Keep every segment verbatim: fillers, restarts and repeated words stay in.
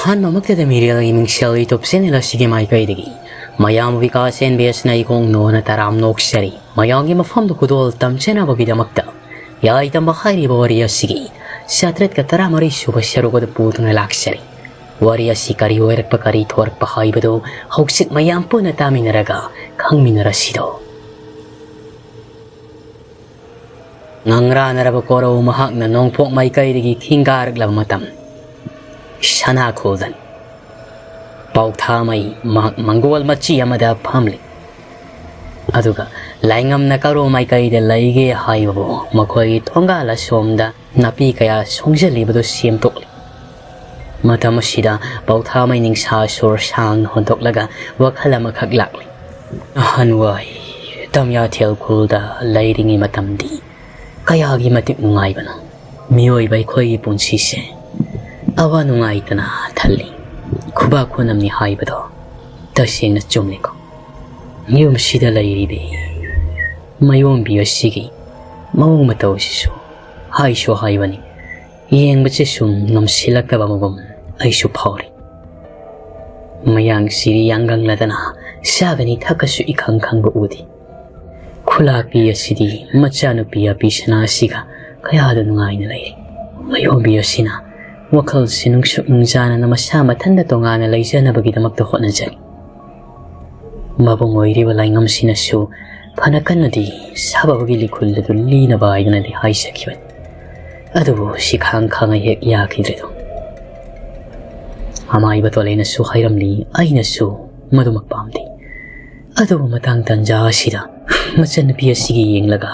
ꯑꯍꯥꯟꯕꯃꯛꯇꯗ ꯃꯤꯔꯦꯜꯒꯤ ꯃꯤꯡꯁꯦꯜ YouTube channel ꯑꯁꯤꯒꯤ ꯃꯥꯏꯀꯩꯗꯒꯤ ꯃꯌꯥꯝ ꯕꯤꯀꯥꯁ ꯑꯦꯟ ꯕꯤ ꯑꯦꯁꯅ ꯏꯈꯣꯡ ꯅꯣꯟꯅ ꯇꯔꯥꯝ ꯅꯣꯛꯆꯔꯤ꯫ ꯃꯌꯥꯝꯒꯤ ꯃꯐꯝꯗ ꯈꯨꯗꯣꯜ ꯇꯝꯖꯅꯕꯒꯤꯗꯃꯛꯇ ꯌꯥꯏꯇꯝꯕ ꯍꯥꯏꯔꯤꯕ ꯋꯥꯔꯤ ꯑꯁꯤꯒꯤ ꯆꯥꯇ꯭ꯔꯦꯠꯀ ꯇꯔꯥꯃꯔꯤ ꯁꯨꯕ ꯁꯔꯨꯛ ꯑꯗꯨ ꯄꯨꯗꯨꯅ ꯂꯥꯛꯆꯔꯤ꯫ ꯋꯥꯔꯤ ꯑꯁꯤ ꯀꯔꯤ ꯑꯣꯏꯔꯛꯄ, ꯀꯔꯤ ꯊꯣꯔꯛꯄ ꯍꯥꯏꯕꯗꯨ ꯍꯧꯖꯤꯛ ꯃꯌꯥꯝ ꯄꯨꯟꯅ ꯇꯥꯃꯤꯟꯅꯔꯒ ꯈꯪꯃꯤꯟꯅꯔꯁꯤꯗꯣ꯫ ꯉꯪꯔꯥꯅꯔꯕ ꯀꯣꯔꯧ ꯃꯍꯥꯛꯅ ꯅꯣꯡꯄꯣꯛ ꯃꯥꯏꯀꯩꯗꯒꯤ ꯊꯤꯡꯒꯥꯔꯛꯂꯕ ꯃꯇꯝ, ꯁꯅꯥ ꯈꯨꯜꯗꯟ ꯄꯥꯎꯊꯥꯃꯩ ꯃꯍꯥꯛ ꯃꯪꯒꯣꯜ ꯃꯆꯤ ꯑꯃꯗ ꯐꯝꯂꯤ꯫ ꯑꯗꯨꯒ ꯂꯥꯏꯉꯝꯅ ꯀꯔꯣꯝ ꯃꯥꯏꯀꯩꯗ ꯂꯩꯒꯦ ꯍꯥꯏꯕꯕꯨ ꯃꯈꯣꯏꯒꯤ ꯊꯣꯡꯒꯥꯜ ꯑꯁꯣꯝꯗ ꯅꯥꯄꯤ ꯀꯌꯥ ꯁꯣꯡꯖꯜꯂꯤꯕꯗꯨ ꯁꯦꯝꯗꯣꯛꯂꯤ꯫ ꯃꯇꯝ ꯑꯁꯤꯗ ꯄꯥꯎꯊꯥꯃꯩ ꯅꯤꯡꯁꯥ ꯁꯣꯔ ꯁꯥꯡꯅ ꯍꯣꯟꯗꯣꯛꯂꯒ ꯋꯥꯈꯜ ꯑꯃꯈꯛ ꯂꯥꯛꯂꯤ꯫ ꯑꯍꯟꯋꯥꯏ ꯇꯝꯌꯥꯊꯦꯜ ꯈꯨꯜꯗ ꯂꯩꯔꯤꯉꯩ ꯃꯇꯝꯗꯤ ꯀꯌꯥꯒꯤ ꯃꯇꯤꯛ ꯅꯨꯡꯉꯥꯏꯕꯅꯣ꯫ ꯃꯤꯑꯣꯏꯕ ꯑꯩꯈꯣꯏꯒꯤ ꯄꯨꯟꯁꯤꯁꯦ ꯑꯋꯥ ꯅꯨꯡꯉꯥꯏꯇꯅ ꯊꯜꯂꯤ꯫ ꯈꯨꯕꯥꯛ ꯈꯨꯅꯝꯅꯤ ꯍꯥꯏꯕꯗꯣ ꯇꯁꯦꯡꯅ ꯆꯨꯝꯂꯦꯀꯣ꯫ ꯌꯨꯝꯁꯤꯗ ꯂꯩꯔꯤꯕꯤ ꯃꯌꯣꯝꯕꯤ ꯑꯁꯤꯒꯤ ꯃꯑꯣꯡ ꯃꯇꯧ ꯑꯁꯤꯁꯨ ꯍꯥꯏꯁꯨ ꯍꯥꯏꯕꯅꯤ, ꯌꯦꯡꯕꯁꯦ ꯁꯨꯝ ꯉꯝꯁꯤꯜꯂꯛꯇꯕ ꯑꯃꯒꯨꯝ ꯑꯩꯁꯨ ꯐꯥꯎꯔꯤ꯫ ꯃꯌꯥꯡ ꯁꯤꯔꯤ ꯌꯥꯡꯒꯪꯂꯗꯅ ꯆꯥꯒꯅꯤ ꯊꯛꯀꯁꯨ ꯏꯈꯪ ꯈꯪꯕ ꯎꯗꯦ꯫ ꯈꯨꯂꯥꯛꯄꯤ ꯑꯁꯤꯗꯤ ꯃꯆꯥꯅꯨꯄꯤ ꯑꯄꯤꯁꯅꯥ ꯑꯁꯤꯒ ꯀꯌꯥꯗ ꯅꯨꯡꯉꯥꯏꯅ ꯂꯩꯔꯤ꯫ ꯃꯌꯣꯝꯕꯤ ꯑꯁꯤꯅ ꯋꯥꯈꯜꯁꯤ ꯅꯨꯡꯁꯨꯛ ꯅꯨꯡꯖꯥꯅꯅ ꯃꯁꯥ ꯃꯊꯟꯇ ꯇꯣꯉꯥꯟꯅ ꯂꯩꯖꯅꯕꯒꯤꯗꯃꯛꯇ ꯍꯣꯠꯅꯖꯔꯤ꯫ ꯃꯕꯨꯡ ꯑꯣꯏꯔꯤꯕ ꯂꯥꯏꯉꯝꯁꯤꯅꯁꯨ ꯐꯅ ꯀꯟꯅꯗꯤ ꯁꯥꯕꯕꯒꯤ ꯂꯤꯈꯨꯜ ꯑꯗꯨ ꯂꯤꯅꯕ ꯍꯥꯏꯗꯨꯅꯗꯤ ꯍꯥꯏꯖꯈꯤꯕꯅꯤ꯫ ꯑꯗꯨꯕꯨ ꯁꯤꯈꯥꯡ ꯈꯥꯡꯉꯩ ꯍꯦꯛ ꯌꯥꯈꯤꯗ꯭ꯔꯦꯗꯣ꯫ ꯑꯃꯥꯏꯕ ꯇꯣꯂꯦꯅꯁꯨ ꯍꯥꯏꯔꯝꯂꯤ, ꯑꯩꯅꯁꯨ ꯃꯗꯨꯃꯛ ꯄꯥꯝꯗꯦ꯫ ꯑꯗꯨꯕꯨ ꯃꯇꯥꯡ ꯇꯟꯖꯥ ꯑꯁꯤꯗ ꯃꯆꯟꯅꯨꯄꯤ ꯑꯁꯤꯒꯤ ꯌꯦꯡꯂꯒ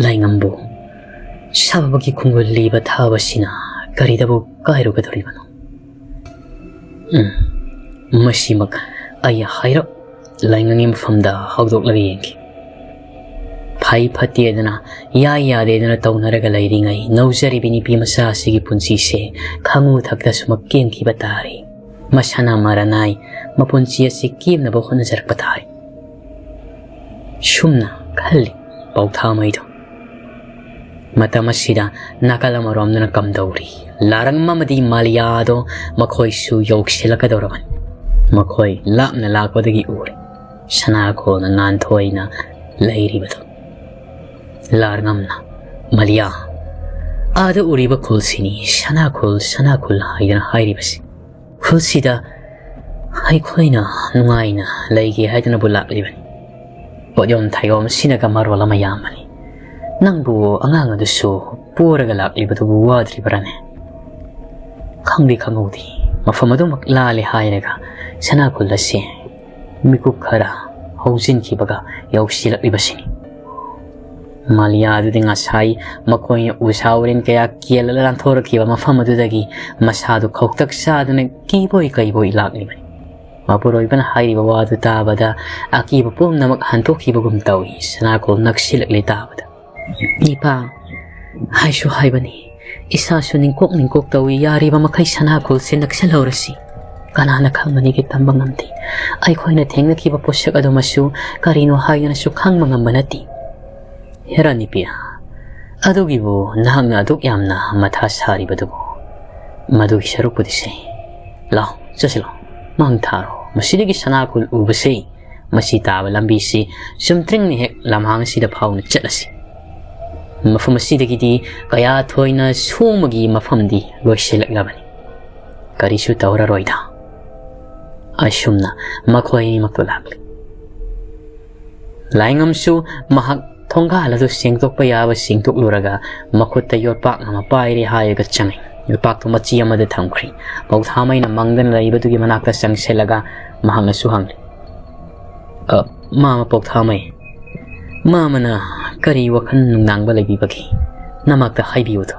ꯂꯥꯏꯉꯝꯕꯨ ꯁꯥꯕꯕꯒꯤ ꯈꯣꯡꯒꯨꯜ ꯂꯤꯕ ꯊꯥꯕꯁꯤꯅ ꯀꯔꯤꯗꯕꯨ ꯀꯥꯏꯔꯨꯒꯗꯧꯔꯤꯕꯅꯣ? ꯎꯝ, ꯃꯁꯤꯃꯛ ꯑꯩ ꯍꯥꯏꯔꯞ ꯂꯥꯏꯉꯪꯒꯤ ꯃꯐꯝꯗ ꯍꯧꯗꯣꯛꯂꯒ ꯌꯦꯡꯈꯤ꯫ ꯐꯩ ꯐꯠꯇꯦꯗꯅ, ꯌꯥꯏ ꯌꯥꯗꯦꯗꯅ ꯇꯧꯅꯔꯒ ꯂꯩꯔꯤꯉꯩ ꯅꯧꯖꯔꯤꯕꯤ ꯅꯨꯄꯤ ꯃꯆꯥ ꯑꯁꯤꯒꯤ ꯄꯨꯟꯁꯤꯁꯦ ꯈꯥꯉꯨ ꯊꯛꯇꯁꯨꯃꯛ ꯀꯦꯟꯈꯤꯕ ꯇꯥꯔꯦ꯫ ꯃꯁꯥꯅ ꯃꯔꯟ ꯅꯥꯏ ꯃꯄꯨꯟꯁꯤ ꯑꯁꯤ ꯀꯦꯝꯅꯕ ꯍꯣꯠꯅꯖꯔꯛꯄ ꯇꯥꯔꯦ꯫ ꯁꯨꯝꯅ ꯈꯜꯂꯤ ꯄꯥꯎꯊꯥꯃꯩꯗꯣ꯫ ꯃꯇꯝ ꯑꯁꯤꯗ ꯅꯥꯀꯜ ꯑꯃꯔꯣꯝꯗꯅ ꯀꯝꯗꯧꯔꯤ? ꯂꯥꯔꯪ ꯑꯃꯗꯤ ꯃꯥꯂꯤꯌꯥꯗꯣ ꯃꯈꯣꯏꯁꯨ ꯌꯧꯁꯤꯜꯂꯛꯀꯗꯧꯔꯕꯅꯤ꯫ ꯃꯈꯣꯏ ꯂꯥꯞꯅ ꯂꯥꯛꯄꯗꯒꯤ ꯎꯔꯦ ꯁꯅꯥꯈꯣꯜꯅ ꯉꯥꯟꯊꯣꯏꯅ ꯂꯩꯔꯤꯕꯗꯣ꯫ ꯂꯥꯔꯉꯝꯅ, "ꯃꯥꯂꯤꯌꯥ, ꯑꯥꯗ ꯎꯔꯤꯕ ꯈꯨꯜꯁꯤꯅꯤ ꯁꯅꯥꯈꯨꯜ, ꯁꯅꯥꯈꯨꯜ ꯍꯥꯏꯗꯅ ꯍꯥꯏꯔꯤꯕꯁꯤ꯫ ꯈꯨꯜꯁꯤꯗ ꯑꯩꯈꯣꯏꯅ ꯅꯨꯡꯉꯥꯏꯅ ꯂꯩꯒꯦ ꯍꯥꯏꯗꯅꯕꯨ ꯂꯥꯛꯂꯤꯕꯅꯤ꯫ ꯄꯣꯠꯌꯣꯝ ꯊꯥꯌꯣꯝ ꯑꯁꯤꯅꯒ ꯃꯔꯣꯜ ꯑꯃ ꯌꯥꯝꯕꯅꯤ꯫ ꯅꯪꯕꯨ ꯑꯉꯥꯡ ꯑꯗꯨꯁꯨ ꯄꯣꯔꯒ ꯂꯥꯛꯂꯤꯕꯗꯨꯕꯨ ꯋꯥꯗ꯭ꯔꯤꯕ꯭ꯔꯥꯅꯦ?" ꯈꯪꯗꯤ ꯈꯪꯍꯧꯗꯦ꯫ ꯃꯐꯝ ꯑꯗꯨꯃꯛ ꯂꯥꯜꯂꯦ ꯍꯥꯏꯔꯒ ꯁꯅꯥꯈꯨꯜ ꯑꯁꯤ ꯃꯤꯀꯨꯞ ꯈꯔ ꯍꯧꯖꯤꯟꯈꯤꯕꯒ ꯌꯧꯁꯤꯜꯂꯛꯂꯤꯕꯁꯤꯅꯤ꯫ ꯃꯥꯂꯤꯌꯥ ꯑꯗꯨꯗꯤ ꯉꯁꯥꯏ ꯃꯈꯣꯏꯅ ꯎꯁꯥ ꯎꯔꯦꯟ ꯀꯌꯥ ꯀꯦꯜꯂꯒ ꯂꯥꯟꯊꯣꯔꯛꯈꯤꯕ ꯃꯐꯝ ꯑꯗꯨꯗꯒꯤ ꯃꯁꯥꯗꯨ ꯈꯧꯇꯛ ꯆꯥꯗꯨꯅ ꯀꯤꯕꯣꯏ ꯀꯩꯕꯣꯏ ꯂꯥꯛꯂꯤꯕꯅꯤ꯫ ꯃꯄꯨꯔꯣꯏꯕꯅ ꯍꯥꯏꯔꯤꯕ ꯋꯥꯗꯨ ꯇꯥꯕꯗ ꯑꯀꯤꯕ ꯄꯨꯝꯅꯃꯛ ꯍꯟꯗꯣꯛꯈꯤꯕꯒꯨꯝ ꯇꯧꯏ꯫ ꯁꯅꯥꯈꯣꯜ ꯅꯛꯁꯤꯜꯂꯛꯂꯦ ꯇꯥꯕꯗ꯫ "ꯏꯄꯥ, ꯍꯥꯏꯁꯨ ꯍꯥꯏꯕꯅꯤ, ꯏꯁꯥꯁꯨ ꯅꯤꯡꯀꯣꯛ ꯅꯤꯡꯀꯣꯛ ꯇꯧꯏ, ꯌꯥꯔꯤꯕ ꯃꯈꯩ ꯁꯅꯥꯈꯣꯜꯁꯦ ꯅꯛꯁꯤꯜꯍꯧꯔꯁꯤ꯫ ꯀꯅꯥꯅ ꯈꯪꯕꯅꯤꯒꯦ, ꯇꯝꯕ ꯉꯝꯗꯦ꯫ ꯑꯩꯈꯣꯏꯅ ꯊꯦꯡꯅꯈꯤꯕ ꯄꯣꯠꯁꯛ ꯑꯗꯨꯃꯁꯨ ꯀꯔꯤꯅꯣ ꯍꯥꯏꯗꯨꯅꯁꯨ ꯈꯪꯕ ꯉꯝꯕ ꯅꯠꯇꯦ꯫" "ꯍꯦꯔꯥ ꯅꯨꯄꯤ, ꯑꯗꯨꯒꯤꯕꯨ ꯅꯍꯥꯛꯅ ꯑꯗꯨꯛ ꯌꯥꯝꯅ ꯃꯊꯥ ꯁꯥꯔꯤꯕꯗꯨꯕꯨ? ꯃꯗꯨꯒꯤ ꯁꯔꯨꯛꯄꯨꯗꯤ ꯁꯦ꯫ ꯂꯥꯎ, ꯆꯠꯁꯤ ꯂꯥꯎ, ꯃꯥꯡ ꯊꯥꯔꯣ꯫ ꯃꯁꯤꯗꯒꯤ ꯁꯅꯥꯈꯣꯜ ꯎꯕꯁꯦ, ꯃꯁꯤ ꯇꯥꯕ ꯂꯝꯕꯤꯁꯤ ꯆꯨꯝꯇ꯭ꯔꯤꯡꯅ ꯍꯦꯛ ꯂꯝꯍꯥꯡ ꯑꯁꯤꯗ ꯐꯥꯎꯅ ꯆꯠꯂꯁꯤ꯫ ꯃꯐꯝ ꯑꯁꯤꯗꯒꯤꯗꯤ ꯀꯌꯥ ꯊꯣꯏꯅ ꯁꯣꯡꯕꯒꯤ ꯃꯐꯝꯗꯤ ꯂꯣꯏꯁꯤꯜꯂꯛꯂꯕꯅꯤ꯫ ꯀꯔꯤꯁꯨ ꯇꯧꯔꯔꯣꯏꯗ꯫" ꯑꯁꯨꯝꯅ ꯃꯈꯣꯏ ꯑꯅꯤꯃꯛꯇꯣ ꯂꯥꯛꯂꯤ꯫ ꯂꯥꯏꯉꯝꯁꯨ ꯃꯍꯥꯛ ꯊꯣꯡꯒꯥꯜ ꯑꯗꯨ ꯁꯦꯡꯗꯣꯛꯄ ꯌꯥꯕ ꯁꯦꯡꯗꯣꯛꯂꯨꯔꯒ ꯃꯈꯨꯠꯇ ꯌꯣꯠꯄꯥꯛ ꯑꯃ ꯄꯥꯏꯔꯦ ꯍꯥꯏꯔꯒ ꯆꯪꯉꯤ꯫ ꯌꯣꯠꯄꯥꯛꯇꯨ ꯃꯆꯤ ꯑꯃꯗ ꯊꯝꯈ꯭ꯔꯤ꯫ ꯄꯧꯊꯥꯃꯩꯅ ꯃꯪꯗꯅ ꯂꯩꯕꯗꯨꯒꯤ ꯃꯅꯥꯛꯇ ꯆꯪꯁꯤꯜꯂꯒ ꯃꯍꯥꯛꯅꯁꯨ ꯍꯪꯂꯤ, "ꯑ, ꯃꯥꯃ ꯄꯧꯊꯥꯃꯩ, ꯃꯥꯃꯅ ꯀꯔꯤ ꯋꯥꯈꯜ ꯅꯨꯡꯅꯥꯡꯕ ꯂꯩꯕꯤꯕꯒꯦ? ꯅꯃꯥꯛꯇ ꯍꯥꯏꯕꯤꯌꯨꯗꯣ꯫"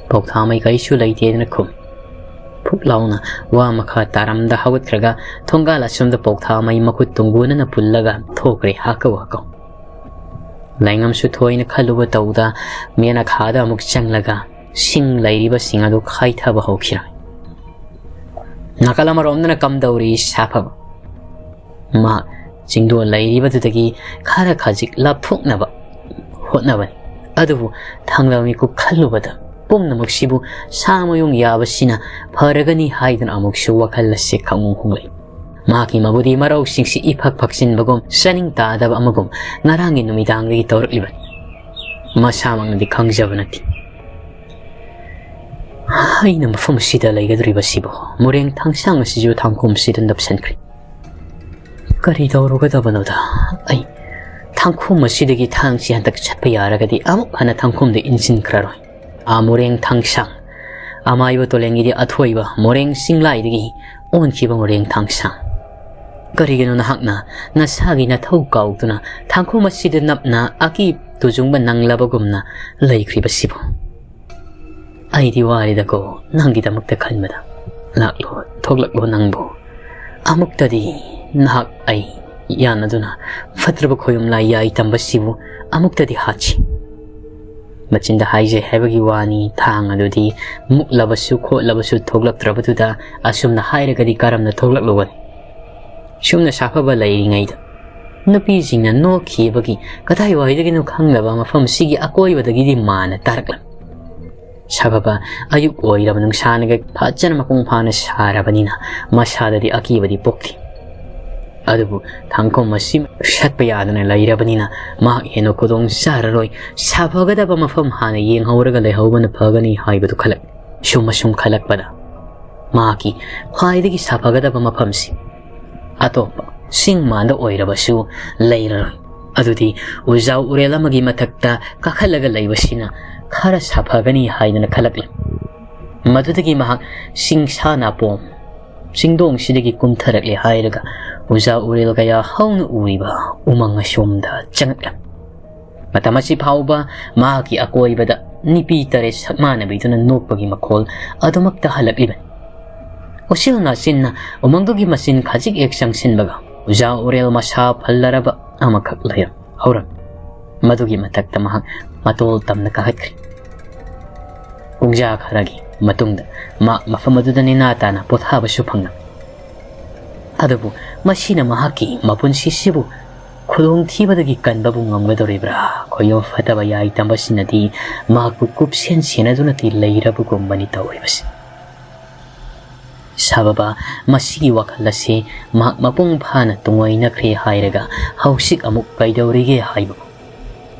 ꯄꯧꯊꯥꯃꯩ ꯀꯔꯤꯁꯨ ꯂꯩꯇꯦꯗꯅ ꯈꯨꯝꯃꯤ꯫ ꯐꯨꯛ ꯂꯥꯎꯅ ꯋꯥ ꯃꯈꯥ ꯇꯥꯔꯝꯗ ꯍꯧꯒꯠꯈ꯭ꯔꯒ ꯊꯣꯡꯒꯥꯜ ꯑꯁꯣꯝꯗ ꯄꯧꯊꯥꯃꯩ ꯃꯈꯨꯠ ꯇꯨꯡꯒꯣꯟꯅꯅ ꯄꯨꯜꯂꯒ ꯊꯣꯛꯈ꯭ꯔꯦ ꯍꯥꯀꯧ ꯍꯥꯀꯧ꯫ ꯂꯥꯏꯉꯝꯁꯨ ꯊꯣꯏꯅ ꯈꯜꯂꯨꯕ ꯇꯧꯗ ꯃꯦꯅꯈꯥꯗ ꯑꯃꯨꯛ ꯆꯪꯂꯒ ꯁꯤꯡ ꯂꯩꯔꯤꯕꯁꯤꯡ ꯑꯗꯨ ꯈꯥꯏꯊꯕ ꯍꯧꯈꯤꯔꯝꯃꯤ꯫ ꯅꯥꯀꯜ ꯑꯃꯔꯣꯝꯗꯅ ꯀꯝꯗꯧꯔꯤ ꯁꯥꯐꯕ꯫ ꯃꯍꯥꯛ ꯆꯤꯡꯗꯣꯜ ꯂꯩꯔꯤꯕꯗꯨꯗꯒꯤ ꯈꯔ ꯈꯖꯤꯛ ꯂꯥꯞꯊꯣꯛꯅꯕ ꯍꯣꯠꯅꯕꯅꯤ꯫ ꯑꯗꯨꯕꯨ ꯊꯥꯡꯂꯕ ꯃꯤꯀꯨꯞ ꯈꯜꯂꯨꯕꯗ ꯄꯨꯝꯅꯃꯛꯁꯤꯕꯨ ꯁꯥ ꯃꯌꯨꯡ ꯌꯥꯕꯁꯤꯅ ꯐꯔꯒꯅꯤ ꯍꯥꯏꯗꯨꯅ ꯑꯃꯨꯛꯁꯨ ꯋꯥꯈꯜ ꯑꯁꯤ ꯈꯪꯍꯣꯡ ꯍꯣꯡꯂꯛꯏ꯫ ꯃꯍꯥꯛꯀꯤ ꯃꯕꯨꯗꯤ ꯃꯔꯧꯁꯤꯡꯁꯤ ꯏꯐꯛ ꯐꯛꯆꯤꯟꯕꯒꯨꯝ ꯆꯥꯅꯤꯡ ꯇꯥꯗꯕ ꯑꯃꯒꯨꯝ ꯉꯔꯥꯡꯒꯤ ꯅꯨꯃꯤꯗꯥꯡꯗꯒꯤ ꯇꯧꯔꯛꯂꯤꯕꯅꯤ꯫ ꯃꯁꯥꯃꯛꯅꯗꯤ ꯈꯪꯖꯕ ꯅꯠꯇꯦ꯫ ꯑꯩꯅ ꯃꯐꯝ ꯑꯁꯤꯗ ꯂꯩꯒꯗꯧꯔꯤꯕꯁꯤꯕꯨ ꯃꯣꯔꯦꯡ ꯊꯥꯡꯁꯥꯡ ꯑꯁꯤꯁꯨ ꯊꯥꯡꯈꯣꯝ ꯑꯁꯤꯗ ꯅꯞꯁꯤꯟꯈ꯭ꯔꯦ꯫ ꯀꯔꯤ ꯇꯧꯔꯨꯒꯗꯕꯅꯣꯗ? ꯑꯩ ꯊꯥꯡꯈꯣꯝ ꯑꯁꯤꯗꯒꯤ ꯊꯥꯡꯁꯤ ꯍꯟꯗꯛ ꯆꯠꯄ ꯌꯥꯔꯒꯗꯤ ꯑꯃꯨꯛ ꯍꯟꯅ ꯊꯥꯡꯈꯣꯝꯗ ꯏꯟꯁꯤꯟꯈ꯭ꯔꯔꯣꯏ꯫ ꯑꯥ ꯃꯣꯔꯦꯡ ꯊꯥꯡꯁꯥꯡ, ꯑꯃꯥꯏꯕ ꯇꯣꯂꯦꯡꯒꯤꯗꯤ ꯑꯊꯣꯏꯕ ꯃꯣꯔꯦꯡ ꯆꯤꯡꯂꯥꯏꯗꯒꯤ ꯑꯣꯟꯈꯤꯕ ꯃꯣꯔꯦꯡ ꯊꯥꯡꯁꯥꯡ꯫ ꯀꯔꯤꯒꯤꯅꯣ ꯅꯍꯥꯛꯅ ꯅꯁꯥꯒꯤ ꯅꯊꯧ ꯀꯥꯎꯗꯨꯅ ꯊꯥꯡꯈꯣꯝ ꯑꯁꯤꯗ ꯅꯞꯅ ꯑꯀꯤ ꯇꯨꯖꯨꯡꯕ ꯅꯪꯂꯕꯒꯨꯝꯅ ꯂꯩꯈ꯭ꯔꯤꯕꯁꯤꯕꯨ? ꯑꯩꯗꯤ ꯋꯥꯔꯦꯗꯀꯣ ꯅꯪꯒꯤꯗꯃꯛꯇ ꯈꯟꯕꯗ꯫ ꯂꯥꯛꯂꯣ, ꯊꯣꯛꯂꯛꯂꯣ ꯅꯪꯕꯨ꯫ ꯑꯃꯨꯛꯇꯗꯤ ꯅꯍꯥꯛ ꯑꯩ ꯌꯥꯅꯗꯨꯅ ꯐꯠꯇ꯭ꯔꯕ ꯈꯣꯌꯨꯝ ꯂꯥꯏ ꯌꯥꯏ ꯇꯝꯕꯁꯤꯕꯨ ꯑꯃꯨꯛꯇꯗꯤ ꯍꯥꯠꯁꯤ꯫ ꯃꯆꯤꯟꯗ ꯍꯥꯏꯖꯩ ꯍꯥꯏꯕꯒꯤ ꯋꯥꯅꯤ, ꯊꯥꯡ ꯑꯗꯨꯗꯤ ꯃꯨꯛꯂꯕꯁꯨ ꯈꯣꯠꯂꯕꯁꯨ ꯊꯣꯛꯂꯛꯇ꯭ꯔꯕꯗꯨꯗ ꯑꯁꯨꯝꯅ ꯍꯥꯏꯔꯒꯗꯤ ꯀꯔꯝꯅ ꯊꯣꯛꯂꯛꯂꯨꯒꯅꯤ? ꯁꯨꯝꯅ ꯁꯥꯐꯕ ꯂꯩꯔꯤꯉꯩꯗ ꯅꯨꯄꯤꯁꯤꯡꯅ ꯅꯣꯛꯈꯤꯕꯒꯤ ꯀꯗꯥꯏꯋꯥꯏꯗꯒꯤꯅꯣ ꯈꯪꯗꯕ ꯃꯐꯝꯁꯤꯒꯤ ꯑꯀꯣꯏꯕꯗꯒꯤꯗꯤ ꯃꯥꯅ ꯇꯥꯔꯛꯂꯝꯃꯤ꯫ ꯁꯥꯐꯕ ꯑꯌꯨꯛ ꯑꯣꯏꯔꯕ ꯅꯨꯡꯁꯥꯅꯒ ꯐꯖꯅ ꯃꯄꯨꯡ ꯐꯥꯅ ꯁꯥꯔꯕꯅꯤꯅ ꯃꯁꯥꯗꯗꯤ ꯑꯀꯤꯕꯗꯤ ꯄꯣꯛꯇꯦ꯫ ꯑꯗꯨꯕꯨ ꯊꯥꯡꯈꯣꯝ ꯑꯁꯤ ꯁꯠꯄ ꯌꯥꯗꯅ ꯂꯩꯔꯕꯅꯤꯅ ꯃꯍꯥꯛ ꯍꯦꯟꯅ ꯈꯨꯗꯣꯡ ꯆꯥꯔꯔꯣꯏ, ꯁꯥꯐꯒꯗꯕ ꯃꯐꯝ ꯍꯥꯟꯅ ꯌꯦꯡꯍꯧꯔꯒ ꯂꯩꯍꯧꯕꯅ ꯐꯒꯅꯤ ꯍꯥꯏꯕꯗꯨ ꯈꯜꯂꯛ꯫ ꯁꯨꯝ ꯑꯁꯨꯝ ꯈꯜꯂꯛꯄꯗ ꯃꯍꯥꯛꯀꯤ ꯈ꯭ꯋꯥꯏꯗꯒꯤ ꯁꯥꯐꯒꯗꯕ ꯃꯐꯝꯁꯤ ꯑꯇꯣꯞꯄ ꯆꯤꯡ ꯃꯥꯟꯗ ꯑꯣꯏꯔꯕꯁꯨ ꯂꯩꯔꯔꯣꯏ꯫ ꯑꯗꯨꯗꯤ ꯎꯖꯥꯎ ꯎꯔꯦꯜ ꯑꯃꯒꯤ ꯃꯊꯛꯇ ꯀꯥꯈꯠꯂꯒ ꯂꯩꯕꯁꯤꯅ ꯈꯔ ꯁꯥꯐꯒꯅꯤ ꯍꯥꯏꯗꯨꯅ ꯈꯜꯂꯛꯂꯦ꯫ ꯃꯗꯨꯗꯒꯤ ꯃꯍꯥꯛ ꯆꯤꯡꯁꯥ ꯅꯥꯄꯣꯝ ꯆꯤꯡꯗꯣꯡꯁꯤꯗꯒꯤ ꯀꯨꯝꯊꯔꯛꯂꯦ ꯍꯥꯏꯔꯒ ꯎꯖꯥꯎ ꯎꯔꯦꯜ ꯀꯌꯥ ꯍꯧꯅ ꯎꯔꯤꯕ ꯎꯃꯪ ꯑꯁꯣꯝꯗ ꯆꯪꯉꯛꯂꯦ꯫ ꯃꯇꯝ ꯑꯁꯤ ꯐꯥꯎꯕ ꯃꯍꯥꯛꯀꯤ ꯑꯀꯣꯏꯕꯗ ꯅꯨꯄꯤ ꯇꯔꯦꯠ ꯁꯛꯃꯥꯟꯅꯕꯤꯗꯨꯅ ꯅꯣꯛꯄꯒꯤ ꯃꯈꯣꯜ ꯑꯗꯨꯃꯛꯇ ꯍꯜꯂꯛꯂꯤꯕꯅꯤ꯫ ꯎꯆꯤꯜ ꯅꯥꯆꯤꯟꯅ ꯎꯃꯪꯗꯨꯒꯤ ꯃꯆꯤꯟ ꯈꯖꯤꯛ ꯍꯦꯛ ꯆꯪꯁꯤꯟꯕꯒ ꯎꯖꯥ ꯎꯔꯦꯜ ꯃꯁꯥ ꯐꯜꯂꯔꯕ ꯑꯃꯈꯛ ꯂꯩꯔꯝ ꯍꯧꯔꯝꯃꯤ꯫ ꯃꯗꯨꯒꯤ ꯃꯊꯛꯇ ꯃꯍꯥꯛ ꯃꯇꯣꯜ ꯇꯝꯅ ꯀꯥꯈꯠꯈ꯭ꯔꯦ꯫ ꯄꯨꯡꯖꯥ ꯈꯔꯒꯤ ꯃꯇꯨꯡꯗ ꯃꯍꯥꯛ ꯃꯐꯝ ꯑꯗꯨꯗ ꯅꯦꯅꯥ ꯇꯥꯅ ꯄꯣꯊꯥꯕꯁꯨ ꯐꯪꯂꯝꯃꯤ꯫ ꯑꯗꯨꯕꯨ ꯃꯁꯤꯅ ꯃꯍꯥꯛꯀꯤ ꯃꯄꯨꯟꯁꯤꯁꯤꯕꯨ ꯈꯨꯗꯣꯡꯊꯤꯕꯗꯒꯤ ꯀꯟꯕꯕꯨ ꯉꯝꯒꯗꯧꯔꯤꯕ꯭ꯔꯥ? ꯈꯣꯌꯨꯝ ꯐꯠꯇꯕ ꯌꯥꯏ ꯇꯝꯕꯁꯤꯅꯗꯤ ꯃꯍꯥꯛꯄꯨ ꯀꯨꯞꯁꯦꯟ ꯁꯦꯟꯅꯗꯨꯅꯗꯤ ꯂꯩꯔꯕꯒꯨꯝꯕꯅꯤ ꯇꯧꯔꯤꯕꯁꯤ꯫ ꯁꯥꯕꯕ, ꯃꯁꯤꯒꯤ ꯋꯥꯈꯜ ꯑꯁꯤ ꯃꯍꯥꯛ ꯃꯄꯨꯡ ꯐꯥꯅ ꯇꯨꯡꯑꯣꯏꯅꯈ꯭ꯔꯦ ꯍꯥꯏꯔꯒ ꯍꯧꯖꯤꯛ ꯑꯃꯨꯛ ꯀꯩꯗꯧꯔꯤꯒꯦ ꯍꯥꯏꯕꯕꯨ?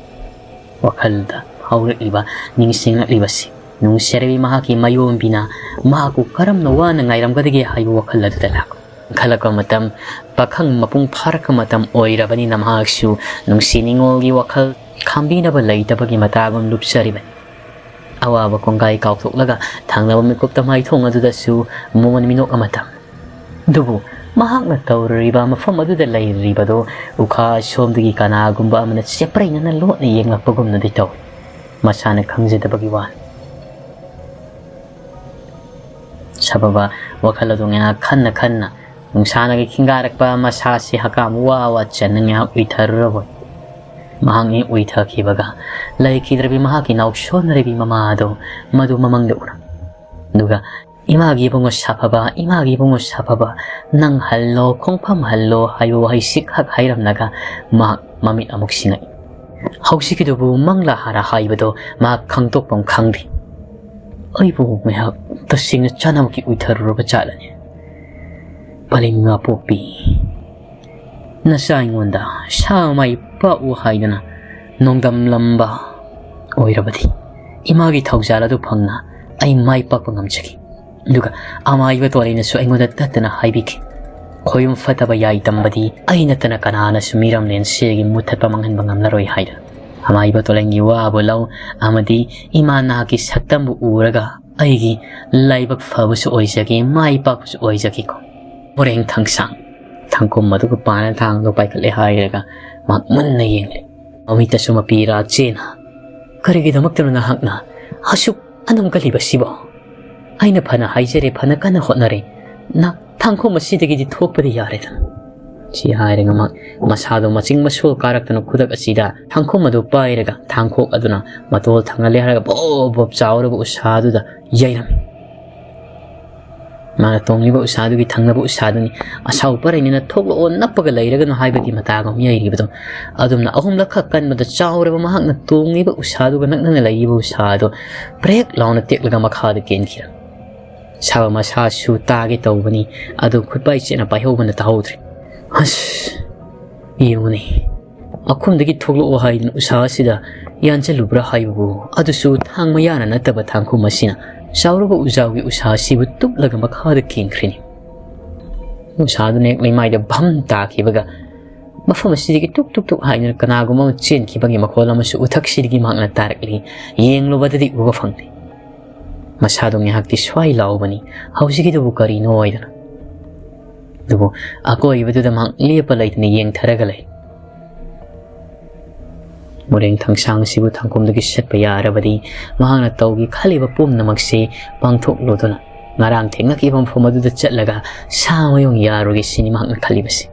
ꯋꯥꯈꯜꯗ ꯍꯧꯔꯛꯂꯤꯕ ꯅꯤꯡꯁꯤꯡꯂꯛꯂꯤꯕꯁꯤ ꯅꯨꯡꯁꯤꯔꯕꯤ ꯃꯍꯥꯛꯀꯤ ꯃꯌꯣꯝꯕꯤꯅ ꯃꯍꯥꯛꯄꯨ ꯀꯔꯝꯅ ꯋꯥꯅ ꯉꯥꯏꯔꯝꯒꯗꯒꯦ ꯍꯥꯏꯕ ꯋꯥꯈꯜ ꯑꯗꯨꯗ ꯂꯥꯛ ꯈꯜꯂꯛꯄ ꯃꯇꯝ, ꯄꯥꯈꯪ ꯃꯄꯨꯡ ꯐꯥꯔꯛꯄ ꯃꯇꯝ ꯑꯣꯏꯔꯕꯅꯤꯅ ꯃꯍꯥꯛꯁꯨ ꯅꯨꯡꯁꯤ ꯅꯤꯉꯣꯜꯒꯤ ꯋꯥꯈꯜ ꯈꯥꯝꯕꯤꯅꯕ ꯂꯩꯇꯕꯒꯤ ꯃꯇꯥꯒꯨꯝ ꯂꯨꯞꯆꯔꯤꯕꯅꯤ꯫ ꯑꯋꯥꯕ ꯀꯣꯡꯒꯥꯏ ꯀꯥꯎꯊꯣꯛꯂꯒ ꯊꯪꯅꯕ ꯃꯤꯀꯨꯞꯇ ꯃꯥꯏꯊꯣꯡ ꯑꯗꯨꯗꯁꯨ ꯃꯣꯃꯣꯟ ꯃꯤꯅꯣꯛ ꯑꯃ ꯇꯝ꯫ ꯑꯗꯨꯕꯨ ꯃꯍꯥꯛꯅ ꯇꯧꯔꯤꯕ ꯃꯐꯝ ꯑꯗꯨꯗ ꯂꯩꯔꯤꯕꯗꯨ ꯎꯈꯥ ꯁꯣꯝꯗꯒꯤ ꯀꯅꯥꯒꯨꯝꯕ ꯑꯃꯅ ꯆꯦꯄ꯭ꯔꯩꯅꯅ ꯂꯣꯠꯅ ꯌꯦꯡꯂꯛꯄꯒꯨꯝꯅꯗꯤ ꯇꯧꯏ꯫ ꯃꯁꯥꯅ ꯈꯪꯖꯗꯕꯒꯤ ꯋꯥꯅꯤ꯫ ꯁꯥꯕꯕ ꯋꯥꯈꯜ ꯑꯗꯨ ꯉꯥꯏꯍꯥꯛ ꯈꯟꯅ ꯈꯟꯅ ꯅꯨꯡꯁꯥꯅꯒꯤ ꯈꯤꯡꯒꯥꯔꯛꯄ ꯃꯁꯥꯁꯤ ꯍꯀꯥꯝ ꯋꯥ ꯋꯥ ꯆꯟꯅ ꯉꯥꯏꯍꯥꯛ ꯎꯏꯊꯔꯨꯔꯕꯣꯏ꯫ ꯃꯍꯥꯛꯅꯤ ꯎꯏꯊꯈꯤꯕꯒ ꯂꯩꯈꯤꯗ꯭ꯔꯕꯤ ꯃꯍꯥꯛꯀꯤ ꯅꯥꯎꯁꯣꯟꯅꯔꯕꯤ ꯃꯃꯥ ꯑꯗꯨ ꯃꯗꯨ ꯃꯃꯪꯗ ꯎꯔꯝꯃꯤ꯫ ꯑꯗꯨꯒ "ꯏꯃꯥꯒꯤ ꯏꯕꯨꯡꯉꯣ ꯁꯥꯐꯕ, ꯏꯃꯥꯒꯤ ꯏꯕꯨꯡꯉꯣ ꯁꯥꯐꯕ, ꯅꯪ ꯍꯜꯂꯣ, ꯈꯣꯡꯐꯝ ꯍꯜꯂꯣ" ꯍꯥꯏꯕ ꯋꯥꯍꯩ ꯁꯤꯛ ꯍꯛ ꯍꯥꯏꯔꯝꯂꯒ ꯃꯍꯥꯛ ꯃꯃꯤꯠ ꯑꯃꯨꯛ ꯁꯤꯡꯉꯛꯏ꯫ ꯍꯧꯖꯤꯛꯀꯤꯗꯨꯕꯨ ꯃꯪꯂꯥ ꯍꯥꯔꯥ ꯍꯥꯏꯕꯗꯣ ꯃꯍꯥꯛ ꯈꯪꯗꯣꯛꯐꯝ ꯈꯪꯗꯦ꯫ ꯑꯩꯕꯨ ꯉꯥꯏꯍꯥꯛ ꯇꯁꯦꯡꯅ ꯆꯥꯅꯕꯒꯤ ꯎꯏꯊꯔꯨꯔꯕ ꯖꯥꯠꯂꯅꯦ? ꯄꯂꯦꯝ ꯏꯃꯥ ꯄꯣꯛꯄꯤ, ꯅꯆꯥ ꯑꯩꯉꯣꯟꯗ ꯁꯥ ꯃꯥꯏ ꯄꯥꯛꯎ ꯍꯥꯏꯗꯨꯅ ꯅꯣꯡꯗꯝꯂꯝꯕ ꯑꯣꯏꯔꯕꯗꯤ ꯏꯃꯥꯒꯤ ꯊꯧꯖꯥꯜ ꯑꯗꯨ ꯐꯪꯅ ꯑꯩ ꯃꯥꯏ ꯄꯥꯛꯄ ꯉꯝꯖꯈꯤ꯫ ꯑꯗꯨꯒ ꯑꯃꯥꯏꯕ ꯇꯣꯂꯩꯅꯁꯨ ꯑꯩꯉꯣꯟꯗ ꯇꯠꯇꯅ ꯍꯥꯏꯕꯤꯈꯤ, "ꯈꯣꯌꯨꯝ ꯐꯠꯇꯕ ꯌꯥꯏ ꯇꯝꯕꯗꯤ ꯑꯩ ꯅꯠꯇꯅ ꯀꯅꯥꯅꯁꯨ ꯃꯤꯔꯝꯂꯦꯟ ꯁꯤꯒꯤ ꯃꯨꯊꯠꯄ ꯃꯥꯡꯍꯟꯕ ꯉꯝꯂꯔꯣꯏ" ꯍꯥꯏꯗꯨꯅ꯫ ꯑꯃꯥꯏꯕ ꯇꯣꯂꯩꯒꯤ ꯋꯥꯕꯨ ꯂꯧ ꯑꯃꯗꯤ ꯏꯃꯥ ꯅꯍꯥꯛꯀꯤ ꯁꯛꯇꯝꯕꯨ ꯎꯔꯒ ꯑꯩꯒꯤ ꯂꯥꯏꯕꯛ ꯐꯕꯁꯨ ꯑꯣꯏꯖꯒꯦ, ꯃꯥꯏ ꯄꯥꯛꯄꯁꯨ ꯑꯣꯏꯖꯒꯦꯀꯣ꯫ ꯍꯣꯔꯦꯟ ꯊꯥꯡꯁꯥꯡ ꯊꯥꯡꯈꯨꯝ ꯑꯗꯨꯒ ꯄꯥꯅ ꯊꯥꯡꯗꯣ ꯄꯥꯏꯈꯠꯂꯦ ꯍꯥꯏꯔꯒ ꯃꯍꯥꯛ ꯃꯨꯟꯅ ꯌꯦꯡꯂꯦ꯫ ꯃꯃꯤꯠꯇꯁꯨ ꯃꯄꯤ ꯏꯔꯥ ꯆꯦꯅ, "ꯀꯔꯤꯒꯤꯗꯃꯛꯇꯅꯣ ꯅꯍꯥꯛꯅ ꯑꯁꯨꯛ ꯑꯗꯨꯝ ꯀꯜꯂꯤꯕꯁꯤꯕꯣ? ꯑꯩꯅ ꯐꯅ ꯍꯥꯏꯖꯔꯦ, ꯐꯅ ꯀꯟꯅ ꯍꯣꯠꯅꯔꯦ, ꯅ ꯊꯥꯡꯈꯨꯝ ꯑꯁꯤꯗꯒꯤꯗꯤ ꯊꯣꯛꯄꯗꯤ ꯌꯥꯔꯦꯗꯅ"꯫ ꯁꯤ ꯍꯥꯏꯔꯒ ꯃꯍꯥꯛ ꯃꯁꯥꯗꯣ ꯃꯆꯤꯡ ꯃꯁꯨ ꯀꯥꯔꯛꯇꯨꯅ ꯈꯨꯗꯛ ꯑꯁꯤꯗ ꯊꯥꯡꯈꯨꯝ ꯑꯗꯨ ꯄꯥꯏꯔꯒ ꯊꯥꯡꯈꯣꯛ ꯑꯗꯨꯅ ꯃꯇꯣꯜ ꯊꯥꯡꯍꯜꯂꯦ ꯍꯥꯏꯔꯒ ꯕꯣꯞ ꯕꯣꯞ ꯆꯥꯎꯔꯕ ꯎꯁꯥ ꯑꯗꯨꯗ ꯌꯩꯔꯝꯃꯤ꯫ ꯃꯥꯅ ꯇꯣꯡꯂꯤꯕ ꯎꯁꯥꯗꯨꯒꯤ ꯊꯪꯅꯕ ꯎꯁꯥꯗꯨꯅꯤ꯫ ꯑꯁꯥꯎ ꯄꯔꯩꯅꯤꯅ "ꯊꯣꯛꯂꯛꯑꯣ, ꯅꯞꯄꯒ ꯂꯩꯔꯒꯅꯨ" ꯍꯥꯏꯕꯒꯤ ꯃꯇꯥꯒꯨꯝ ꯌꯩꯔꯤꯕꯗꯣ꯫ ꯑꯗꯨꯝꯅ ꯑꯍꯨꯝꯂꯛ ꯈꯛ ꯀꯟꯕꯗ ꯆꯥꯎꯔꯕ ꯃꯍꯥꯛꯅ ꯇꯣꯡꯂꯤꯕ ꯎꯁꯥꯗꯨꯒ ꯅꯛꯅꯅ ꯂꯩꯔꯤꯕ ꯎꯁꯥꯗꯣ ꯄ꯭ꯔꯦꯛ ꯂꯥꯎꯅ ꯇꯦꯛꯂꯒ ꯃꯈꯥꯗ ꯀꯦꯟꯈꯤꯔꯝꯃꯤ꯫ ꯁꯥꯕ ꯃꯁꯥꯁꯨ ꯇꯥꯒꯦ ꯇꯧꯕꯅꯤ, ꯑꯗꯨ ꯈꯨꯠꯄꯥꯏ ꯆꯦꯠꯅ ꯄꯥꯏꯍꯧꯕꯅ ꯇꯥꯍꯧꯗ꯭ꯔꯦ꯫ ꯑꯁ! ꯌꯦꯡꯉꯨꯅꯦ, ꯑꯈꯨꯝꯗꯒꯤ ꯊꯣꯛꯂꯛꯑꯣ ꯍꯥꯏꯗꯨꯅ ꯎꯁꯥ ꯑꯁꯤꯗ ꯌꯥꯟꯁꯤꯜꯂꯨꯕ꯭ꯔꯥ ꯍꯥꯏꯕꯕꯨ, ꯑꯗꯨꯁꯨ ꯊꯥꯡ ꯃꯌꯥꯅ ꯅꯠꯇꯕ ꯊꯥꯡꯈꯨꯝ ꯑꯁꯤꯅ ꯆꯥꯎꯔꯕ ꯎꯖꯥꯎꯒꯤ ꯎꯁꯥ ꯑꯁꯤꯕꯨ ꯇꯨꯞꯂꯒ ꯃꯈꯥꯗ ꯀꯦꯟꯈ꯭ꯔꯤꯅꯤ꯫ ꯎꯁꯥꯗꯨꯅ ꯍꯦꯛ ꯂꯩꯃꯥꯏꯗ ꯚꯝ ꯇꯥꯈꯤꯕꯒ, ꯃꯐꯝ ꯑꯁꯤꯗꯒꯤ ꯇꯨꯛ ꯇꯨꯛ ꯇꯨꯛ ꯍꯥꯏꯗꯨꯅ ꯀꯅꯥꯒꯨꯝꯕ ꯑꯃ ꯆꯦꯟꯈꯤꯕꯒꯤ ꯃꯈꯣꯜ ꯑꯃꯁꯨ ꯎꯊꯛꯁꯤꯗꯒꯤ ꯃꯍꯥꯛꯅ ꯇꯥꯔꯛꯂꯤ꯫ ꯌꯦꯡꯂꯨꯕꯗꯗꯤ ꯎꯕ ꯐꯪꯗꯦ꯫ ꯃꯁꯥꯗꯣ ꯉꯥꯏꯍꯥꯛꯇꯤ ꯁ꯭ꯋꯥꯏ ꯂꯥꯎꯕꯅꯤ, "ꯍꯧꯖꯤꯛꯀꯤꯗꯨꯕꯨ ꯀꯔꯤꯅꯣ?" ꯍꯥꯏꯗꯅ꯫ ꯑꯗꯨꯕꯨ ꯑꯀꯣꯏꯕꯗꯨꯗ ꯃꯍꯥꯛ ꯂꯦꯞꯄ ꯂꯩꯇꯅ ꯌꯦꯡꯊꯔꯒ ꯂꯩ꯫ ꯃꯣꯔꯦꯡ ꯊꯥꯡꯁꯥꯡ ꯑꯁꯤꯕꯨ ꯊꯥꯡꯈꯨꯝꯗꯒꯤ ꯁꯠꯄ ꯌꯥꯔꯕꯗꯤ, ꯃꯍꯥꯛꯅ ꯇꯧꯒꯦ ꯈꯜꯂꯤꯕ ꯄꯨꯝꯅꯃꯛꯁꯤ ꯄꯥꯡꯊꯣꯛꯂꯨꯗꯨꯅ, ꯉꯔꯥꯡ ꯊꯦꯡꯅꯈꯤꯕ ꯃꯐꯝ ꯑꯗꯨꯗ ꯆꯠꯂꯒ ꯁꯥ ꯃꯌꯨꯡ ꯌꯥꯔꯨꯒꯦ ꯁꯤꯅꯤ ꯃꯍꯥꯛꯅ ꯈꯜꯂꯤꯕꯁꯤ꯫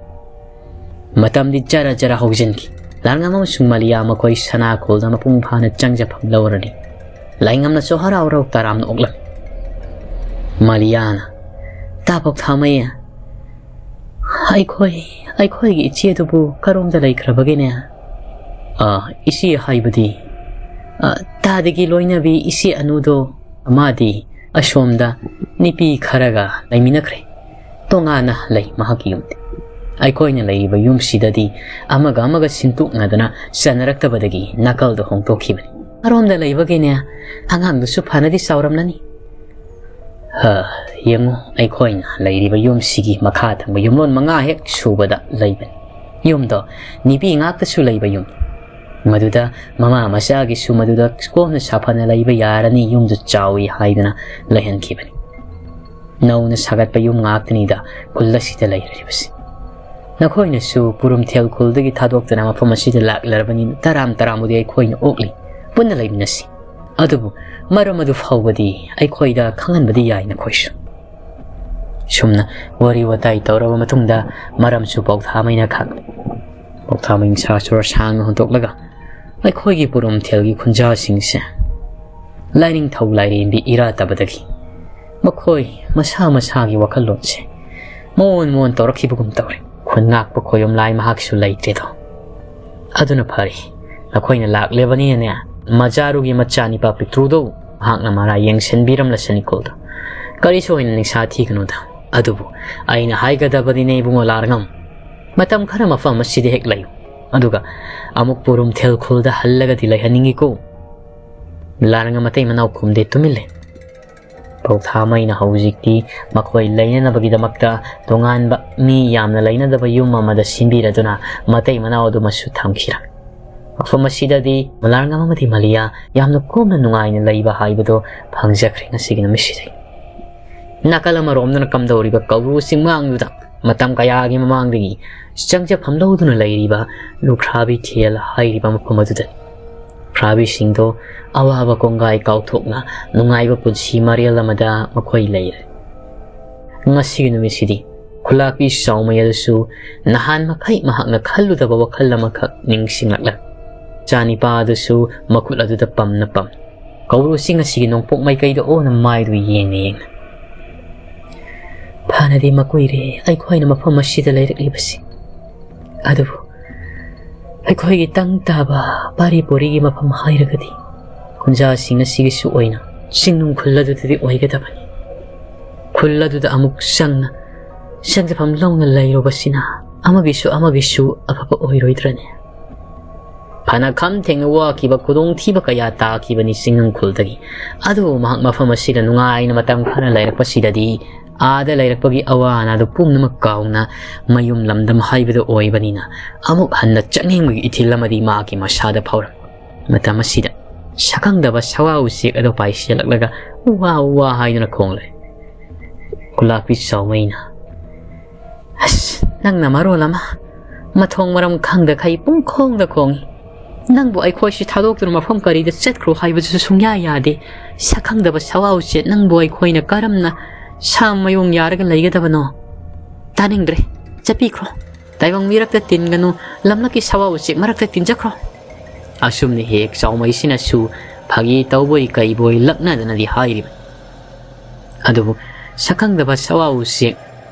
ꯃꯇꯝꯗꯤ ꯖꯔ ꯖꯔ ꯍꯧꯖꯤꯟꯈꯤ꯫ ꯂꯥꯡꯉꯝ ꯑꯃꯁꯨꯡ ꯃꯂꯤꯌꯥ ꯃꯈꯣꯏ ꯁꯅꯥ ꯈꯨꯜꯗ ꯃꯄꯨꯡ ꯐꯥꯅ ꯆꯪꯖꯐꯝ ꯂꯧꯔꯅꯤ꯫ ꯂꯥꯏꯉꯝꯅꯁꯨ ꯍꯔꯥꯎ ꯍꯔꯥꯎ ꯇꯔꯥꯝꯅ ꯑꯣꯛꯂꯝꯃꯤ꯫ ꯃꯂꯤꯌꯥꯅ, "ꯇꯥ ꯄꯥꯎꯊꯥꯃꯩ, ꯑꯩꯈꯣꯏ, ꯑꯩꯈꯣꯏꯒꯤ ꯏꯆꯦꯗꯨꯕꯨ ꯀꯔꯣꯝꯗ ꯂꯩꯈ꯭ꯔꯕꯒꯦꯅꯦ?" "ꯑ, ꯏꯆꯦ ꯍꯥꯏꯕꯗꯤ, ꯑ, ꯇꯥꯗꯒꯤ ꯂꯣꯏꯅꯕꯤ ꯏꯆꯦ ꯑꯅꯨꯗꯣ, ꯃꯥꯗꯤ ꯑꯁꯣꯝꯗ ꯅꯨꯄꯤ ꯈꯔꯒ ꯂꯩꯃꯤꯟꯅꯈ꯭ꯔꯦ꯫ ꯇꯣꯉꯥꯟꯅ ꯂꯩ ꯃꯍꯥꯛꯀꯤ ꯌꯨꯝꯗꯤ꯫ ꯑꯩꯈꯣꯏꯅ ꯂꯩꯔꯤꯕ ꯌꯨꯝꯁꯤꯗꯗꯤ ꯑꯃꯒ ꯑꯃꯒ ꯁꯤꯟꯇꯣꯛꯅꯗꯅ ꯆꯟꯅꯔꯛꯇꯕꯗꯒꯤ ꯅꯥꯀꯜꯗ ꯍꯣꯡꯗꯣꯛꯈꯤꯕꯅꯤ꯫ ꯀꯔꯣꯝꯗ ꯂꯩꯕꯒꯦꯅꯦ? ꯑꯉꯥꯡꯗꯨꯁꯨ ꯐꯅꯗꯤ ꯆꯥꯎꯔꯝꯂꯅꯤ꯫" "ꯍ, ꯌꯦꯡꯉꯨ, ꯑꯩꯈꯣꯏꯅ ꯂꯩꯔꯤꯕ ꯌꯨꯝꯁꯤꯒꯤ ꯃꯈꯥ ꯊꯪꯕ ꯌꯨꯝꯂꯣꯟ ꯃꯉꯥ ꯍꯦꯛ ꯁꯨꯕꯗ ꯂꯩꯕꯅꯤ꯫ ꯌꯨꯝꯗꯣ ꯅꯨꯄꯤ ꯉꯥꯛꯇꯁꯨ ꯂꯩꯕ ꯌꯨꯝ꯫ ꯃꯗꯨꯗ ꯃꯃꯥ ꯃꯆꯥꯒꯤꯁꯨ ꯃꯗꯨꯗ ꯀꯣꯝꯅ ꯁꯥꯐꯅ ꯂꯩꯕ ꯌꯥꯔꯅꯤ, ꯌꯨꯝꯗꯨ ꯆꯥꯎꯏ" ꯍꯥꯏꯗꯅ ꯂꯩꯍꯟꯈꯤꯕꯅꯤ꯫ ꯅꯧꯅ ꯁꯥꯒꯠꯄ ꯌꯨꯝ ꯉꯥꯛꯇꯅꯤꯗ ꯈꯨꯜ ꯑꯁꯤꯗ ꯂꯩꯔꯤꯕꯁꯤ꯫ ꯅꯈꯣꯏꯅꯁꯨ ꯄꯨꯔꯨꯝꯊꯦꯜ ꯈꯨꯜꯗꯒꯤ ꯊꯥꯗꯣꯛꯇꯅ ꯃꯐꯝ ꯑꯁꯤꯗ ꯂꯥꯛꯂꯔꯕꯅꯤꯅ, ꯇꯔꯥꯝ ꯇꯔꯥꯝꯕꯨꯗꯤ ꯑꯩꯈꯣꯏꯅ ꯑꯣꯛꯂꯤ꯫ ꯄꯨꯟꯅ ꯂꯩꯃꯤꯟꯅꯁꯤ꯫ ꯑꯗꯨꯕꯨ ꯃꯔꯝ ꯑꯗꯨ ꯐꯥꯎꯕꯗꯤ ꯑꯩꯈꯣꯏꯗ ꯈꯪꯍꯟꯕꯗꯤ ꯌꯥꯏ ꯅꯈꯣꯏꯁꯨ꯫ ꯁꯨꯝꯅ ꯋꯥꯔꯤ ꯋꯥꯇꯥꯏ ꯇꯧꯔꯕ ꯃꯇꯨꯡꯗ, ꯃꯔꯝꯁꯨ ꯄꯥꯎꯊꯥꯃꯩꯅ ꯈꯥꯛꯂꯦ꯫ ꯄꯥꯎꯊꯥꯃꯩ ꯁꯥ ꯁꯣꯔ ꯁꯥꯡꯅ ꯍꯣꯟꯗꯣꯛꯂꯒ, ꯑꯩꯈꯣꯏꯒꯤ ꯄꯨꯔꯨꯝꯊꯦꯜꯒꯤ ꯈꯨꯟꯖꯥꯁꯤꯡꯁꯦ ꯂꯥꯏꯅꯤꯡꯊꯧ ꯂꯥꯏꯔꯦꯝꯕꯤ ꯏꯔꯥꯠꯇꯕꯗꯒꯤ ꯃꯈꯣꯏ ꯃꯁꯥ ꯃꯁꯥꯒꯤ ꯋꯥꯈꯜꯂꯣꯟꯁꯦ ꯃꯑꯣꯟ ꯃꯑꯣꯟ ꯇꯧꯔꯛꯈꯤꯕꯒꯨꯝ ꯇꯧꯔꯦ꯫ ꯈꯨꯟ ꯉꯥꯛꯄ ꯈꯣꯏꯔꯣꯝꯂꯥꯏ ꯃꯍꯥꯛꯁꯨ ꯂꯩꯇ꯭ꯔꯦꯗꯣ꯫ ꯑꯗꯨꯅ ꯐꯔꯦ, ꯅꯈꯣꯏꯅ ꯂꯥꯛꯂꯕꯅꯤꯅꯅꯦ, ꯃꯖꯥꯔꯨꯒꯤ ꯃꯆꯥꯅꯤꯄꯥ ꯄꯤꯛꯇ꯭ꯔꯨꯗꯣ ꯃꯍꯥꯛꯅ ꯃꯔꯥ ꯌꯦꯡꯁꯤꯟꯕꯤꯔꯝꯂꯁꯅꯤꯀꯣꯜꯗ꯫ ꯀꯔꯤꯁꯨ ꯑꯣꯏꯅ ꯅꯤꯡꯁꯥ ꯊꯤꯒꯅꯨꯗ꯫ ꯑꯗꯨꯕꯨ ꯑꯩꯅ ꯍꯥꯏꯒꯗꯕꯗꯤꯅꯦ ꯏꯕꯨꯡꯉꯣ ꯂꯥꯔꯉꯝ, ꯃꯇꯝ ꯈꯔ ꯃꯐꯝ ꯑꯁꯤꯗ ꯍꯦꯛ ꯂꯩꯌꯨ꯫ ꯑꯗꯨꯒ ꯑꯃꯨꯛ ꯄꯨꯔꯨꯝꯊꯦꯜ ꯈꯨꯜꯗ ꯍꯜꯂꯒꯗꯤ ꯂꯩꯍꯟꯅꯤꯡꯉꯤꯀꯣ꯫ ꯂꯥꯔꯉꯝ ꯃꯇꯩ ꯃꯅꯥꯎ ꯈꯨꯝꯗꯦ, ꯇꯨꯃꯤꯟ ꯂꯩ꯫ ꯄꯧꯊꯥꯃꯩꯅ ꯍꯧꯖꯤꯛꯇꯤ ꯃꯈꯣꯏ ꯂꯩꯅꯅꯕꯒꯤꯗꯃꯛꯇ ꯇꯣꯉꯥꯟꯕ ꯃꯤ ꯌꯥꯝꯅ ꯂꯩꯅꯗꯕ ꯌꯨꯝ ꯑꯃꯗ ꯁꯤꯟꯕꯤꯔꯗꯨꯅ ꯃꯇꯩ ꯃꯅꯥꯎ ꯑꯗꯨꯃꯁꯨ ꯊꯝꯈꯤꯔꯦ꯫ ꯃꯐꯝ ꯑꯁꯤꯗꯗꯤ ꯃꯂꯥꯔꯉꯝ ꯑꯃꯗꯤ ꯃꯂꯤꯌꯥ ꯌꯥꯝꯅ ꯀꯣꯝꯅ ꯅꯨꯡꯉꯥꯏꯅ ꯂꯩꯕ ꯍꯥꯏꯕꯗꯣ ꯐꯪꯖꯈ꯭ꯔꯦ ꯉꯁꯤꯒꯤ ꯅꯨꯃꯤꯠꯁꯤꯗꯒꯤ꯫ ꯅꯥꯀꯜ ꯑꯃꯔꯣꯝꯗꯅ ꯀꯝꯗꯧꯔꯤꯕ ꯀꯧꯕ꯭ꯔꯨ ꯆꯤꯡꯃꯥꯡꯗꯨꯗ ꯃꯇꯝ ꯀꯌꯥꯒꯤ ꯃꯃꯥꯡꯗꯒꯤ ꯆꯪꯖꯐꯝ ꯂꯧꯗꯨꯅ ꯂꯩꯔꯤꯕ ꯂꯨꯈ꯭ꯔꯥꯕꯤ ꯊꯦꯜ ꯍꯥꯏꯔꯤꯕ ꯃꯐꯝ ꯑꯗꯨꯗꯅꯤ꯫ ꯂꯨꯈ꯭ꯔꯥꯕꯤꯁꯤꯡꯗꯣ ꯑꯋꯥꯕ ꯀꯣꯡꯒꯥꯏ ꯀꯥꯎꯊꯣꯛꯅ ꯅꯨꯡꯉꯥꯏꯕ ꯄꯨꯟꯁꯤ ꯃꯔꯦꯜ ꯑꯃꯗ ꯃꯈꯣꯏ ꯂꯩꯔꯦ꯫ ꯉꯁꯤꯒꯤ ꯅꯨꯃꯤꯠꯁꯤꯗꯤ ꯈꯨꯂꯥꯛꯄꯤ ꯆꯥꯎꯃꯩ ꯑꯗꯨꯁꯨ ꯅꯍꯥꯟ ꯃꯈꯩ ꯃꯍꯥꯛꯅ ꯈꯜꯂꯨꯗꯕ ꯋꯥꯈꯜ ꯑꯃꯈꯛ ꯅꯤꯡꯁꯤꯡꯂꯛꯂꯦ꯫ ꯆꯥꯅꯤꯄꯥ ꯑꯗꯨꯁꯨ ꯃꯈꯨꯠ ꯑꯗꯨꯗ ꯄꯝꯅ ꯄꯝ, ꯀꯧꯕ꯭ꯔꯨ ꯆꯤꯡ ꯑꯁꯤꯒꯤ ꯅꯣꯡꯄꯣꯛ ꯃꯥꯏꯀꯩꯗ ꯑꯣꯟꯅ ꯃꯥꯏꯗꯨ ꯌꯦꯡꯅ ꯌꯦꯡꯅ꯫ ꯐꯅꯗꯤ ꯃꯀꯨꯏꯔꯦ ꯑꯩꯈꯣꯏꯅ ꯃꯐꯝ ꯑꯁꯤꯗ ꯂꯩꯔꯛꯂꯤꯕꯁꯤ꯫ ꯑꯗꯨꯕꯨ ꯑꯩꯈꯣꯏꯒꯤ ꯇꯪ ꯇꯥꯕ ꯄꯥꯔꯤ ꯄꯨꯔꯤꯒꯤ ꯃꯐꯝ ꯍꯥꯏꯔꯒꯗꯤ ꯈꯨꯟꯖꯥꯁꯤꯡ ꯑꯁꯤꯒꯤꯁꯨ ꯑꯣꯏꯅ ꯆꯤꯡꯅꯨꯡ ꯈꯨꯜ ꯑꯗꯨꯗꯗꯤ ꯑꯣꯏꯒꯗꯕꯅꯤ꯫ ꯈꯨꯜ ꯑꯗꯨꯗ ꯑꯃꯨꯛ ꯆꯪꯅ ꯆꯪꯖꯐꯝ ꯂꯧꯅ ꯂꯩꯔꯨꯕꯁꯤꯅ ꯑꯃꯒꯤꯁꯨ ꯑꯃꯒꯤꯁꯨ ꯑꯐꯕ ꯑꯣꯏꯔꯣꯏꯗ꯭ꯔꯅꯦ? ꯐꯅ ꯈꯝ ꯊꯦꯡꯅ ꯋꯥꯈꯤꯕ ꯈꯨꯗꯣꯡꯊꯤꯕ ꯀꯌꯥ ꯇꯥꯈꯤꯕꯅꯤ ꯆꯤꯡꯅꯨꯡ ꯈꯨꯜꯗꯒꯤ꯫ ꯑꯗꯨꯕꯨ ꯃꯍꯥꯛ ꯃꯐꯝ ꯑꯁꯤꯗ ꯅꯨꯡꯉꯥꯏꯅ ꯃꯇꯝ ꯈꯔ ꯂꯩꯔꯛꯄꯁꯤꯗꯗꯤ ꯑꯥꯗ ꯂꯩꯔꯛꯄꯒꯤ ꯑꯋꯥ ꯑꯅꯥꯗꯨ ꯄꯨꯝꯅꯃꯛ ꯀꯥꯎꯅ ꯃꯌꯨꯝ ꯂꯝꯗꯝ ꯍꯥꯏꯕꯗꯨ ꯑꯣꯏꯕꯅꯤꯅ ꯑꯃꯨꯛ ꯍꯟꯅ ꯆꯠꯅꯤꯡꯕꯒꯤ ꯏꯊꯤꯜ ꯑꯃꯗꯤ ꯃꯍꯥꯛꯀꯤ ꯃꯁꯥꯗ ꯐꯥꯎꯔꯝꯃꯤ꯫ ꯃꯇꯝ ꯑꯁꯤꯗ ꯁꯛꯈꯪꯗꯕ ꯁꯋꯥ ꯎꯆꯦꯛ ꯑꯗꯨ ꯄꯥꯏꯁꯤꯜꯂꯛꯂꯒ ꯋꯥ ꯋꯥ ꯍꯥꯏꯗꯨꯅ ꯈꯣꯡꯂꯦ꯫ ꯈꯨꯂꯥꯛꯄꯤ ꯆꯥꯎꯃꯩꯅ, "ꯑꯁ, ꯅꯪꯅ ꯃꯔꯣꯜ ꯑꯃ ꯃꯊꯣꯡ ꯃꯔꯝ ꯈꯪꯗꯈꯩ ꯄꯨꯡꯈꯣꯡꯗ ꯈꯣꯡꯏ꯫ ꯅꯪꯕꯨ ꯑꯩꯈꯣꯏꯁꯤ ꯊꯥꯗꯣꯛꯇꯨꯅ ꯃꯐꯝ ꯀꯔꯤꯗ ꯆꯠꯈ꯭ꯔꯣ ꯍꯥꯏꯕꯗꯨꯁꯨ ꯁꯨꯡꯌꯥ ꯌꯥꯗꯦ꯫ ꯁꯛꯈꯪꯗꯕ ꯁꯋꯥ ꯎꯆꯦꯛ, ꯅꯪꯕꯨ ꯑꯩꯈꯣꯏꯅ ꯀꯔꯝꯅ ꯁꯥ ꯃꯌꯣꯡ ꯌꯥꯔꯒ ꯂꯩꯒꯗꯕꯅꯣ? ꯇꯥꯅꯤꯡꯗ꯭ꯔꯦ꯫ ꯆꯠꯄꯤꯈ꯭ꯔꯣ꯫ ꯇꯥꯏꯕꯪ ꯃꯤꯔꯛꯇ ꯇꯤꯟꯒꯅꯨ, ꯂꯝꯂꯛꯀꯤ ꯁꯋꯥ ꯎꯆꯦꯛ ꯃꯔꯛꯇ ꯇꯤꯟꯖꯈ꯭ꯔꯣ"꯫ ꯑꯁꯨꯝꯅ ꯍꯦꯛ ꯆꯥꯎꯃꯩꯁꯤꯅꯁꯨ ꯐꯥꯒꯤ ꯇꯧꯕꯣꯏ ꯀꯩꯕꯣꯏ ꯂꯛꯅꯗꯅꯗꯤ ꯍꯥꯏꯔꯤꯕꯅꯤ꯫ ꯑꯗꯨꯕꯨ ꯁꯛꯈꯪꯗꯕ ꯁꯋꯥ ꯎꯆꯦꯛ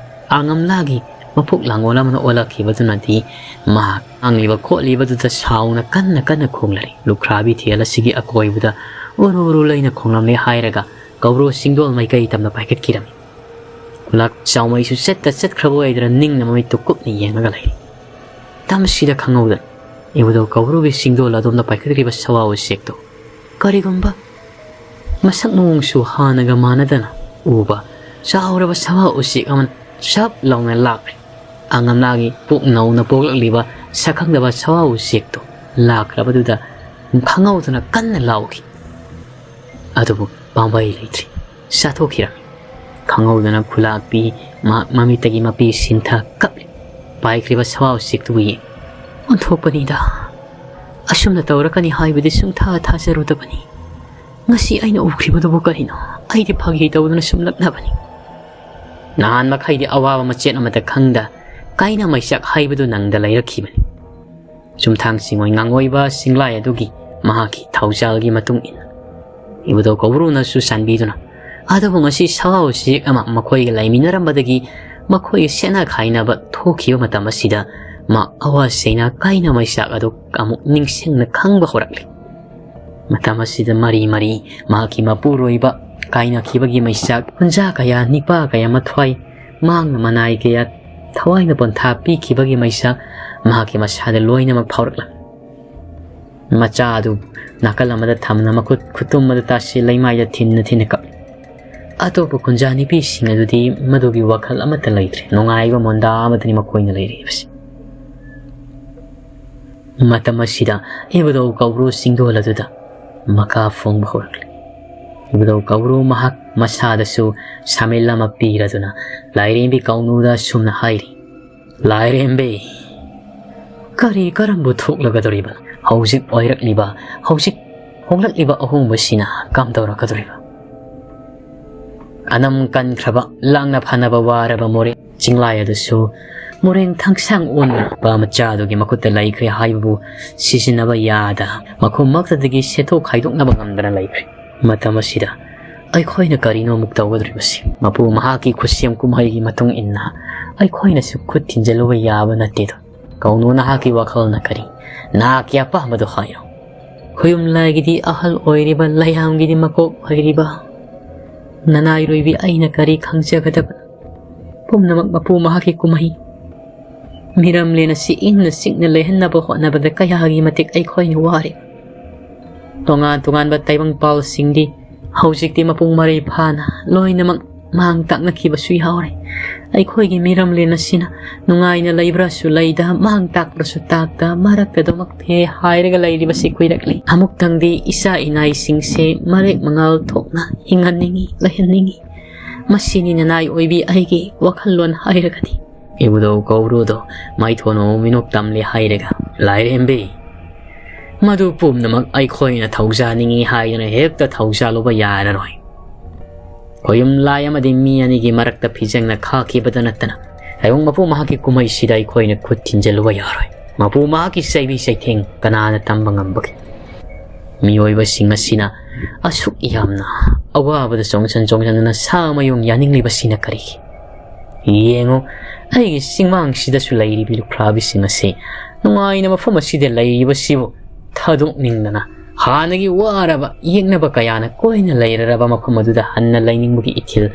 ꯑꯉꯝꯂꯥꯒꯤ ꯃꯄꯣꯛ ꯂꯥꯡꯒꯣꯜ ꯑꯃꯅ ꯑꯣꯜꯂꯛꯈꯤꯕꯗꯨꯅꯗꯤ ꯃꯍꯥꯛ ꯉꯥꯡꯂꯤꯕ ꯈꯣꯠꯂꯤꯕꯗꯨꯗ ꯁꯥꯎꯅ ꯀꯟꯅ ꯀꯟꯅ ꯈꯣꯡꯂꯔꯤ꯫ ꯂꯨꯈ꯭ꯔꯥꯕꯤ ꯊꯦꯜ ꯑꯁꯤꯒꯤ ꯑꯀꯣꯏꯕꯗ ꯎꯔꯨ ꯎꯔꯨ ꯂꯩꯅ ꯈꯣꯡꯂꯝꯂꯦ ꯍꯥꯏꯔꯒ ꯀꯧꯕ꯭ꯔꯨ ꯆꯤꯡꯗꯣꯜ ꯃꯥꯏꯀꯩ ꯇꯝꯅ ꯄꯥꯏꯈꯠꯈꯤꯔꯝꯃꯤ꯫ ꯈꯨꯂꯥꯛ ꯆꯥꯎꯃꯩꯁꯨ ꯆꯠꯇ ꯆꯠꯈ꯭ꯔꯕ ꯑꯣꯏꯗ꯭ꯔꯥ ꯅꯤꯡꯅ ꯃꯃꯤꯠꯇꯨ ꯀꯨꯞꯅ ꯌꯦꯡꯂꯒ ꯂꯩꯔꯤ꯫ ꯃꯇꯝꯁꯤꯗ ꯈꯪꯍꯧꯗꯅ ꯏꯕꯨꯙꯧ ꯀꯧꯕ꯭ꯔꯨꯒꯤ ꯆꯤꯡꯗꯣꯜ ꯑꯗꯣꯝꯗ ꯄꯥꯏꯈꯠꯈ꯭ꯔꯤꯕ ꯁꯋꯥ ꯎꯆꯦꯛꯇꯣ ꯀꯔꯤꯒꯨꯝꯕ ꯃꯁꯛ ꯃꯑꯣꯡꯁꯨ ꯍꯥꯟꯅꯒ ꯃꯥꯟꯅꯗꯅ ꯎꯕ ꯆꯥꯎꯔꯕ ꯁꯋꯥ ꯎꯆꯦꯛ ꯑꯃꯅ ꯁꯞ ꯂꯥꯎꯅ ꯂꯥꯛꯂꯦ꯫ ꯑꯉꯝꯂꯥꯒꯤ ꯄꯨꯛ ꯅꯧꯅ ꯄꯣꯛꯂꯛꯂꯤꯕ ꯁꯛꯈꯪꯗꯕ ꯁꯋꯥ ꯎꯆꯦꯛꯇꯣ ꯂꯥꯛꯈ꯭ꯔꯕꯗꯨꯗ ꯈꯪꯍꯧꯗꯅ ꯀꯟꯅ ꯂꯥꯎꯈꯤ꯫ ꯑꯗꯨꯕꯨ ꯄꯥꯝꯕꯩ ꯂꯩꯇ꯭ꯔꯤ꯫ ꯆꯥꯊꯣꯛꯈꯤꯔꯝꯃꯤ꯫ ꯈꯪꯍꯧꯗꯅ ꯈꯨꯂꯥꯛꯄꯤ ꯃꯍꯥꯛ ꯃꯃꯤꯠꯇꯒꯤ ꯃꯄꯤ ꯁꯤꯟꯊ ꯀꯞꯂꯤ꯫ ꯄꯥꯏꯈ꯭ꯔꯤꯕ ꯁꯋꯥ ꯎꯆꯦꯛꯇꯨꯕꯨ ꯌꯦꯡ ꯑꯣꯟꯊꯣꯛꯄꯅꯤꯗ꯫ ꯑꯁꯨꯝꯅ ꯇꯧꯔꯛꯀꯅꯤ ꯍꯥꯏꯕꯗꯤ ꯁꯨꯡꯊꯥ ꯊꯥꯖꯔꯨꯗꯕꯅꯤ꯫ ꯉꯁꯤ ꯑꯩꯅ ꯎꯈ꯭ꯔꯤꯕꯗꯨꯕꯨ ꯀꯔꯤꯅꯣ? ꯑꯩꯗꯤ ꯐꯥꯒꯤ ꯇꯧꯗꯨꯅ ꯁꯨꯝ ꯂꯛꯅꯕꯅꯤ꯫ ꯅꯍꯥꯟ ꯃꯈꯩꯗꯤ ꯑꯋꯥꯕ ꯃꯆꯦꯠ ꯑꯃꯠꯇ ꯈꯪꯗ ꯀꯥꯏꯅ ꯃꯩꯆꯥꯛ ꯍꯥꯏꯕꯗꯨ ꯅꯪꯗ ꯂꯩꯔꯛꯈꯤꯕꯅꯤ꯫ ꯆꯨꯝꯊꯥꯡ ꯆꯤꯡꯑꯣꯏ ꯉꯥꯡꯑꯣꯏꯕ ꯆꯤꯡꯂꯥꯏ ꯑꯗꯨꯒꯤ ꯃꯍꯥꯛꯀꯤ ꯊꯧꯖꯥꯜꯒꯤ ꯃꯇꯨꯡ ꯏꯟꯅ ꯏꯕꯨꯙꯧ ꯀꯧꯕ꯭ꯔꯨꯅꯁꯨ ꯆꯥꯟꯕꯤꯗꯨꯅ, ꯑꯗꯨꯕꯨ ꯉꯁꯤ ꯁꯥ ꯎꯆꯦꯛ ꯑꯃ ꯃꯈꯣꯏꯒ ꯂꯩꯃꯤꯟꯅꯔꯝꯕꯗꯒꯤ ꯃꯈꯣꯏꯒꯤ ꯁꯦꯠꯅ ꯈꯥꯏꯅꯕ ꯊꯣꯛꯈꯤꯕ ꯃꯇꯝ ꯑꯁꯤꯗ ꯃꯥ ꯑꯋꯥ ꯆꯩꯅꯥ ꯀꯥꯏꯅ ꯃꯩꯆꯥꯛ ꯑꯗꯨ ꯑꯃꯨꯛ ꯅꯤꯡꯁꯤꯡꯅ ꯈꯪꯕ ꯍꯧꯔꯛꯂꯤ꯫ ꯃꯇꯝ ꯑꯁꯤꯗ ꯃꯔꯤ ꯃꯔꯤ ꯃꯍꯥꯛꯀꯤ ꯃꯄꯨꯔꯣꯏꯕ ꯀꯥꯏꯅꯈꯤꯕꯒꯤ ꯃꯩꯆꯥꯛ, ꯈꯨꯟꯖꯥ ꯀꯌꯥ, ꯅꯤꯄꯥ ꯀꯌꯥ, ꯃꯊ꯭ꯋꯥꯏ ꯃꯥꯡꯅ ꯃꯅꯥꯏ ꯀꯌꯥ, ꯊꯋꯥꯏꯅ ꯄꯣꯟꯊꯥ ꯄꯤꯈꯤꯕꯒꯤ ꯃꯩꯆꯥꯛ ꯃꯍꯥꯛꯀꯤ ꯃꯁꯥꯗ ꯂꯣꯏꯅꯃꯛ ꯐꯥꯎꯔꯛꯂꯝꯃꯤ꯫ ꯃꯆꯥ ꯑꯗꯨ ꯅꯥꯀꯜ ꯑꯃꯗ ꯊꯝꯅ ꯃꯈꯨꯠ ꯈꯨꯇꯨꯝ ꯑꯗꯨ ꯇꯥꯁꯤ ꯂꯩꯃꯥꯏꯗ ꯊꯤꯟꯅ ꯊꯤꯟꯅ ꯀꯞꯂꯤ꯫ ꯑꯇꯣꯞꯄ ꯈꯨꯟꯖꯥ ꯅꯨꯄꯤꯁꯤꯡ ꯑꯗꯨꯗꯤ ꯃꯗꯨꯒꯤ ꯋꯥꯈꯜ ꯑꯃꯠꯇ ꯂꯩꯇ꯭ꯔꯦ꯫ ꯅꯨꯡꯉꯥꯏꯕ ꯃꯣꯟꯗꯥ ꯑꯃꯗꯅꯤ ꯃꯈꯣꯏꯅ ꯂꯩꯔꯤꯕꯁꯤ꯫ ꯃꯇꯝ ꯑꯁꯤꯗ ꯏꯕꯨꯙꯧ ꯀꯧꯕ꯭ꯔꯨ ꯆꯤꯡꯗꯣꯜ ꯑꯗꯨꯗ ꯃꯀꯥ ꯐꯣꯡꯕ ꯍꯧꯔꯛꯂꯤ꯫ ꯏꯕꯨꯙꯧ ꯀꯧꯕ꯭ꯔꯨ ꯃꯍꯥꯛ ꯃꯁꯥꯗꯁꯨ ꯁꯥꯃꯤꯜ ꯑꯃ ꯄꯤꯔꯗꯨꯅ ꯂꯥꯏꯔꯦꯝꯕꯤ ꯀꯧꯅꯨꯗ ꯑꯁꯨꯝꯅ ꯍꯥꯏꯔꯤ, "ꯂꯥꯏꯔꯦꯝꯕꯤ, ꯀꯔꯤ ꯀꯔꯝꯕ ꯊꯣꯛꯂꯒꯗꯧꯔꯤꯕ? ꯍꯧꯖꯤꯛ ꯑꯣꯏꯔꯛꯂꯤꯕ, ꯍꯧꯖꯤꯛ ꯍꯣꯡꯂꯛꯂꯤꯕ ꯑꯍꯣꯡꯕꯁꯤꯅ ꯀꯝꯗꯧꯔꯛꯀꯗꯧꯔꯤꯕ?" ꯑꯅꯝ ꯀꯟꯈ꯭ꯔꯕ, ꯂꯥꯡꯅ ꯐꯅꯕ ꯋꯥꯔꯕ ꯃꯣꯔꯦ ꯆꯤꯡꯂꯥꯏ ꯑꯗꯨꯁꯨ ꯃꯣꯔꯦꯡ ꯊꯥꯡꯁꯥꯡ ꯑꯣꯟꯕ ꯃꯆꯥ ꯑꯗꯨꯒꯤ ꯃꯈꯨꯠꯇ ꯂꯩꯈ꯭ꯔꯦ ꯍꯥꯏꯕꯕꯨ ꯁꯤꯖꯤꯟꯅꯕ ꯌꯥꯗ, ꯃꯈꯨꯝꯃꯛꯇꯗꯒꯤ ꯁꯦꯠꯊꯣꯛ ꯈꯥꯏꯗꯣꯛꯅꯕ ꯉꯝꯗꯅ ꯂꯩꯈ꯭ꯔꯦ꯫ ꯃꯇꯝ ꯑꯁꯤꯗ ꯑꯩꯈꯣꯏꯅ ꯀꯔꯤꯅꯣ ꯑꯃꯨꯛ ꯇꯧꯒꯗꯧꯔꯤꯕꯁꯤ? ꯃꯄꯨ ꯃꯍꯥꯛꯀꯤ ꯈꯨꯠꯁꯦꯝ ꯀꯨꯝꯍꯩꯒꯤ ꯃꯇꯨꯡ ꯏꯟꯅ ꯑꯩꯈꯣꯏꯅꯁꯨ ꯈꯨꯠ ꯊꯤꯟꯖꯤꯜꯂꯨꯕ ꯌꯥꯕ ꯅꯠꯇꯦꯗꯣ꯫ ꯀꯧꯅꯨ, ꯅꯍꯥꯛꯀꯤ ꯋꯥꯈꯜꯅ ꯀꯔꯤ? ꯅꯍꯥꯛꯀꯤ ꯑꯄꯥꯝꯕꯗꯣ ꯍꯥꯏꯔꯣ꯫ ꯈꯣꯌꯨꯝ ꯂꯥꯏꯒꯤꯗꯤ ꯑꯍꯜ ꯑꯣꯏꯔꯤꯕ, ꯂꯩꯌꯥꯝꯒꯤꯗꯤ ꯃꯀꯣꯛ ꯑꯣꯏꯔꯤꯕ, ꯅꯅꯥꯏꯔꯣꯏꯕꯤ ꯑꯩꯅ ꯀꯔꯤ ꯈꯪꯖꯒꯗꯕ? ꯄꯨꯝꯅꯃꯛ ꯃꯄꯨ ꯃꯍꯥꯛꯀꯤ ꯀꯨꯝꯍꯩ꯫ ꯃꯤꯔꯝꯂꯦꯟ ꯑꯁꯤ ꯏꯪꯅ ꯆꯤꯛꯅ ꯂꯩꯍꯟꯅꯕ ꯍꯣꯠꯅꯕꯗ ꯀꯌꯥꯒꯤ ꯃꯇꯤꯛ ꯑꯩꯈꯣꯏꯅ ꯋꯥꯔꯦ꯫ ꯇꯣꯉꯥꯟ ꯇꯣꯉꯥꯟꯕ ꯇꯥꯏꯕꯪꯄꯥꯜꯁꯤꯡꯗꯤ ꯍꯧꯖꯤꯛꯇꯤ ꯃꯄꯨꯡ ꯃꯔꯩ ꯐꯥꯅ ꯂꯣꯏꯅꯃꯛ ꯃꯥꯡ ꯇꯥꯛꯅꯈꯤꯕꯁꯨ ꯌꯥꯎꯔꯦ꯫ ꯑꯩꯈꯣꯏꯒꯤ ꯃꯤꯔꯝꯂꯦꯟ ꯑꯁꯤꯅ ꯅꯨꯡꯉꯥꯏꯅ ꯂꯩꯕ꯭ꯔꯥꯁꯨ ꯂꯩꯗ, ꯃꯥꯡ ꯇꯥꯛꯄ꯭ꯔꯥꯁꯨ ꯇꯥꯛꯇ, ꯃꯔꯛꯇ ꯑꯗꯨꯃꯛ ꯐꯦ ꯍꯥꯏꯔꯒ ꯂꯩꯔꯤꯕꯁꯤ ꯀꯨꯏꯔꯛꯂꯦ꯫ ꯑꯃꯨꯛꯇꯪꯗꯤ ꯏꯆꯥ ꯏꯅꯥꯏꯁꯤꯡꯁꯦ ꯃꯔꯦꯛ ꯃꯉꯥꯜ ꯊꯣꯛꯅ ꯍꯤꯡꯍꯟꯅꯤꯡꯏ, ꯂꯩꯍꯟꯅꯤꯡꯏ꯫ ꯃꯁꯤꯅꯤ ꯅꯅꯥꯏ ꯑꯣꯏꯕꯤ ꯑꯩꯒꯤ ꯋꯥꯈꯜꯂꯣꯟ ꯍꯥꯏꯔꯒꯗꯤ꯫ ꯏꯕꯨꯙꯧ ꯀꯧꯕ꯭ꯔꯨꯗꯣ ꯃꯥꯏꯊꯣꯟ ꯑꯃ ꯃꯤꯅꯣꯛ ꯇꯝꯂꯦ ꯍꯥꯏꯔꯒ, "ꯂꯥꯏꯔꯦꯝꯕꯤ, ꯃꯗꯨ ꯄꯨꯝꯅꯃꯛ ꯑꯩꯈꯣꯏꯅ ꯊꯧꯖꯥꯅꯤꯡꯏ ꯍꯥꯏꯗꯨꯅ ꯍꯦꯛꯇ ꯊꯧꯖꯥꯜꯂꯨꯕ ꯌꯥꯔꯔꯣꯏ꯫ ꯈꯣꯌꯨꯝ ꯂꯥꯏ ꯑꯃꯗꯤ ꯃꯤ ꯑꯅꯤꯒꯤ ꯃꯔꯛꯇ ꯐꯤꯖꯦꯡꯅ ꯈꯥꯛꯈꯤꯕꯗ ꯅꯠꯇꯅ ꯇꯥꯏꯕꯪ ꯃꯄꯨ ꯃꯍꯥꯛꯀꯤ ꯀꯨꯝꯍꯩꯁꯤꯗ ꯑꯩꯈꯣꯏꯅ ꯈꯨꯠ ꯊꯤꯟꯖꯤꯜꯂꯨꯕ ꯌꯥꯔꯣꯏ꯫ ꯃꯄꯨ ꯃꯍꯥꯛꯀꯤ ꯆꯩꯕꯤ ꯆꯩꯊꯦꯡ ꯀꯅꯥꯅ ꯇꯝꯕ ꯉꯝꯕꯒꯦ? ꯃꯤꯑꯣꯏꯕꯁꯤꯡ ꯑꯁꯤꯅ ꯑꯁꯨꯛ ꯌꯥꯝꯅ ꯑꯋꯥꯕꯗ ꯆꯣꯡꯁꯟ ꯆꯣꯡꯁꯟꯗꯨꯅ ꯁꯥ ꯃꯌꯨꯡ ꯌꯥꯅꯤꯡꯂꯤꯕꯁꯤꯅ ꯀꯔꯤꯒꯤ? ꯌꯦꯡꯉꯨ, ꯑꯩꯒꯤ ꯆꯤꯡꯃꯥꯡꯁꯤꯗꯁꯨ ꯂꯩꯔꯤꯕꯤ ꯂꯨꯈ꯭ꯔꯥꯕꯤꯁꯤꯡ ꯑꯁꯤ ꯅꯨꯡꯉꯥꯏꯅ ꯃꯐꯝ ꯑꯁꯤꯗ ꯂꯩꯔꯤꯕꯁꯤꯕꯨ ꯊꯥꯗꯣꯛꯅꯤꯡꯗꯅ ꯍꯥꯟꯅꯒꯤ ꯋꯥꯔꯕ ꯌꯦꯛꯅꯕ ꯀꯌꯥꯅ ꯀꯣꯏꯅ ꯂꯩꯔꯔꯕ ꯃꯐꯝ ꯑꯗꯨꯗ ꯍꯟꯅ ꯂꯩꯅꯤꯡꯕꯒꯤ ꯏꯊꯤꯜ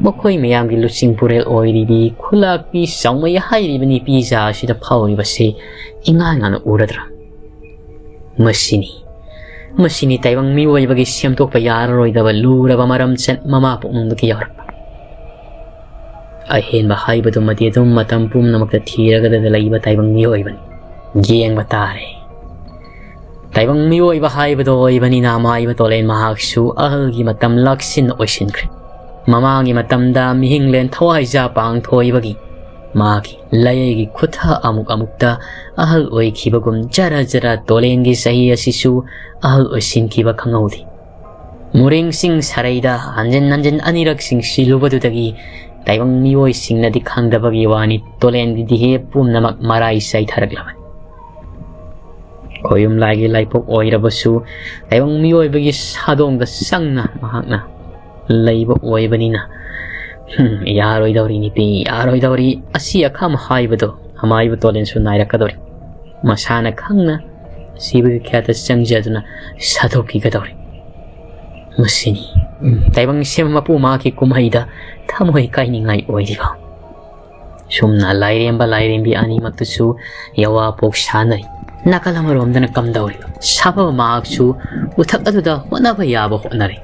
ꯃꯈꯣꯏ ꯃꯌꯥꯝꯒꯤ ꯂꯨꯆꯤꯡ ꯄꯨꯔꯦꯜ ꯑꯣꯏꯔꯤꯕꯤ ꯈꯨꯂꯥꯛꯄꯤ ꯆꯥꯎꯃꯩ ꯍꯥꯏꯔꯤꯕ ꯅꯨꯄꯤ ꯏꯆꯥ ꯑꯁꯤꯗ ꯐꯥꯎꯔꯤꯕꯁꯤ ꯏꯉꯥꯟ ꯉꯥꯟꯅ ꯎꯔꯗ꯭ꯔꯥ? ꯃꯁꯤꯅꯤ, ꯃꯁꯤꯅꯤ ꯇꯥꯏꯕꯪ ꯃꯤꯑꯣꯏꯕꯒꯤ ꯁꯦꯝꯗꯣꯛꯄ ꯌꯥꯔꯔꯣꯏꯗꯕ ꯂꯨꯔꯕ ꯃꯔꯝꯆꯠ ꯃꯃꯥ ꯄꯨꯛꯅꯨꯡꯗꯒꯤ ꯌꯥꯎꯔꯛꯄ꯫ ꯑꯍꯦꯟꯕ ꯍꯥꯏꯕꯗꯨꯃꯗꯤ ꯑꯗꯨꯝ ꯃꯇꯝ ꯄꯨꯝꯅꯃꯛꯇ ꯊꯤꯔꯒꯗ ꯂꯩꯕ ꯇꯥꯏꯕꯪ ꯃꯤꯑꯣꯏꯕꯅꯤ꯫ ꯌꯦꯡꯕ ꯇꯥꯔꯦ꯫ ꯇꯥꯏꯕꯪ ꯃꯤꯑꯣꯏꯕ ꯍꯥꯏꯕꯗꯣ ꯑꯣꯏꯕꯅꯤꯅ ꯃꯥꯏꯕ ꯇꯣꯂꯦꯟ ꯃꯍꯥꯛꯁꯨ ꯑꯍꯜꯒꯤ ꯃꯇꯝ ꯂꯥꯛꯁꯤꯟ ꯑꯣꯏꯁꯤꯟꯈ꯭ꯔꯦ꯫ ꯃꯃꯥꯡꯒꯤ ꯃꯇꯝꯗ ꯃꯤꯍꯤꯡꯂꯦꯟ ꯊꯋꯥꯏꯖꯥ ꯄꯥꯡꯊꯣꯏꯕꯒꯤ ꯃꯥꯒꯤ ꯂꯥꯏꯌꯩꯒꯤ ꯈꯨꯠꯊ ꯑꯃꯨꯛ ꯑꯃꯨꯛꯇ ꯑꯍꯜ ꯑꯣꯏꯈꯤꯕꯒꯨꯝ ꯖꯔ ꯖꯔ ꯇꯣꯂꯦꯟꯒꯤ ꯆꯍꯤ ꯑꯁꯤꯁꯨ ꯑꯍꯜ ꯑꯣꯏꯁꯤꯟꯈꯤꯕ ꯈꯪꯍꯧꯗꯦ꯫ ꯃꯨꯔꯦꯡꯁꯤꯡ ꯁꯔꯩꯗ ꯍꯟꯖꯤꯟ ꯍꯟꯖꯤꯟ ꯑꯅꯤꯔꯛꯁꯤꯡ ꯁꯤꯜꯂꯨꯕꯗꯨꯗꯒꯤ ꯇꯥꯏꯕꯪ ꯃꯤꯑꯣꯏꯁꯤꯡꯅꯗꯤ ꯈꯪꯗꯕꯒꯤ ꯋꯥꯅꯤ, ꯇꯣꯂꯦꯟꯒꯤ ꯗꯤꯍꯦ ꯄꯨꯝꯅꯃꯛ ꯃꯔꯥꯏ ꯆꯥꯏꯊꯔꯛꯂꯕꯅꯤ꯫ ꯈꯣꯌꯨꯝ ꯂꯥꯏꯒꯤ ꯂꯥꯏꯄꯣꯛ ꯑꯣꯏꯔꯕꯁꯨ ꯇꯥꯏꯕꯪ ꯃꯤꯑꯣꯏꯕꯒꯤ ꯁꯥꯗꯣꯡꯗ ꯆꯪꯅ ꯃꯍꯥꯛꯅ ꯂꯩꯕ ꯑꯣꯏꯕꯅꯤꯅ, "ꯍꯨꯝ, ꯌꯥꯔꯣꯏꯗꯧꯔꯤ ꯅꯨꯄꯤ, ꯌꯥꯔꯣꯏꯗꯧꯔꯤ, ꯑꯁꯤ ꯑꯈꯥꯝ ꯍꯥꯏꯕꯗꯣ ꯑꯃꯥꯏꯕ ꯇꯣꯂꯦꯟꯁꯨ ꯅꯥꯏꯔꯛꯀꯗꯧꯔꯤ, ꯃꯁꯥꯅ ꯈꯪꯅ ꯁꯤꯕꯒꯤ ꯈꯌꯥꯠꯇ ꯆꯪꯖꯗꯨꯅ ꯁꯥꯗꯣꯛꯈꯤꯒꯗꯧꯔꯤ꯫ ꯃꯁꯤꯅꯤ ꯇꯥꯏꯕꯪ ꯁꯦꯝꯕ ꯃꯄꯨ ꯃꯍꯥꯛꯀꯤ ꯀꯨꯝꯍꯩꯗ ꯊꯃꯣꯏ ꯀꯥꯏꯅꯤꯡꯉꯥꯏ ꯑꯣꯏꯔꯤꯕ"꯫ ꯁꯨꯝꯅ ꯂꯥꯏꯔꯦꯝꯕ ꯂꯥꯏꯔꯦꯝꯕꯤ ꯑꯅꯤꯃꯛꯇꯁꯨ ꯌꯋꯥꯄꯣꯛ ꯁꯥꯅꯔꯤ꯫ ꯅꯥꯀꯜ ꯑꯃꯔꯣꯝꯗꯅ ꯀꯝꯗꯧꯔꯤꯕ ꯁꯥꯐꯕ ꯃꯍꯥꯛꯁꯨ ꯎꯊꯛ ꯑꯗꯨꯗ ꯍꯣꯠꯅꯕ ꯌꯥꯕ ꯍꯣꯠꯅꯔꯤ꯫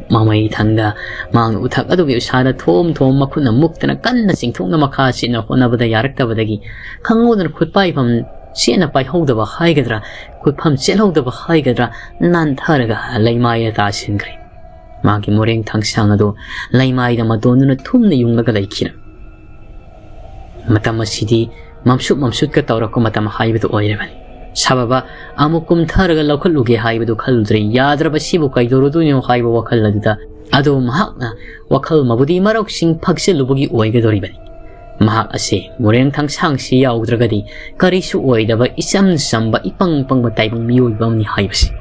ꯃꯃꯩ ꯊꯪꯗ ꯃꯍꯥꯛꯅ ꯎꯊꯛ ꯑꯗꯨꯒꯤ ꯎꯁꯥꯗ ꯊꯣꯝ ꯊꯣꯝ ꯃꯈꯨꯠꯅ ꯃꯨꯛꯇꯅ ꯀꯟꯅ ꯆꯤꯡꯊꯣꯛꯅ ꯃꯈꯥ ꯆꯦꯠꯅ ꯍꯣꯠꯅꯕꯗ ꯌꯥꯔꯛꯇꯕꯗꯒꯤ ꯈꯪꯍꯧꯗꯅ ꯈꯨꯠꯄꯥꯏꯐꯝ ꯆꯦꯠꯅ ꯄꯥꯏꯍꯧꯗꯕ ꯍꯥꯏꯒꯗ꯭ꯔꯥ, ꯈꯨꯠꯐꯝ ꯆꯦꯠꯍꯧꯗꯕ ꯍꯥꯏꯒꯗ꯭ꯔꯥ, ꯅꯥꯟꯊꯔꯒ ꯂꯩꯃꯥꯏꯗ ꯇꯥꯁꯤꯟꯈ꯭ꯔꯦ꯫ ꯃꯥꯒꯤ ꯃꯣꯔꯦꯡ ꯊꯥꯡꯁꯥꯡ ꯑꯗꯨ ꯂꯩꯃꯥꯏꯗ ꯃꯇꯣꯟꯗꯨꯅ ꯊꯨꯝꯅ ꯌꯨꯡꯂꯒ ꯂꯩꯈꯤꯔꯝꯃꯤ꯫ ꯃꯇꯝ ꯑꯁꯤꯗꯤ ꯃꯝꯁꯨꯠ ꯃꯝꯁꯨꯠꯀ ꯇꯧꯔꯛꯄ ꯃꯇꯝ ꯍꯥꯏꯕꯗꯨ ꯑꯣꯏꯔꯕꯅꯤ꯫ ꯁꯥꯕꯕ ꯑꯃꯨꯛ ꯀꯨꯝꯊꯔꯒ ꯂꯧꯈꯠꯂꯨꯒꯦ ꯍꯥꯏꯕꯗꯨ ꯈꯜꯂꯨꯗ꯭ꯔꯦ꯫ ꯌꯥꯗ꯭ꯔꯕꯁꯤꯕꯨ ꯀꯩꯗꯧꯔꯨꯗꯣꯏꯅꯣ ꯍꯥꯏꯕ ꯋꯥꯈꯜ ꯑꯗꯨꯗ ꯑꯗꯨ ꯃꯍꯥꯛꯅ ꯋꯥꯈꯜ ꯃꯕꯨꯗꯤ ꯃꯔꯧꯁꯤꯡ ꯐꯛꯆꯜꯂꯨꯕꯒꯤ ꯑꯣꯏꯒꯗꯧꯔꯤꯕꯅꯤ꯫ ꯃꯍꯥꯛ ꯑꯁꯤ ꯃꯣꯔꯦꯡ ꯊꯥꯡꯁꯥꯡꯁꯤ ꯌꯥꯎꯗ꯭ꯔꯒꯗꯤ ꯀꯔꯤꯁꯨ ꯑꯣꯏꯗꯕ ꯏꯆꯝ ꯆꯝꯕ ꯏꯄꯪ ꯄꯪꯕ ꯇꯥꯏꯕꯪ ꯃꯤꯑꯣꯏꯕ ꯑꯃꯅꯤ ꯍꯥꯏꯕꯁꯤ꯫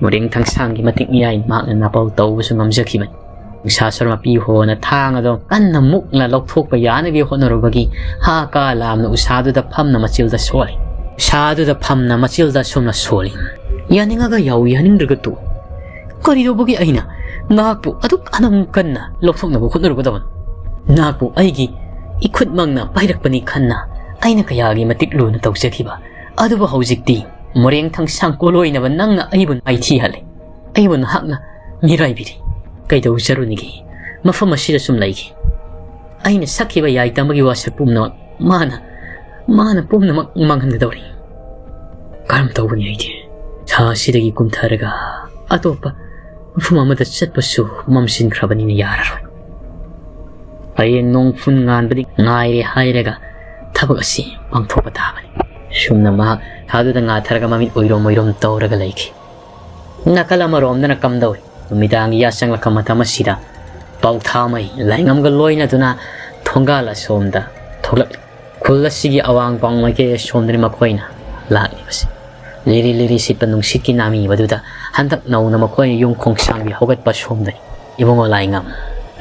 ꯃꯣꯔꯦꯡ ꯊꯥꯡꯁꯥꯡꯒꯤ ꯃꯇꯤꯛ ꯃꯤꯌꯥꯏ ꯃꯍꯥꯛꯅ ꯅꯥꯄꯜ ꯇꯧꯕꯁꯨ ꯉꯝꯖꯈꯤꯕꯅꯤ꯫ ꯅꯨꯡꯁꯥ ꯁꯣꯔ ꯃꯄꯤ ꯍꯣꯅ ꯊꯥꯡ ꯑꯗꯣ ꯀꯟꯅ ꯃꯨꯛꯅ ꯂꯧꯊꯣꯛꯄ ꯌꯥꯅꯕꯒꯤ ꯍꯣꯠꯅꯔꯨꯕꯒꯤ ꯍꯥ ꯀꯥ ꯂꯥꯝꯅ ꯎꯁꯥꯗꯨꯗ ꯐꯝꯅ ꯃꯆꯤꯜꯗ ꯁꯣꯜꯂꯤ꯫ ꯎꯁꯥꯗꯨꯗ ꯐꯝꯅ ꯃꯆꯤꯜꯗ ꯁꯨꯝꯅ ꯁꯣꯜꯂꯤ꯫ ꯌꯥꯅꯤꯡꯉꯒ ꯌꯥꯎ, ꯌꯥꯅꯤꯡꯗ꯭ꯔꯒ ꯇꯣꯛ꯫ ꯀꯔꯤꯗꯧꯕꯒꯤ ꯑꯩꯅ ꯅꯍꯥꯛꯄꯨ ꯑꯗꯨꯛ ꯑꯅꯝ ꯀꯟꯅ ꯂꯧꯊꯣꯛꯅꯕ ꯍꯣꯠꯅꯔꯨꯒꯗꯕꯅꯣ? ꯅꯍꯥꯛꯄꯨ ꯑꯩꯒꯤ ꯏꯈꯨꯠꯃꯛꯅ ꯄꯥꯏꯔꯛꯄꯅꯤ ꯈꯟꯅ ꯑꯩꯅ ꯀꯌꯥꯒꯤ ꯃꯇꯤꯛ ꯂꯨꯅ ꯇꯧꯖꯈꯤꯕ ꯑꯗꯨꯕꯨ ꯍꯧꯖꯤꯛꯇꯤ ꯃꯣꯔꯦꯡ ꯊꯥꯡꯁꯥꯡ ꯀꯣꯂꯣꯏꯅꯕ ꯅꯪꯅ ꯑꯩꯕꯨ ꯃꯥꯏꯊꯤꯍꯜꯂꯦ꯫ ꯑꯩꯕꯨ ꯅꯍꯥꯛꯅ ꯃꯤꯔꯥꯏꯕꯤꯔꯤ꯫ ꯀꯩꯗꯧꯖꯔꯨꯅꯤꯒꯦ? ꯃꯐꯝ ꯑꯁꯤꯗ ꯁꯨꯝ ꯂꯩꯒꯦ꯫ ꯑꯩꯅ ꯁꯛꯈꯤꯕ ꯌꯥꯏꯇꯝꯕꯒꯤ ꯋꯥꯁꯛ ꯄꯨꯝꯅꯃꯛ ꯃꯥꯅ, ꯃꯥꯅ ꯄꯨꯝꯅꯃꯛ ꯃꯥꯡꯍꯟꯒꯗꯧꯔꯤ꯫ ꯀꯔꯝ ꯇꯧꯒꯅꯤ ꯑꯩꯗꯤ? ꯊꯥ ꯑꯁꯤꯗꯒꯤ ꯀꯨꯝꯊꯔꯒ ꯑꯇꯣꯞꯄ ꯃꯐꯝ ꯑꯃꯗ ꯆꯠꯄꯁꯨ ꯃꯝꯁꯤꯟꯈ꯭ꯔꯕꯅꯤꯅ ꯌꯥꯔꯔꯣꯏ꯫ ꯍꯌꯦꯡ ꯅꯣꯡꯐꯨꯟ ꯉꯥꯟꯕꯗꯤ ꯉꯥꯏꯔꯦ ꯍꯥꯏꯔꯒ ꯊꯕꯛ ꯑꯁꯤ ꯄꯥꯡꯊꯣꯛꯄ ꯇꯥꯕꯅꯤ꯫ ꯁꯨꯝꯅ ꯃꯍꯥꯛ ꯊꯥꯗꯨꯗ ꯉꯥꯊꯔꯒ ꯃꯃꯤꯠ ꯎꯏꯔꯣꯝ ꯎꯏꯔꯣꯝ ꯇꯧꯔꯒ ꯂꯩꯈꯤ꯫ ꯅꯥꯀꯜ ꯑꯃꯔꯣꯝꯗꯅ ꯀꯝꯗꯧꯏ? ꯅꯨꯃꯤꯗꯥꯡꯒꯤ ꯌꯥꯆꯪꯂꯛꯄ ꯃꯇꯝ ꯑꯁꯤꯗ ꯄꯥꯎꯊꯥꯃꯩ ꯂꯥꯏꯉꯝꯒ ꯂꯣꯏꯅꯗꯨꯅ ꯊꯣꯡꯒꯥꯜ ꯑꯁꯣꯝꯗ ꯊꯣꯛꯂꯛꯂꯤ꯫ ꯈꯨꯜ ꯑꯁꯤꯒꯤ ꯑꯋꯥꯡ ꯄꯥꯡ ꯃꯥꯏꯀꯩ ꯑꯁꯣꯝꯗꯅꯤ ꯃꯈꯣꯏꯅ ꯂꯥꯛꯂꯤꯕꯁꯤ꯫ ꯂꯤꯔꯤ ꯂꯤꯔꯤ ꯁꯤꯠꯄ ꯅꯨꯡꯁꯤꯠꯀꯤ ꯅꯥꯃꯤꯕꯗꯨꯗ ꯍꯟꯗꯛ ꯅꯧꯅ ꯃꯈꯣꯏꯅ ꯌꯨꯝ ꯈꯣꯡꯁꯥꯡꯕꯤ ꯍꯧꯒꯠꯄ ꯑꯁꯣꯝꯗꯅꯤ꯫ ꯏꯕꯨꯡꯉꯣ ꯂꯥꯏꯉꯝ,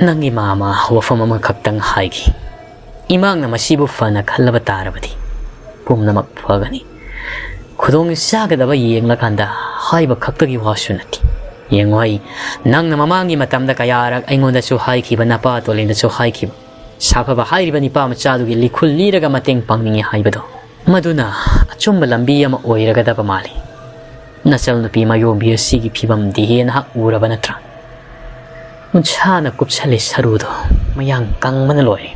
ꯅꯪꯒꯤ ꯃꯥꯃ ꯋꯥꯐꯝ ꯑꯃꯈꯛꯇꯪ ꯍꯥꯏꯈꯤ꯫ ꯏꯃꯥꯡꯅ ꯃꯁꯤꯕꯨ ꯐꯅ ꯈꯜꯂꯕ ꯇꯥꯔꯕꯗꯤ ꯄꯨꯝꯅꯃꯛ ꯐꯒꯅꯤ꯫ ꯈꯨꯗꯣꯡ ꯆꯥꯒꯗꯕ ꯌꯦꯡꯂꯀꯥꯟꯗ ꯍꯥꯏꯕ ꯈꯛꯇꯒꯤ ꯋꯥꯁꯨ ꯅꯠꯇꯦ꯫ ꯌꯦꯡꯉꯣ, ꯑꯩ, ꯅꯪꯅ ꯃꯃꯥꯡꯒꯤ ꯃꯇꯝꯗ ꯀꯌꯥꯔꯛ ꯑꯩꯉꯣꯟꯗꯁꯨ ꯍꯥꯏꯈꯤꯕ, ꯅꯄꯥ ꯇꯣꯂꯦꯟꯗꯁꯨ ꯍꯥꯏꯈꯤꯕ, ꯁꯥꯐꯕ ꯍꯥꯏꯔꯤꯕ ꯅꯤꯄꯥ ꯃꯆꯥꯗꯨꯒꯤ ꯂꯤꯈꯨꯜ ꯂꯤꯔꯒ ꯃꯇꯦꯡ ꯄꯥꯡꯅꯤꯡꯉꯤ ꯍꯥꯏꯕꯗꯣ, ꯃꯗꯨꯅ ꯑꯆꯨꯝꯕ ꯂꯝꯕꯤ ꯑꯃ ꯑꯣꯏꯔꯒꯗꯕ ꯃꯥꯜꯂꯤ꯫ ꯅꯆꯜꯅꯨꯄꯤ ꯃꯌꯣꯝꯕꯤ ꯑꯁꯤꯒꯤ ꯐꯤꯕꯝꯗꯤ ꯍꯦꯟꯅ ꯍꯛ ꯎꯔꯕ ꯅꯠꯇ꯭ꯔꯥ? ꯎꯟꯁꯥꯅ ꯀꯨꯞꯁꯜꯂꯤ ꯁꯔꯨꯗꯣ, ꯃꯌꯥꯡ ꯀꯪꯕꯅ ꯂꯣꯏꯔꯦ꯫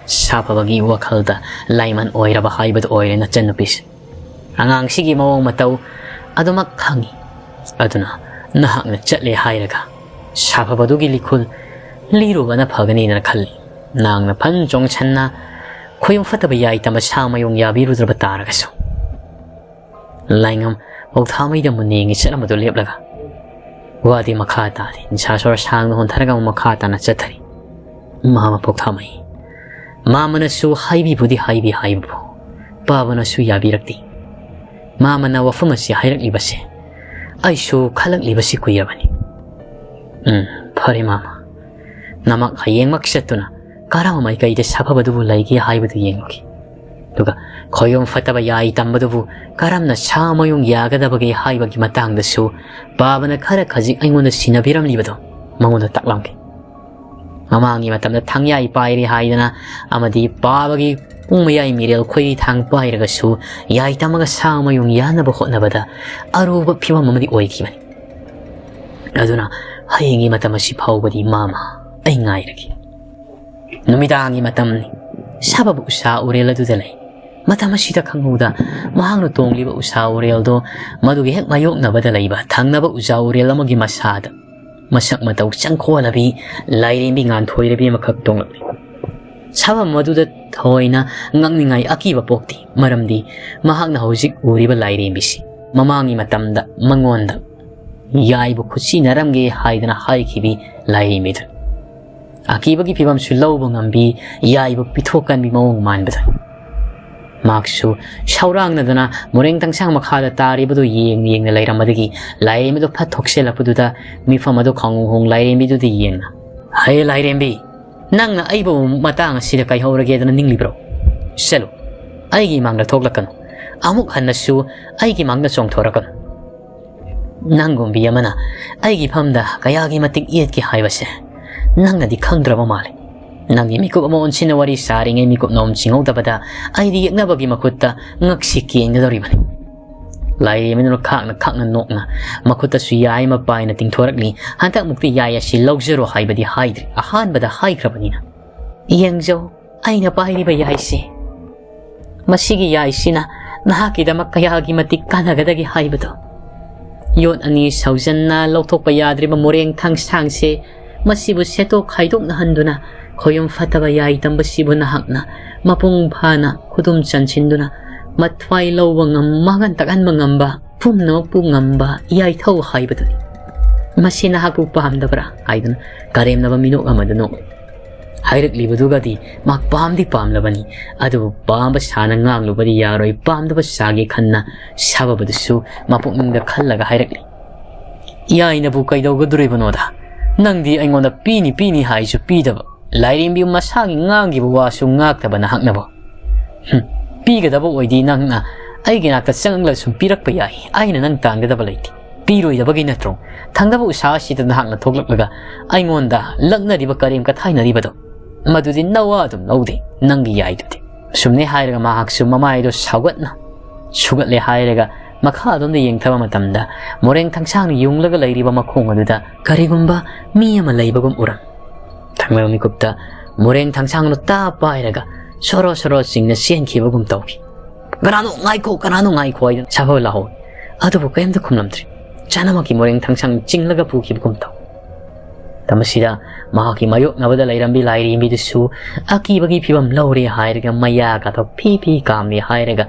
ꯁꯥꯐꯕꯒꯤ ꯋꯥꯈꯜꯗ ꯂꯥꯏꯃꯟ ꯑꯣꯏꯔꯕ ꯍꯥꯏꯕꯗꯨ ꯑꯣꯏꯔꯦ ꯅꯆꯟꯅꯨꯄꯤꯁꯦ꯫ ꯑꯉꯥꯡꯁꯤꯒꯤ ꯃꯑꯣꯡ ꯃꯇꯧ ꯑꯗꯨꯃꯛ ꯈꯪꯏ꯫ ꯑꯗꯨꯅ ꯅꯍꯥꯛꯅ ꯆꯠꯂꯦ ꯍꯥꯏꯔꯒ ꯁꯥꯐꯕꯗꯨꯒꯤ ꯂꯤꯈꯨꯜ ꯂꯤꯔꯨꯕꯅ ꯐꯒꯅꯤꯗꯅ ꯈꯜꯂꯤ꯫ ꯅꯍꯥꯛꯅ ꯐꯟ ꯆꯣꯡꯁꯟꯅ ꯈꯣꯌꯨꯝ ꯐꯠꯇꯕ ꯌꯥꯏ ꯇꯝꯕ ꯁꯥ ꯃꯌꯨꯡ ꯌꯥꯕꯤꯔꯨꯗ꯭ꯔꯕ ꯇꯥꯔꯒꯁꯨ꯫ ꯂꯥꯏꯉꯝ ꯄꯧꯊꯥꯃꯩꯗ ꯃꯨꯟꯅ ꯌꯦꯡꯉꯤ ꯆꯠꯂꯝꯕꯗꯨ ꯂꯦꯞꯂꯒ꯫ ꯋꯥꯗꯤ ꯃꯈꯥ ꯇꯥꯗꯦ꯫ ꯅꯤꯁꯥ ꯁꯣꯔ ꯁꯥꯡꯅ ꯍꯣꯟꯊꯔꯒ ꯑꯃꯨꯛ ꯃꯈꯥ ꯇꯥꯅ ꯆꯠꯊꯔꯤ꯫ ꯃꯥꯃ ꯄꯧꯊꯥꯃꯩ꯫ ꯃꯥꯃꯅꯁꯨ ꯍꯥꯏꯕꯤꯕꯨꯗꯤ ꯍꯥꯏꯕꯤ ꯍꯥꯏꯕꯕꯨ ꯄꯥꯕꯅꯁꯨ ꯌꯥꯕꯤꯔꯛꯇꯦ꯫ ꯃꯥꯃꯅ ꯋꯥꯐꯝ ꯑꯁꯤ ꯍꯥꯏꯔꯛꯂꯤꯕꯁꯦ ꯑꯩꯁꯨ ꯈꯜꯂꯛꯂꯤꯕꯁꯤ ꯀꯨꯏꯔꯕꯅꯤ꯫ ꯎꯝ, ꯐꯔꯦ ꯃꯥꯃ꯫ ꯅꯃꯛ ꯍꯌꯦꯡꯃꯛ ꯆꯠꯇꯨꯅ ꯀꯔꯝꯕ ꯃꯥꯏꯀꯩꯗ ꯁꯥꯐꯕꯗꯨꯕꯨ ꯂꯩꯒꯦ ꯍꯥꯏꯕꯗꯨ ꯌꯦꯡꯂꯨꯈꯤ꯫ ꯑꯗꯨꯒ ꯈꯣꯌꯣꯝ ꯐꯠꯇꯕ ꯌꯥꯏ ꯇꯝꯕꯗꯨꯕꯨ ꯀꯔꯝꯅ ꯁꯥ ꯃꯌꯨꯡ ꯌꯥꯒꯗꯕꯒꯦ ꯍꯥꯏꯕꯒꯤ ꯃꯇꯥꯡꯗꯁꯨ ꯄꯥꯕꯅ ꯈꯔ ꯈꯖꯤꯛ ꯑꯩꯉꯣꯟꯗ ꯁꯤꯟꯅꯕꯤꯔꯝꯂꯤꯕꯗꯣ ꯃꯉꯣꯟꯗ ꯇꯥꯛꯂꯝꯒꯦ꯫ ꯃꯃꯥꯡꯒꯤ ꯃꯇꯝꯗ ꯊꯥꯡꯌꯥꯏ ꯄꯥꯏꯔꯦ ꯍꯥꯏꯗꯅ ꯑꯃꯗꯤ ꯄꯥꯕꯒꯤ ꯄꯨꯡ ꯃꯌꯥꯏ ꯃꯤꯔꯦꯜ ꯈꯣꯏꯔꯤ ꯊꯥꯡ ꯄꯥꯏꯔꯒꯁꯨ ꯌꯥꯏ ꯇꯝꯃꯒ ꯁꯥ ꯃꯌꯨꯡ ꯌꯥꯅꯕ ꯍꯣꯠꯅꯕꯗ ꯑꯔꯨꯕ ꯐꯤꯕꯝ ꯑꯃꯗꯤ ꯑꯣꯏꯈꯤꯕꯅꯤ꯫ ꯑꯗꯨꯅ ꯍꯌꯦꯡꯒꯤ ꯃꯇꯝ ꯑꯁꯤ ꯐꯥꯎꯕꯗꯤ ꯃꯥꯃ ꯑꯩ ꯉꯥꯏꯔꯒꯦ꯫ ꯅꯨꯃꯤꯗꯥꯡꯒꯤ ꯃꯇꯝꯅꯤ꯫ ꯁꯥꯐꯕ ꯎꯁꯥ ꯎꯔꯦꯜ ꯑꯗꯨꯗ ꯂꯩ꯫ ꯃꯇꯝ ꯑꯁꯤꯗ ꯈꯪꯍꯧꯗ ꯃꯍꯥꯛꯅ ꯇꯣꯡꯂꯤꯕ ꯎꯁꯥ ꯎꯔꯦꯜꯗꯣ ꯃꯗꯨꯒꯤ ꯍꯦꯛ ꯃꯥꯌꯣꯛꯅꯕꯗ ꯂꯩꯕ ꯊꯪꯅꯕ ꯎꯖꯥ ꯎꯔꯦꯜ ꯑꯃꯒꯤ ꯃꯁꯥꯗ ꯃꯁꯛ ꯃꯇꯧ ꯆꯪꯈꯣꯜꯂꯕꯤ ꯂꯥꯏꯔꯦꯝꯕꯤ ꯉꯥꯟꯊꯣꯏꯔꯕꯤ ꯑꯃꯈꯛ ꯇꯣꯡꯂꯛꯂꯤ꯫ ꯁꯥꯐꯕ ꯃꯗꯨꯗ ꯊꯑꯣꯏꯅ ꯉꯛꯅꯤꯡꯉꯥꯏ ꯑꯀꯤꯕ ꯄꯣꯛꯇꯦ, ꯃꯔꯝꯗꯤ ꯃꯍꯥꯛꯅ ꯍꯧꯖꯤꯛ ꯎꯔꯤꯕ ꯂꯥꯏꯔꯦꯝꯕꯤꯁꯤ ꯃꯃꯥꯡꯒꯤ ꯃꯇꯝꯗ ꯃꯉꯣꯟꯗ ꯌꯥꯏꯕꯨ ꯈꯨꯠꯁꯤꯟꯅꯔꯝꯒꯦ ꯍꯥꯏꯗꯅ ꯍꯥꯏꯈꯤꯕꯤ ꯂꯥꯏꯔꯦꯝꯕꯤꯗꯨꯅꯤ꯫ ꯑꯀꯤꯕꯒꯤ ꯐꯤꯕꯝꯁꯨ ꯂꯧꯕ ꯉꯝꯕꯤ ꯌꯥꯏꯕꯨ ꯄꯤꯊꯣꯛꯀꯟꯕꯤ ꯃꯑꯣꯡ ꯃꯥꯟꯕꯗꯨꯅꯤ꯫ ꯃꯍꯥꯛꯁꯨ ꯁꯧꯔꯥꯡꯅꯗꯅ ꯃꯣꯔꯦꯡ ꯊꯥꯡꯁꯥꯡ ꯃꯈꯥꯗ ꯇꯥꯔꯤꯕꯗꯨ ꯌꯦꯡ ꯌꯦꯡꯅ ꯂꯩꯔꯝꯕꯗꯒꯤ ꯂꯥꯏꯔꯦꯝꯕꯤꯗꯨ ꯐꯠ ꯊꯣꯛꯆꯤꯜꯂꯛꯄꯗꯨꯗ ꯃꯤꯐꯝ ꯑꯗꯨ ꯈꯪꯍꯣꯡ ꯍꯣꯡ ꯂꯥꯏꯔꯦꯝꯕꯤꯗꯨꯗ ꯌꯦꯡꯅ, "ꯍꯦ ꯂꯥꯏꯔꯦꯝꯕꯤ, ꯅꯪꯅ ꯑꯩꯕꯨ ꯃꯇꯥꯡ ꯑꯁꯤꯗ ꯀꯥꯏꯍꯧꯔꯒꯦꯗꯅ ꯅꯤꯡꯂꯤꯕ꯭ꯔꯣ? ꯆꯠꯂꯨ, ꯑꯩꯒꯤ ꯃꯥꯡꯗ ꯊꯣꯛꯂꯛꯀꯅꯨ, ꯑꯃꯨꯛ ꯍꯟꯅꯁꯨ ꯑꯩꯒꯤ ꯃꯥꯡꯗ ꯆꯣꯡꯊꯣꯔꯛꯀꯅꯨ꯫ ꯅꯪꯒꯨꯝꯕꯤ ꯑꯃꯅ ꯑꯩꯒꯤ ꯐꯝꯗ ꯀꯌꯥꯒꯤ ꯃꯇꯤꯛ ꯌꯦꯠꯀꯦ ꯍꯥꯏꯕꯁꯦ ꯅꯪꯅꯗꯤ ꯈꯪꯗ꯭ꯔꯕ ꯃꯥꯜꯂꯦ꯫ ꯅꯪꯒꯤ ꯃꯤꯀꯨꯞ ꯑꯃ ꯑꯣꯟꯁꯤꯟꯅ ꯋꯥꯔꯤ ꯁꯥꯔꯤꯉꯩ ꯃꯤꯀꯨꯞ ꯅꯣꯝ ꯆꯤꯡꯍꯧꯗꯕꯗ ꯑꯩꯗꯤ ꯌꯦꯛꯅꯕꯒꯤ ꯃꯈꯨꯠꯇ ꯉꯛꯁꯤ ꯀꯦꯟꯒꯗꯧꯔꯤꯕꯅꯤ꯫" ꯂꯥꯏꯔꯦꯝꯕꯤꯗꯨꯅ ꯈꯥꯛꯅ ꯈꯥꯛꯅ ꯅꯣꯛꯅ ꯃꯈꯨꯠꯇꯁꯨ ꯌꯥꯏ ꯑꯃ ꯄꯥꯏꯅ ꯇꯤꯡꯊꯣꯔꯛꯂꯤ꯫ "ꯍꯟꯗꯛꯃꯨꯛꯇꯤ ꯌꯥꯏ ꯑꯁꯤ ꯂꯧꯖꯔꯣ ꯍꯥꯏꯕꯗꯤ ꯍꯥꯏꯗ꯭ꯔꯤ, ꯑꯍꯥꯟꯕꯗ ꯍꯥꯏꯈ꯭ꯔꯕꯅꯤꯅ꯫ ꯌꯦꯡꯖꯧ, ꯑꯩꯅ ꯄꯥꯏꯔꯤꯕ ꯌꯥꯏꯁꯤ, ꯃꯁꯤꯒꯤ ꯌꯥꯏꯁꯤꯅ ꯅꯍꯥꯛꯀꯤꯗꯃꯛ ꯀꯌꯥꯒꯤ ꯃꯇꯤꯛ ꯀꯥꯟꯅꯒꯗꯒꯦ ꯍꯥꯏꯕꯗꯣ꯫ ꯌꯣꯠ ꯑꯅꯤ ꯁꯧꯖꯟꯅ ꯂꯧꯊꯣꯛꯄ ꯌꯥꯗ꯭ꯔꯤꯕ ꯃꯣꯔꯦꯡ ꯊꯥꯡꯁꯥꯡꯁꯦ, ꯃꯁꯤꯕꯨ ꯁꯦꯠꯇꯣꯛ ꯈꯥꯏꯗꯣꯛꯅꯍꯟꯗꯨꯅ ꯈꯣꯌꯨꯝ ꯐꯠꯇꯕ ꯌꯥꯏ ꯇꯝꯕꯁꯤꯕꯨ ꯅꯍꯥꯛꯅ ꯃꯄꯨꯡ ꯐꯥꯅ ꯈꯨꯗꯨꯝ ꯆꯟꯁꯤꯟꯗꯨꯅ ꯃꯊ꯭ꯋꯥꯏ ꯂꯧꯕ ꯉꯝ-, ꯃꯥꯡꯍꯟ ꯇꯥꯛꯍꯟꯕ ꯉꯝꯕ, ꯄꯨꯝꯅꯃꯛꯄꯨ ꯉꯝꯕ ꯌꯥꯏꯊꯧ ꯍꯥꯏꯕꯗꯨꯅꯤ꯫ ꯃꯁꯤ ꯅꯍꯥꯛꯄꯨ ꯄꯥꯝꯗꯕ꯭ꯔꯥ?" ꯍꯥꯏꯗꯨꯅ ꯀꯔꯦꯝꯅꯕ ꯃꯤꯅꯣꯛ ꯑꯃꯗ ꯅꯣꯛꯂꯤ꯫ ꯍꯥꯏꯔꯛꯂꯤꯕꯗꯨꯒꯗꯤ ꯃꯍꯥꯛ ꯄꯥꯝꯗꯤ ꯄꯥꯝꯂꯕꯅꯤ, ꯑꯗꯨꯕꯨ ꯄꯥꯝꯕ ꯁꯥꯅ ꯉꯥꯡꯂꯨꯕꯗꯤ ꯌꯥꯔꯣꯏ꯫ ꯄꯥꯝꯗꯕ ꯁꯥꯒꯦ ꯈꯟꯅ ꯁꯥꯕꯕꯗꯨꯁꯨ ꯃꯄꯨꯛꯅꯤꯡꯗ ꯈꯜꯂꯒ ꯍꯥꯏꯔꯛꯂꯤ, "ꯌꯥꯏꯅꯕꯨ ꯀꯩꯗꯧꯒꯗꯣꯔꯤꯕꯅꯣꯗ? ꯅꯪꯗꯤ ꯑꯩꯉꯣꯟꯗ ꯄꯤꯅꯤ ꯄꯤꯅꯤ ꯍꯥꯏꯁꯨ ꯄꯤꯗꯕ, ꯂꯥꯏꯔꯦꯝꯕꯤ ꯃꯁꯥꯒꯤ ꯉꯥꯡꯈꯤꯕ ꯋꯥꯁꯨ ꯉꯥꯛꯇꯕ ꯅꯍꯥꯛꯅꯕꯣ꯫ ꯍꯨꯝ, ꯄꯤꯒꯗꯕ ꯑꯣꯏꯗꯤ ꯅꯪꯅ ꯑꯩꯒꯤ ꯅꯥꯛꯇ ꯆꯪꯂꯒ ꯁꯨꯝ ꯄꯤꯔꯛꯄ ꯌꯥꯏ, ꯑꯩꯅ ꯅꯪ ꯇꯥꯟꯒꯗꯕ ꯂꯩꯇꯦ꯫ ꯄꯤꯔꯣꯏꯗꯕꯒꯤ ꯅꯠꯇ꯭ꯔꯣ ꯊꯪꯅꯕ ꯎꯁꯥ ꯑꯁꯤꯗ ꯅꯍꯥꯛꯅ ꯊꯣꯛꯂꯛꯂꯒ ꯑꯩꯉꯣꯟꯗ ꯂꯛꯅꯔꯤꯕ ꯀꯔꯦꯝ ꯀꯊꯥꯏꯅꯔꯤꯕꯗꯣ? ꯃꯗꯨꯗꯤ ꯅꯋꯥ ꯑꯗꯨꯝ ꯂꯧꯗꯦ, ꯅꯪꯒꯤ ꯌꯥꯏꯗꯨꯗꯤ꯫" ꯑꯁꯨꯝꯅꯦ ꯍꯥꯏꯔꯒ ꯃꯍꯥꯛꯁꯨ ꯃꯃꯥꯏꯗꯣ ꯁꯥꯎꯒꯠꯅ ꯁꯨꯒꯠꯂꯦ ꯍꯥꯏꯔꯒ ꯃꯈꯥ ꯑꯗꯣꯝꯗ ꯌꯦꯡꯊꯕ ꯃꯇꯝꯗ ꯃꯣꯔꯦꯡ ꯊꯥꯡꯁꯥꯡꯅ ꯌꯨꯡꯂꯒ ꯂꯩꯔꯤꯕ ꯃꯈꯣꯡ ꯑꯗꯨꯗ ꯀꯔꯤꯒꯨꯝꯕ ꯃꯤ ꯑꯃ ꯂꯩꯕꯒꯨꯝ ꯎꯔꯝ꯫ ꯊꯪꯅꯕ ꯃꯤꯀꯨꯞꯇ ꯃꯣꯔꯦꯡ ꯊꯥꯡꯁꯥꯡꯗꯣ ꯇꯥ ꯄꯥꯏꯔꯒ ꯁꯣꯔꯣ ꯁꯣꯔꯣ ꯆꯤꯡꯅ ꯆꯦꯟꯈꯤꯕꯒꯨꯝ ꯇꯧꯈꯤ꯫ "ꯀꯅꯥꯅꯣ? ꯉꯥꯏꯈꯣ, ꯀꯅꯥꯅꯣ? ꯉꯥꯏꯈꯣ!" ꯍꯥꯏꯗꯨꯅ ꯁꯥꯐꯕ ꯂꯥꯍꯧꯏ꯫ ꯑꯗꯨꯕꯨ ꯀꯔꯤꯝꯇ ꯈꯨꯝꯂꯝꯗ꯭ꯔꯤ꯫ ꯆꯅꯝꯃꯛꯀꯤ ꯃꯣꯔꯦꯡ ꯊꯥꯡꯁꯥꯡ ꯆꯤꯡꯂꯒ ꯄꯨꯈꯤꯕꯒꯨꯝ ꯇꯧ꯫ ꯃꯇꯝ ꯑꯁꯤꯗ ꯃꯍꯥꯛꯀꯤ ꯃꯥꯌꯣꯛꯅꯕꯗ ꯂꯩꯔꯝꯕꯤ ꯂꯥꯏꯔꯦꯝꯕꯤꯗꯨꯁꯨ ꯑꯀꯤꯕꯒꯤ ꯐꯤꯕꯝ ꯂꯧꯔꯦ ꯍꯥꯏꯔꯒ ꯃꯌꯥ ꯀꯥꯊꯣꯛ ꯐꯤ ꯐꯤ ꯀꯥꯝꯂꯦ ꯍꯥꯏꯔꯒ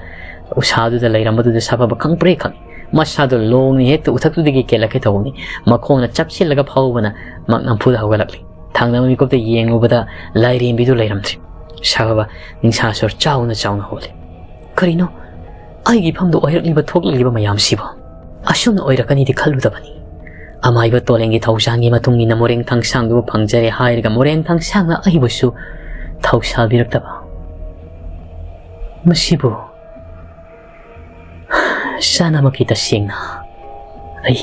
ꯎꯁꯥꯗꯨꯗ ꯂꯩꯔꯝꯕꯗꯨꯗ ꯁꯥꯐꯕ ꯈꯪꯄ꯭ꯔꯦ ꯈꯪꯏ꯫ ꯃꯁꯥꯗꯨ ꯂꯣꯡꯅ ꯍꯦꯛꯇ ꯎꯊꯛꯇꯨꯗꯒꯤ ꯀꯦꯜꯂꯛꯀꯦ ꯇꯧꯕꯅꯤ꯫ ꯃꯈꯣꯡꯅ ꯆꯞꯁꯤꯜꯂꯒ ꯐꯥꯎꯕꯅ ꯃꯍꯥꯛ ꯅꯝꯐꯨꯗ ꯍꯧꯒꯠꯂꯛꯂꯤ꯫ ꯊꯪꯅꯕ ꯃꯤꯀꯨꯞꯇ ꯌꯦꯡꯂꯨꯕꯗ ꯂꯥꯏꯔꯦꯝꯕꯤꯗꯨ ꯂꯩꯔꯝꯗ꯭ꯔꯤ꯫ ꯁꯥꯐꯕ ꯅꯤꯡꯁꯥ ꯁꯣꯔ ꯆꯥꯎꯅ ꯆꯥꯎꯅ ꯍꯣꯜꯂꯤ꯫ ꯀꯔꯤꯅꯣ ꯑꯩꯒꯤ ꯏꯐꯝꯗ ꯑꯣꯏꯔꯛꯂꯤꯕ ꯊꯣꯛꯂꯛꯂꯤꯕ ꯃꯌꯥꯝꯁꯤꯕꯣ? ꯑꯁꯨꯝꯅ ꯑꯣꯏꯔꯛꯀꯅꯤꯗꯤ ꯈꯜꯂꯨꯗꯕꯅꯤ꯫ ꯑꯃꯥꯏꯕ ꯇꯣꯂꯦꯟꯒꯤ ꯊꯧꯖꯥꯜꯒꯤ ꯃꯇꯨꯡ ꯏꯟꯅ ꯃꯣꯔꯦꯡ ꯊꯥꯡꯁꯥꯡꯗꯨꯕꯨ ꯐꯪꯖꯔꯦ ꯍꯥꯏꯔꯒ ꯃꯣꯔꯦꯡ ꯊꯥꯡꯁꯥꯡꯅ ꯑꯩꯕꯨꯁꯨ ꯊꯧꯁꯥꯕꯤꯔꯛꯇꯕ꯫ ꯃꯁꯤꯕꯨ ꯆꯥꯅꯃꯛꯀꯤ ꯇꯁꯦꯡꯅ ꯑꯩ,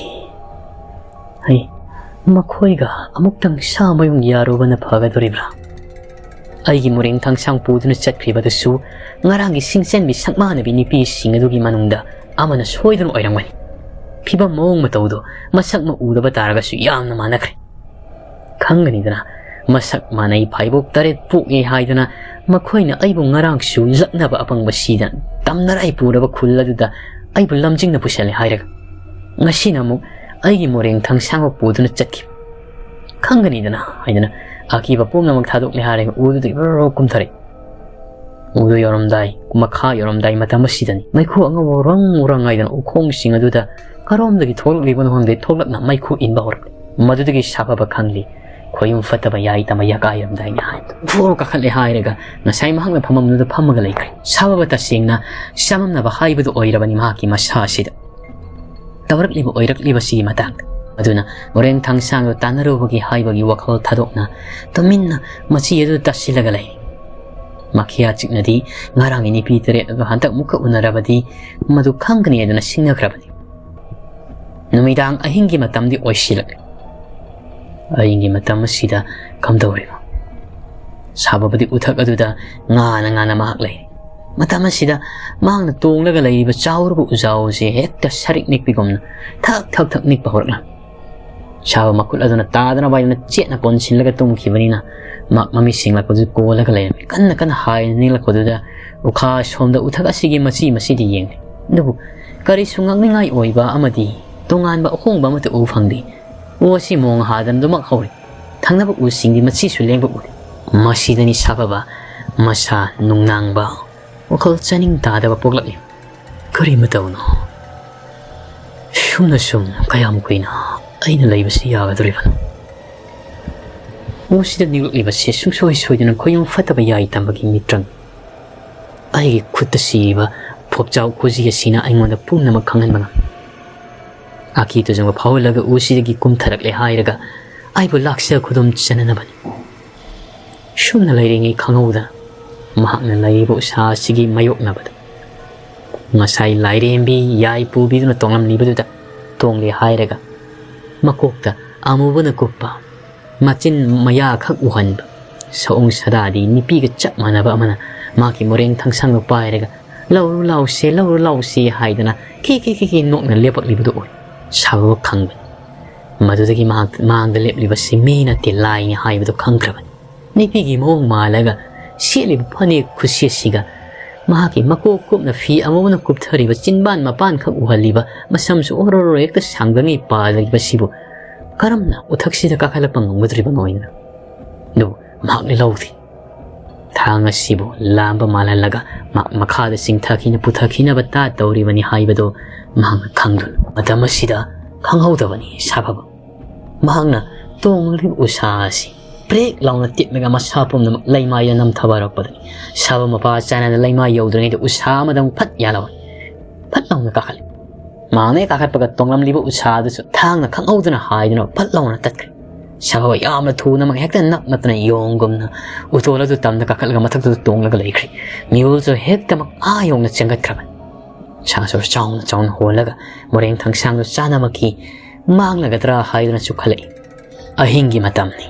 ꯑꯩ ꯃꯈꯣꯏꯒ ꯑꯃꯨꯛꯇꯪ ꯁꯥꯃꯌꯨꯡ ꯌꯥꯔꯨꯕꯅ ꯐꯒꯗꯣꯔꯤꯕ꯭ꯔꯥ? ꯑꯩꯒꯤ ꯃꯣꯔꯦꯡ ꯊꯥꯡꯁꯥꯡ ꯄꯨꯗꯨꯅ ꯆꯠꯈ꯭ꯔꯤꯕꯗꯨꯁꯨ ꯉꯔꯥꯡꯒꯤ ꯁꯤꯡꯆꯦꯟꯕꯤ ꯁꯛꯃꯥꯟꯅꯕꯤ ꯅꯨꯄꯤꯁꯤꯡ ꯑꯗꯨꯒꯤ ꯃꯅꯨꯡꯗ ꯑꯃꯅ ꯁꯣꯏꯗꯅ ꯑꯣꯏꯔꯝꯒꯅꯤ꯫ ꯐꯤꯕꯝ ꯃꯑꯣꯡ ꯃꯇꯧꯗꯣ ꯃꯁꯛ ꯃ ꯎꯗꯕ ꯇꯥꯔꯒꯁꯨ ꯌꯥꯝꯅ ꯃꯥꯟꯅꯈ꯭ꯔꯦ꯫ ꯈꯪꯒꯅꯤꯗꯅ, ꯃꯁꯛ ꯃꯥꯟꯅꯩ, ꯐꯥꯏꯕꯣꯛ ꯇꯔꯦꯠ ꯄꯣꯛꯏ ꯍꯥꯏꯗꯅ ꯃꯈꯣꯏꯅ ꯑꯩꯕꯨ ꯉꯔꯥꯡꯁꯨ ꯂꯛꯅꯕ ꯑꯄꯪꯕ ꯁꯤꯗꯅ ꯇꯝꯅꯔꯥꯏ ꯄꯨꯔꯕ ꯈꯨꯜ ꯑꯗꯨꯗ ꯑꯩꯕꯨ ꯂꯝꯖꯤꯡꯅ ꯄꯨꯁꯜꯂꯦ ꯍꯥꯏꯔꯒ, ꯉꯁꯤꯅ ꯑꯃꯨꯛ ꯑꯩꯒꯤ ꯃꯣꯔꯦꯡ ꯊꯥꯡꯁꯥꯡꯕ ꯄꯨꯗꯨꯅ ꯆꯠꯈꯤꯕ꯫ ꯈꯪꯒꯅꯤꯗꯅ ꯍꯥꯏꯗꯅ ꯑꯀꯤꯕ ꯄꯨꯝꯅꯃꯛ ꯊꯥꯗꯣꯛꯂꯦ ꯍꯥꯏꯔꯒ ꯎꯗꯨꯗꯒꯤ ꯕꯔ ꯀꯨꯝꯊꯔꯛꯏ꯫ ꯎꯗꯨ ꯌꯧꯔꯝꯗꯥꯏ, ꯃꯈꯥ ꯌꯧꯔꯝꯗꯥꯏ ꯃꯇꯝ ꯑꯁꯤꯗꯅꯤ ꯃꯩꯈꯨ ꯑꯉꯧꯕ ꯎꯔꯪ ꯎꯔꯪ ꯍꯥꯏꯗꯅ ꯎꯈꯣꯡꯁꯤꯡ ꯑꯗꯨꯗ ꯀꯔꯣꯝꯗꯒꯤ ꯊꯣꯛꯂꯛꯂꯤꯕꯅꯣ ꯈꯪꯗꯦ, ꯊꯣꯛꯂꯛꯅ ꯃꯩꯈꯨ ꯏꯟꯕ ꯍꯧꯔꯛꯂꯤ꯫ ꯃꯗꯨꯗꯒꯤ ꯁꯥꯐꯕ ꯈꯪꯂꯤ, ꯈꯣꯌꯨꯝ ꯐꯠꯇꯕ ꯌꯥꯏ ꯇꯝꯕ ꯌꯥꯀꯥꯏꯔꯝꯗꯥꯏꯅꯤ ꯍꯥꯏꯕꯗ ꯚꯣꯔ ꯀꯥꯈꯠꯂꯦ ꯍꯥꯏꯔꯒ ꯉꯁꯥꯏ ꯃꯍꯥꯛꯅ ꯐꯝꯐꯝꯗꯨꯗ ꯐꯝꯃꯒ ꯂꯩꯈ꯭ꯔꯦ꯫ ꯁꯥꯐꯕ ꯇꯁꯦꯡꯅ ꯆꯃꯝꯅꯕ ꯍꯥꯏꯕꯗꯨ ꯑꯣꯏꯔꯕꯅꯤ ꯃꯍꯥꯛꯀꯤ ꯃꯁꯥ ꯑꯁꯤꯗ꯫ ꯇꯧꯔꯛꯂꯤꯕ ꯑꯣꯏꯔꯛꯂꯤꯕꯁꯤꯒꯤ ꯃꯇꯥꯡꯗ꯫ ꯑꯗꯨꯅ ꯃꯣꯔꯦꯡ ꯊꯥꯡꯁꯥꯡꯗꯨ ꯇꯥꯟꯅꯔꯨꯕꯒꯤ ꯍꯥꯏꯕꯒꯤ ꯋꯥꯈꯜ ꯊꯥꯗꯣꯛꯅ ꯇꯨꯃꯤꯟꯅ ꯃꯆꯤ ꯑꯗꯨ ꯇꯥꯁꯤꯜꯂꯒ ꯂꯩ꯫ ꯃꯈꯤꯌꯥ ꯆꯤꯛꯅꯗꯤ ꯉꯔꯥꯡꯒꯤ ꯅꯨꯄꯤ ꯇꯔꯦꯠ ꯑꯗꯨ ꯍꯟꯗꯛ ꯑꯃꯨꯛꯀ ꯎꯅꯔꯕꯗꯤ ꯃꯗꯨ ꯈꯪꯒꯅꯤ ꯍꯥꯏꯗꯨꯅ ꯁꯤꯡꯅꯈ꯭ꯔꯕꯅꯤ꯫ ꯅꯨꯃꯤꯗꯥꯡ ꯑꯍꯤꯡꯒꯤ ꯃꯇꯝꯗꯤ ꯑꯣꯏꯁꯤꯜꯂꯛꯂꯦ꯫ ꯑꯍꯤꯡꯒꯤ ꯃꯇꯝ ꯑꯁꯤꯗ ꯀꯝꯗꯧꯔꯤꯕ? ꯁꯥꯕꯕꯨꯗꯤ ꯎꯊꯛ ꯑꯗꯨꯗ ꯉꯥꯅ ꯉꯥꯅ ꯃꯍꯥꯛ ꯂꯩꯔꯤ꯫ ꯃꯇꯝ ꯑꯁꯤꯗ ꯃꯍꯥꯛꯅ ꯇꯣꯡꯂꯒ ꯂꯩꯔꯤꯕ ꯆꯥꯎꯔꯕ ꯎꯖꯥꯎ ꯑꯁꯤ ꯍꯦꯛꯇ ꯁꯔꯤꯛ ꯅꯤꯛꯄꯤꯒꯨꯝꯅ ꯊꯛ ꯊꯛ ꯊꯛ ꯅꯤꯛꯄ ꯍꯧꯔꯛꯂꯝꯃꯤ꯫ ꯁꯥꯕ ꯃꯈꯨꯠ ꯑꯗꯨꯅ ꯇꯥꯗꯅꯕ ꯍꯥꯏꯗꯨꯅ ꯆꯦꯠꯅ ꯀꯣꯟꯁꯤꯜꯂꯒ ꯇꯨꯝꯈꯤꯕꯅꯤꯅ ꯃꯍꯥꯛ ꯃꯃꯤꯠ ꯁꯤꯡꯂꯛꯄꯗꯨ ꯀꯣꯜꯂꯒ ꯂꯩꯔꯝꯃꯤ꯫ ꯀꯟꯅ ꯀꯟꯅ ꯍꯥꯏꯅ ꯅꯤꯛꯂꯛꯄꯗꯨꯗ ꯎꯈꯥ ꯁꯣꯝꯗ ꯎꯊꯛ ꯑꯁꯤꯒꯤ ꯃꯆꯤ ꯃꯆꯤꯗꯤ ꯌꯦꯡꯂꯤ꯫ ꯑꯗꯨꯕꯨ ꯀꯔꯤꯁꯨ ꯉꯛꯅꯤꯡꯉꯥꯏ ꯑꯣꯏꯕ ꯑꯃꯗꯤ ꯇꯣꯉꯥꯟꯕ ꯑꯍꯣꯡꯕ ꯑꯃꯠꯇ ꯎꯕ ꯐꯪꯗꯦ꯫ ꯎ ꯑꯁꯤ ꯃꯣꯡ ꯍꯥꯗꯅ ꯑꯗꯨꯃꯛ ꯍꯧꯔꯤ꯫ ꯊꯪꯅꯕ ꯎꯁꯤꯡꯗꯤ ꯃꯆꯤꯁꯨ ꯂꯦꯡꯕ ꯎꯗꯦ꯫ ꯃꯁꯤꯗꯅꯤ ꯁꯥꯐꯕ ꯃꯁꯥ ꯅꯨꯡꯅꯥꯡꯕ ꯋꯥꯈꯜ ꯆꯥꯅꯤꯡ ꯇꯥꯗꯕ ꯄꯣꯛꯂꯛꯂꯤ꯫ ꯀꯔꯤ ꯃꯇꯧꯅꯣ? ꯁꯨꯝꯅ ꯁꯨꯝ ꯀꯌꯥꯝ ꯀꯨꯏꯅ ꯑꯩꯅ ꯂꯩꯕꯁꯤ ꯌꯥꯒꯗꯧꯔꯤꯕꯅꯣ? ꯎꯁꯤꯗ ꯅꯤꯛꯂꯛꯂꯤꯕꯁꯦ ꯁꯨꯡꯁꯣꯏ ꯁꯣꯏꯗꯅ ꯈꯣꯌꯨꯝ ꯐꯠꯇꯕ ꯌꯥꯏ ꯇꯝꯕꯒꯤ ꯃꯤꯇ꯭ꯔꯪ꯫ ꯑꯩꯒꯤ ꯈꯨꯠꯇ ꯁꯤꯔꯤꯕ ꯐꯣꯞꯆꯥꯎ ꯈꯨꯖꯤ ꯑꯁꯤꯅ ꯑꯩꯉꯣꯟꯗ ꯄꯨꯝꯅꯃꯛ ꯈꯪꯍꯟꯕ ꯉꯝꯃꯤ꯫ ꯑꯀꯤ ꯇꯨꯖꯨꯡꯕ ꯐꯥꯎꯍꯜꯂꯒ ꯎꯁꯤꯗꯒꯤ ꯀꯨꯝꯊꯔꯛꯂꯦ ꯍꯥꯏꯔꯒ ꯑꯩꯕꯨ ꯂꯥꯛꯆ ꯈꯨꯗꯨꯝ ꯆꯟꯅꯅꯕꯅꯤ꯫ ꯁꯨꯝꯅ ꯂꯩꯔꯤꯉꯩ ꯈꯪꯍꯧꯗꯅ ꯃꯍꯥꯛꯅ ꯂꯩꯔꯤꯕ ꯎꯁꯥ ꯑꯁꯤꯒꯤ ꯃꯥꯌꯣꯛꯅꯕꯗ ꯉꯁꯥꯏ ꯂꯥꯏꯔꯦꯝꯕꯤ ꯌꯥꯏ ꯄꯨꯕꯤꯗꯨꯅ ꯇꯣꯡꯂꯝꯂꯤꯕꯗꯨꯗ ꯇꯣꯡꯂꯦ ꯍꯥꯏꯔꯒ ꯃꯀꯣꯛꯇ ꯑꯃꯨꯕꯅ ꯀꯨꯞꯄ, ꯃꯆꯤꯟ ꯃꯌꯥꯈꯛ ꯎꯍꯟꯕ, ꯁꯑꯣꯡ ꯁꯥꯗꯥꯗꯤ ꯅꯨꯄꯤꯒ ꯆꯞ ꯃꯥꯟꯅꯕ ꯑꯃꯅ ꯃꯍꯥꯛꯀꯤ ꯃꯣꯔꯦꯡ ꯊꯥꯡꯁꯥꯡꯗꯨ ꯄꯥꯏꯔꯒ "ꯂꯧꯔꯨ ꯂꯥꯎꯁꯦ, ꯂꯧꯔꯨ ꯂꯥꯎꯁꯦ" ꯍꯥꯏꯗꯅ ꯈꯤ ꯈꯤ ꯈꯤ ꯈꯤ ꯅꯣꯛꯅ ꯂꯦꯞꯄꯛꯂꯤꯕꯗꯨ ꯎꯏ꯫ ꯁꯥꯕꯕ ꯈꯪꯕꯅꯤ꯫ ꯃꯗꯨꯗꯒꯤ ꯃꯍꯥꯛ ꯃꯥꯡꯗ ꯂꯦꯞꯂꯤꯕꯁꯤ ꯃꯤ ꯅꯠꯇꯦ, ꯂꯥꯏꯅꯤ ꯍꯥꯏꯕꯗꯨ ꯈꯪꯈ꯭ꯔꯕꯅꯤ꯫ ꯅꯨꯄꯤꯒꯤ ꯃꯑꯣꯡ ꯃꯥꯜꯂꯒ ꯁꯦꯠꯂꯤꯕ ꯐꯅꯦꯛ ꯈꯨꯁꯦꯠꯁꯤꯒ ꯃꯍꯥꯛꯀꯤ ꯃꯀꯣꯛ ꯀꯨꯞꯅ ꯐꯤ ꯑꯃꯨꯕꯅ ꯀꯨꯞꯊꯔꯤꯕ ꯆꯤꯟꯕꯥꯟ ꯃꯄꯥꯟꯈꯛ ꯎꯍꯜꯂꯤꯕ, ꯃꯁꯝꯁꯨ ꯑꯣꯔꯣꯔꯣ ꯍꯦꯛꯇ ꯁꯥꯡꯗꯉꯩ ꯄꯥꯜꯂꯤꯕꯁꯤꯕꯨ ꯀꯔꯝꯅ ꯎꯊꯛꯁꯤꯗ ꯀꯥꯈꯠꯂꯛꯄ ꯉꯝꯒꯗꯧꯔꯤꯕꯅꯣ ꯍꯥꯏꯅ꯫ ꯑꯗꯨꯕꯨ ꯃꯍꯥꯛꯅ ꯂꯧꯗꯦ꯫ ꯊꯥꯡ ꯑꯁꯤꯕꯨ ꯂꯥꯝꯕ ꯃꯥꯜꯍꯜꯂꯒ ꯃꯍꯥꯛ ꯃꯈꯥꯗ ꯆꯤꯡꯊꯈꯤꯅ ꯄꯨꯊꯈꯤꯅꯕ ꯇꯥ ꯇꯧꯔꯤꯕꯅꯤ ꯍꯥꯏꯕꯗꯨ ꯃꯍꯥꯛꯅ ꯈꯪꯗꯨꯅ꯫ ꯃꯇꯝ ꯑꯁꯤꯗ ꯈꯪꯍꯧꯗꯕꯅꯤ ꯁꯥꯐꯕ꯫ ꯃꯍꯥꯛꯅ ꯇꯣꯡꯂꯤꯕ ꯎꯁꯥ ꯑꯁꯤ ꯄ꯭ꯔꯦꯛ ꯂꯥꯎꯅ ꯇꯤꯠꯂꯒ ꯃꯁꯥ ꯄꯨꯝꯅꯃꯛ ꯂꯩꯃꯥꯏꯗ ꯅꯝꯊꯕꯔꯛꯄꯗꯅꯤ ꯁꯥꯕ ꯃꯄꯥ ꯆꯥꯅꯅ ꯂꯩꯃꯥꯏ ꯌꯧꯗ꯭ꯔꯤꯉꯩꯗ ꯎꯁꯥ ꯑꯃꯗ ꯑꯃꯨꯛ ꯐꯠ ꯌꯥꯜꯍꯧꯏ꯫ ꯐꯠ ꯂꯥꯎꯅ ꯀꯥꯈꯠꯂꯤ꯫ ꯃꯍꯥꯛꯅ ꯍꯦꯛ ꯀꯥꯈꯠꯄꯒ ꯇꯣꯡꯂꯝꯂꯤꯕ ꯎꯁꯥ ꯑꯗꯨꯁꯨ ꯊꯥꯡꯅ ꯈꯪꯍꯧꯗꯅ ꯍꯥꯏꯗꯨꯅ ꯐꯠ ꯂꯥꯎꯅ ꯇꯠꯈ꯭ꯔꯦ꯫ ꯁꯥꯐꯕ ꯌꯥꯝꯅ ꯊꯨꯅꯃꯛ ꯍꯦꯛꯇ ꯅꯞ ꯅꯞꯇꯅ ꯌꯣꯡꯒꯨꯝꯅ ꯎꯇꯣꯜ ꯑꯗꯨ ꯇꯝꯗ ꯀꯥꯈꯠꯂꯒ ꯃꯊꯛꯇꯨꯗ ꯇꯣꯡꯂꯒ ꯂꯩꯈ꯭ꯔꯦ꯫ ꯃꯤꯍꯨꯜꯁꯨ ꯍꯦꯛꯇꯃꯛ ꯑꯥ ꯌꯧꯅ ꯆꯦꯟꯒꯠꯈ꯭ꯔꯕꯅꯤ꯫ ꯁꯥꯁꯨ ꯆꯥꯎꯅ ꯆꯥꯎꯅ ꯍꯣꯜꯂꯒ ꯃꯣꯔꯦꯡ ꯊꯥꯡꯁꯥꯡꯗꯨ ꯆꯥꯅꯃꯛꯀꯤ ꯃꯥꯡꯂꯒꯗ꯭ꯔꯥ ꯍꯥꯏꯗꯨꯅꯁꯨ ꯈꯜꯂꯛꯏ꯫ ꯑꯍꯤꯡꯒꯤ ꯃꯇꯝꯅꯤ꯫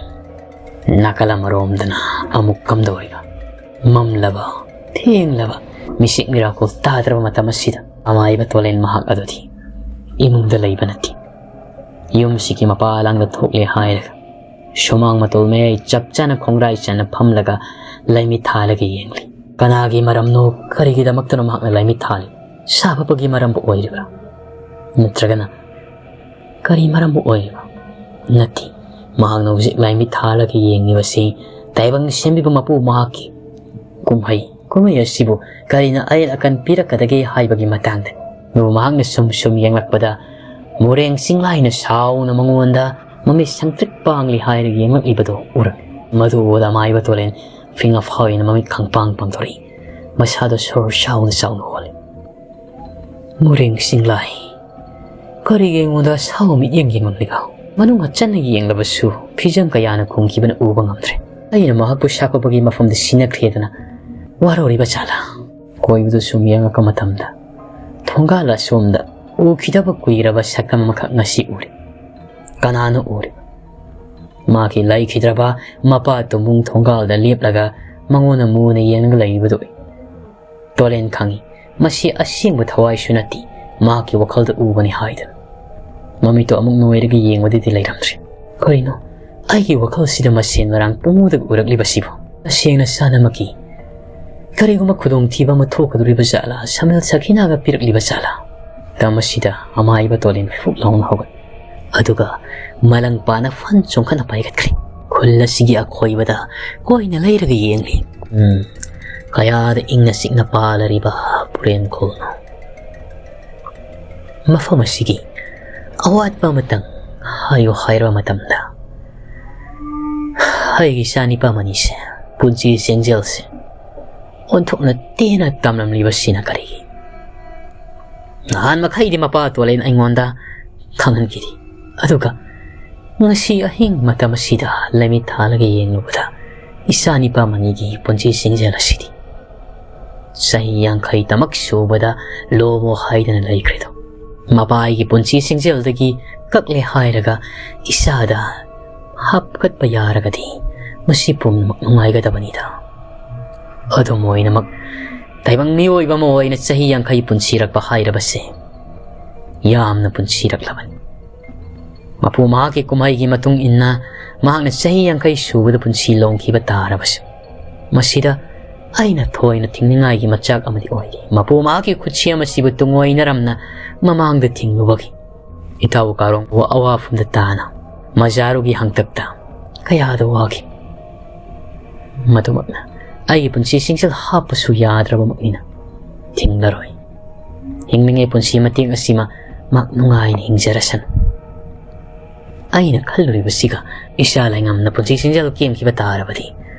ꯅꯥꯀꯜ ꯑꯃꯔꯣꯝꯗꯅ ꯑꯃꯨꯛ ꯀꯝꯗꯧꯔꯤꯕ? ꯃꯝꯂꯕ, ꯊꯦꯡꯂꯕ, ꯃꯤꯁꯤꯛ ꯃꯤꯔꯥꯀꯨ ꯇꯥꯗ꯭ꯔꯕ ꯃꯇꯝ ꯑꯁꯤꯗ ꯑꯃꯥꯏꯕ ꯇꯣꯂꯦꯟ ꯃꯍꯥꯛ ꯑꯗꯨꯗꯤ ꯏꯃꯨꯡꯗ ꯂꯩꯕ ꯅꯠꯇꯦ꯫ ꯌꯨꯝꯁꯤꯒꯤ ꯃꯄꯥ ꯂꯥꯡꯗ ꯊꯣꯛꯂꯦ ꯍꯥꯏꯔꯒ ꯁꯨꯃꯥꯡ ꯃꯇꯣꯜ ꯃꯌꯥꯏ ꯆꯞ ꯆꯥꯅ ꯈꯣꯡꯒ꯭ꯔꯥꯏ ꯆꯟꯅ ꯐꯝꯂꯒ ꯂꯩꯃꯤꯠ ꯊꯥꯜꯂꯒ ꯌꯦꯡꯂꯤ꯫ ꯀꯅꯥꯒꯤ ꯃꯔꯝꯅꯣ, ꯀꯔꯤꯒꯤꯗꯃꯛꯇꯅꯣ ꯃꯍꯥꯛꯅ ꯂꯩꯃꯤꯠ ꯊꯥꯜꯂꯤ? ꯁꯥꯐꯕꯒꯤ ꯃꯔꯝꯕꯨ ꯑꯣꯏꯔꯤꯕ꯭ꯔꯥ? ꯅꯠꯇ꯭ꯔꯒꯅ ꯀꯔꯤ ꯃꯔꯝꯕꯨ ꯑꯣꯏꯔꯤꯕ? ꯅꯠꯇꯦ, ꯃꯍꯥꯛꯅ ꯍꯧꯖꯤꯛ ꯂꯥꯏꯃꯤꯠ ꯊꯥꯜꯂꯒ ꯌꯦꯡꯂꯤꯕꯁꯤ ꯇꯥꯏꯕꯪ ꯁꯦꯝꯕꯤꯕ ꯃꯄꯨ ꯃꯍꯥꯛꯀꯤ ꯀꯨꯝꯍꯩ, ꯀꯨꯝꯍꯩ ꯑꯁꯤꯕꯨ ꯀꯔꯤꯅ ꯑꯌꯦꯠ ꯑꯀꯟ ꯄꯤꯔꯛꯀꯗꯒꯦ ꯍꯥꯏꯕꯒꯤ ꯃꯇꯥꯡꯗꯅꯤ꯫ ꯑꯗꯨꯕꯨ ꯃꯍꯥꯛꯅ ꯁꯨꯝ ꯁꯨꯝ ꯌꯦꯡꯂꯛꯄꯗ ꯃꯣꯔꯦꯡ ꯆꯤꯡꯂꯥꯏꯅ ꯁꯥꯎꯅ ꯃꯉꯣꯟꯗ ꯃꯃꯤꯠ ꯁꯪꯇ꯭ꯔꯤꯛ ꯄꯥꯡꯂꯤ ꯍꯥꯏꯔꯒ ꯌꯦꯡꯂꯛꯂꯤꯕꯗꯨ ꯎꯔꯝꯃꯤ꯫ ꯃꯗꯨ ꯎꯕꯗ ꯑꯃꯥꯏꯕ ꯇꯣꯂꯦꯟ ꯐꯤꯡ ꯑꯐꯥꯎꯅ ꯃꯃꯤꯠ ꯈꯪꯄꯥꯡ ꯄꯥꯡꯊꯣꯔꯛꯏ꯫ ꯃꯁꯥꯗꯣ ꯁꯣꯔ ꯆꯥꯎꯅ ꯆꯥꯎꯅ ꯍꯣꯜꯂꯤ꯫ ꯃꯨꯔꯦꯡ ꯆꯤꯡꯂꯥꯏ, ꯀꯔꯤꯒꯤ ꯑꯩꯉꯣꯟꯗ ꯑꯁꯥꯎꯕ ꯃꯤꯠꯌꯦꯡ ꯌꯦꯡꯂꯝꯂꯤꯕ? ꯃꯅꯨꯡ ꯍꯟꯖꯟꯅ ꯌꯦꯡꯂꯕꯁꯨ ꯐꯤꯖꯪ ꯀꯌꯥꯅ ꯈꯨꯝꯈꯤꯕꯅ ꯎꯕ ꯉꯝꯗ꯭ꯔꯦ꯫ ꯑꯩꯅ ꯃꯍꯥꯛꯄꯨ ꯁꯥꯐꯕꯒꯤ ꯃꯐꯝꯗ ꯁꯤꯟꯅꯈ꯭ꯔꯦꯗꯅ ꯋꯥꯔꯧꯔꯤꯕ ꯖꯥꯠꯂꯥ? ꯀꯣꯏꯕꯗꯨ ꯁꯨꯝ ꯌꯦꯡꯉꯛꯄ ꯃꯇꯝꯗ ꯊꯣꯡꯒꯥꯜ ꯑꯁꯣꯝꯗ ꯎꯈꯤꯗꯕ ꯀꯨꯏꯔꯕ ꯁꯛꯇꯝ ꯑꯃꯈꯛ ꯉꯁꯤ ꯎꯔꯦ꯫ ꯀꯅꯥꯅꯣ ꯎꯔꯤꯕ? ꯃꯥꯒꯤ ꯂꯩꯈꯤꯗ꯭ꯔꯕ ꯃꯄꯥ ꯇꯨꯝꯕꯨꯡ ꯊꯣꯡꯒꯥꯜꯗ ꯂꯦꯞꯂꯒ ꯃꯉꯣꯟꯗ ꯃꯨꯅ ꯌꯦꯡꯂꯒ ꯂꯩꯔꯤꯕꯗꯨ ꯎꯏ꯫ ꯇꯣꯂꯦꯟ ꯈꯪꯏ, ꯃꯁꯤ ꯑꯁꯦꯡꯕ ꯊꯋꯥꯏꯁꯨ ꯅꯠꯇꯦ, ꯃꯍꯥꯛꯀꯤ ꯋꯥꯈꯜꯗ ꯎꯕꯅꯤ ꯍꯥꯏꯗꯨꯅ꯫ ꯃꯃꯤꯠꯇꯣ ꯑꯃꯨꯛ ꯅꯣꯏꯔꯒ ꯌꯦꯡꯕꯗꯨꯗꯤ ꯂꯩꯔꯝꯗ꯭ꯔꯦ꯫ ꯀꯔꯤꯅꯣ? ꯑꯩꯒꯤ ꯋꯥꯈꯜꯁꯤꯗ ꯃꯁꯦꯟ ꯃꯔꯥꯡ ꯄꯨꯡꯎꯗ ꯎꯔꯛꯂꯤꯕꯁꯤꯕꯨ? ꯇꯁꯦꯡꯅ ꯆꯥꯅꯃꯛꯀꯤ ꯀꯔꯤꯒꯨꯝꯕ ꯈꯨꯗꯣꯡꯊꯤꯕ ꯑꯃ ꯊꯣꯛꯀꯗꯧꯔꯤꯕ ꯖꯥꯠꯂꯥ? ꯁꯃꯤꯜ ꯁꯈꯤꯅꯥꯒ ꯄꯤꯔꯛꯂꯤꯕ ꯖꯥꯠꯂꯥ? ꯇꯝ ꯑꯁꯤꯗ ꯑꯃꯥꯏꯕ ꯇꯣꯂꯦꯟ ꯐꯨꯛ ꯂꯥꯎꯅ ꯍꯧꯒꯠ꯫ ꯑꯗꯨꯒ ꯃꯂꯪ ꯄꯥꯅ ꯐꯟ ꯆꯣꯡꯈꯠꯅ ꯄꯥꯏꯒꯠꯈ꯭ꯔꯦ꯫ ꯈꯨꯜ ꯑꯁꯤꯒꯤ ꯑꯀꯣꯏꯕꯗ ꯀꯣꯏꯅ ꯂꯩꯔꯒ ꯌꯦꯡꯂꯤ꯫ ꯎꯝ, ꯀꯌꯥꯗ ꯏꯪꯅ ꯆꯤꯛꯅ ꯄꯥꯜꯂꯔꯤꯕ ꯄꯨꯔꯦꯟ ꯈꯨꯜꯅꯣ꯫ ꯃꯐꯝ ꯑꯁꯤꯒꯤ ꯑꯋꯥꯠꯄ ꯑꯃꯇꯪ ꯍꯥꯏꯌꯨ ꯍꯥꯏꯔꯕ ꯃꯇꯝꯗ, ꯑꯩꯒꯤ ꯏꯆꯥ ꯅꯤꯄꯥ ꯃꯅꯤꯁꯦ, ꯄꯨꯟꯁꯤ ꯆꯦꯡꯖꯦꯜꯁꯦ ꯑꯣꯟꯊꯣꯛꯅ ꯇꯦꯟꯅ ꯇꯝꯂꯝꯂꯤꯕꯁꯤꯅ ꯀꯔꯤꯒꯤ? ꯅꯍꯥꯟ ꯃꯈꯩꯗꯤ ꯃꯄꯥ ꯇꯣꯂꯦꯟ ꯑꯩꯉꯣꯟꯗ ꯈꯪꯍꯟꯈꯤꯗꯦ꯫ ꯑꯗꯨꯒ ꯉꯁꯤ ꯑꯍꯤꯡ ꯃꯇꯝ ꯑꯁꯤꯗ ꯂꯩꯃꯤꯠ ꯊꯥꯜꯂꯒ ꯌꯦꯡꯂꯨꯕꯗ, ꯏꯆꯥ ꯅꯤꯄꯥ ꯃꯅꯤꯒꯤ ꯄꯨꯟꯁꯤ ꯆꯦꯡꯖꯦꯜ ꯑꯁꯤꯗꯤ ꯆꯍꯤ ꯌꯥꯡꯈꯩ ꯇꯃꯛ ꯁꯨꯕꯗ ꯂꯣꯃꯣ ꯍꯥꯏꯗꯅ ꯂꯩꯈ꯭ꯔꯦꯗꯣ꯫ ꯃꯄꯥꯒꯤ ꯄꯨꯟꯁꯤ ꯆꯦꯡꯖꯦꯜꯗꯒꯤ ꯀꯛꯂꯦ ꯍꯥꯏꯔꯒ ꯏꯆꯥꯗ ꯍꯥꯞꯀꯠꯄ ꯌꯥꯔꯒꯗꯤ ꯃꯁꯤ ꯄꯨꯝꯅꯃꯛ ꯅꯨꯡꯉꯥꯏꯒꯗꯕꯅꯤꯗ꯫ ꯑꯗꯨꯝ ꯑꯣꯏꯅꯃꯛ, ꯇꯥꯏꯕꯪ ꯃꯤꯑꯣꯏꯕ ꯑꯃ ꯑꯣꯏꯅ ꯆꯍꯤ ꯌꯥꯡꯈꯩ ꯄꯨꯟꯁꯤꯔꯛꯄ ꯍꯥꯏꯔꯕꯁꯦ ꯌꯥꯝꯅ ꯄꯨꯟꯁꯤꯔꯛꯂꯕꯅꯤ꯫ ꯃꯄꯨ ꯃꯍꯥꯛꯀꯤ ꯀꯨꯝꯍꯩꯒꯤ ꯃꯇꯨꯡ ꯏꯟꯅ ꯃꯍꯥꯛꯅ ꯆꯍꯤ ꯌꯥꯡꯈꯩ ꯁꯨꯕꯗ ꯄꯨꯟꯁꯤ ꯂꯣꯡꯈꯤꯕ ꯇꯥꯔꯕꯁꯨ, ꯃꯁꯤꯗ ꯑꯩꯅ ꯊꯣꯏꯅ ꯊꯤꯡꯅꯤꯡꯉꯥꯏꯒꯤ ꯃꯆꯥꯛ ꯑꯃꯗꯤ ꯑꯣꯏꯗꯦ꯫ ꯃꯄꯨ ꯃꯍꯥꯛꯀꯤ ꯈꯨꯠꯁꯦꯝ ꯑꯁꯤꯕꯨ ꯇꯨꯡꯑꯣꯏꯅꯔꯝꯅ ꯃꯃꯥꯡꯗ ꯊꯤꯡꯂꯨꯕꯒꯤ ꯏꯇꯥꯎ ꯀꯥꯔꯣꯡꯕꯨ ꯑꯋꯥꯐꯝꯗ ꯇꯥꯅ ꯃꯖꯥꯔꯨꯒꯤ ꯍꯪꯇꯛꯇ ꯀꯌꯥꯗ ꯋꯥꯈꯤ꯫ ꯃꯗꯨꯃꯛꯅ ꯑꯩꯒꯤ ꯄꯨꯟꯁꯤ ꯆꯦꯡꯖꯦꯜ ꯍꯥꯞꯄꯁꯨ ꯌꯥꯗ꯭ꯔꯕꯃꯛꯅꯤꯅ ꯊꯤꯡꯂꯔꯣꯏ꯫ ꯍꯤꯡꯂꯤꯉꯩ ꯄꯨꯟꯁꯤ ꯃꯇꯦꯛ ꯑꯁꯤꯃ ꯃꯍꯥꯛ ꯅꯨꯡꯉꯥꯏꯅ ꯍꯤꯡꯖꯔꯁꯅꯨ꯫ ꯑꯩꯅ ꯈꯜꯂꯨꯔꯤꯕꯁꯤꯒ ꯏꯆꯥ ꯂꯩꯉꯝꯅ ꯄꯨꯟꯁꯤ ꯆꯦꯡꯖꯦꯜ ꯀꯦꯝꯈꯤꯕ ꯇꯥꯔꯕꯗꯤ,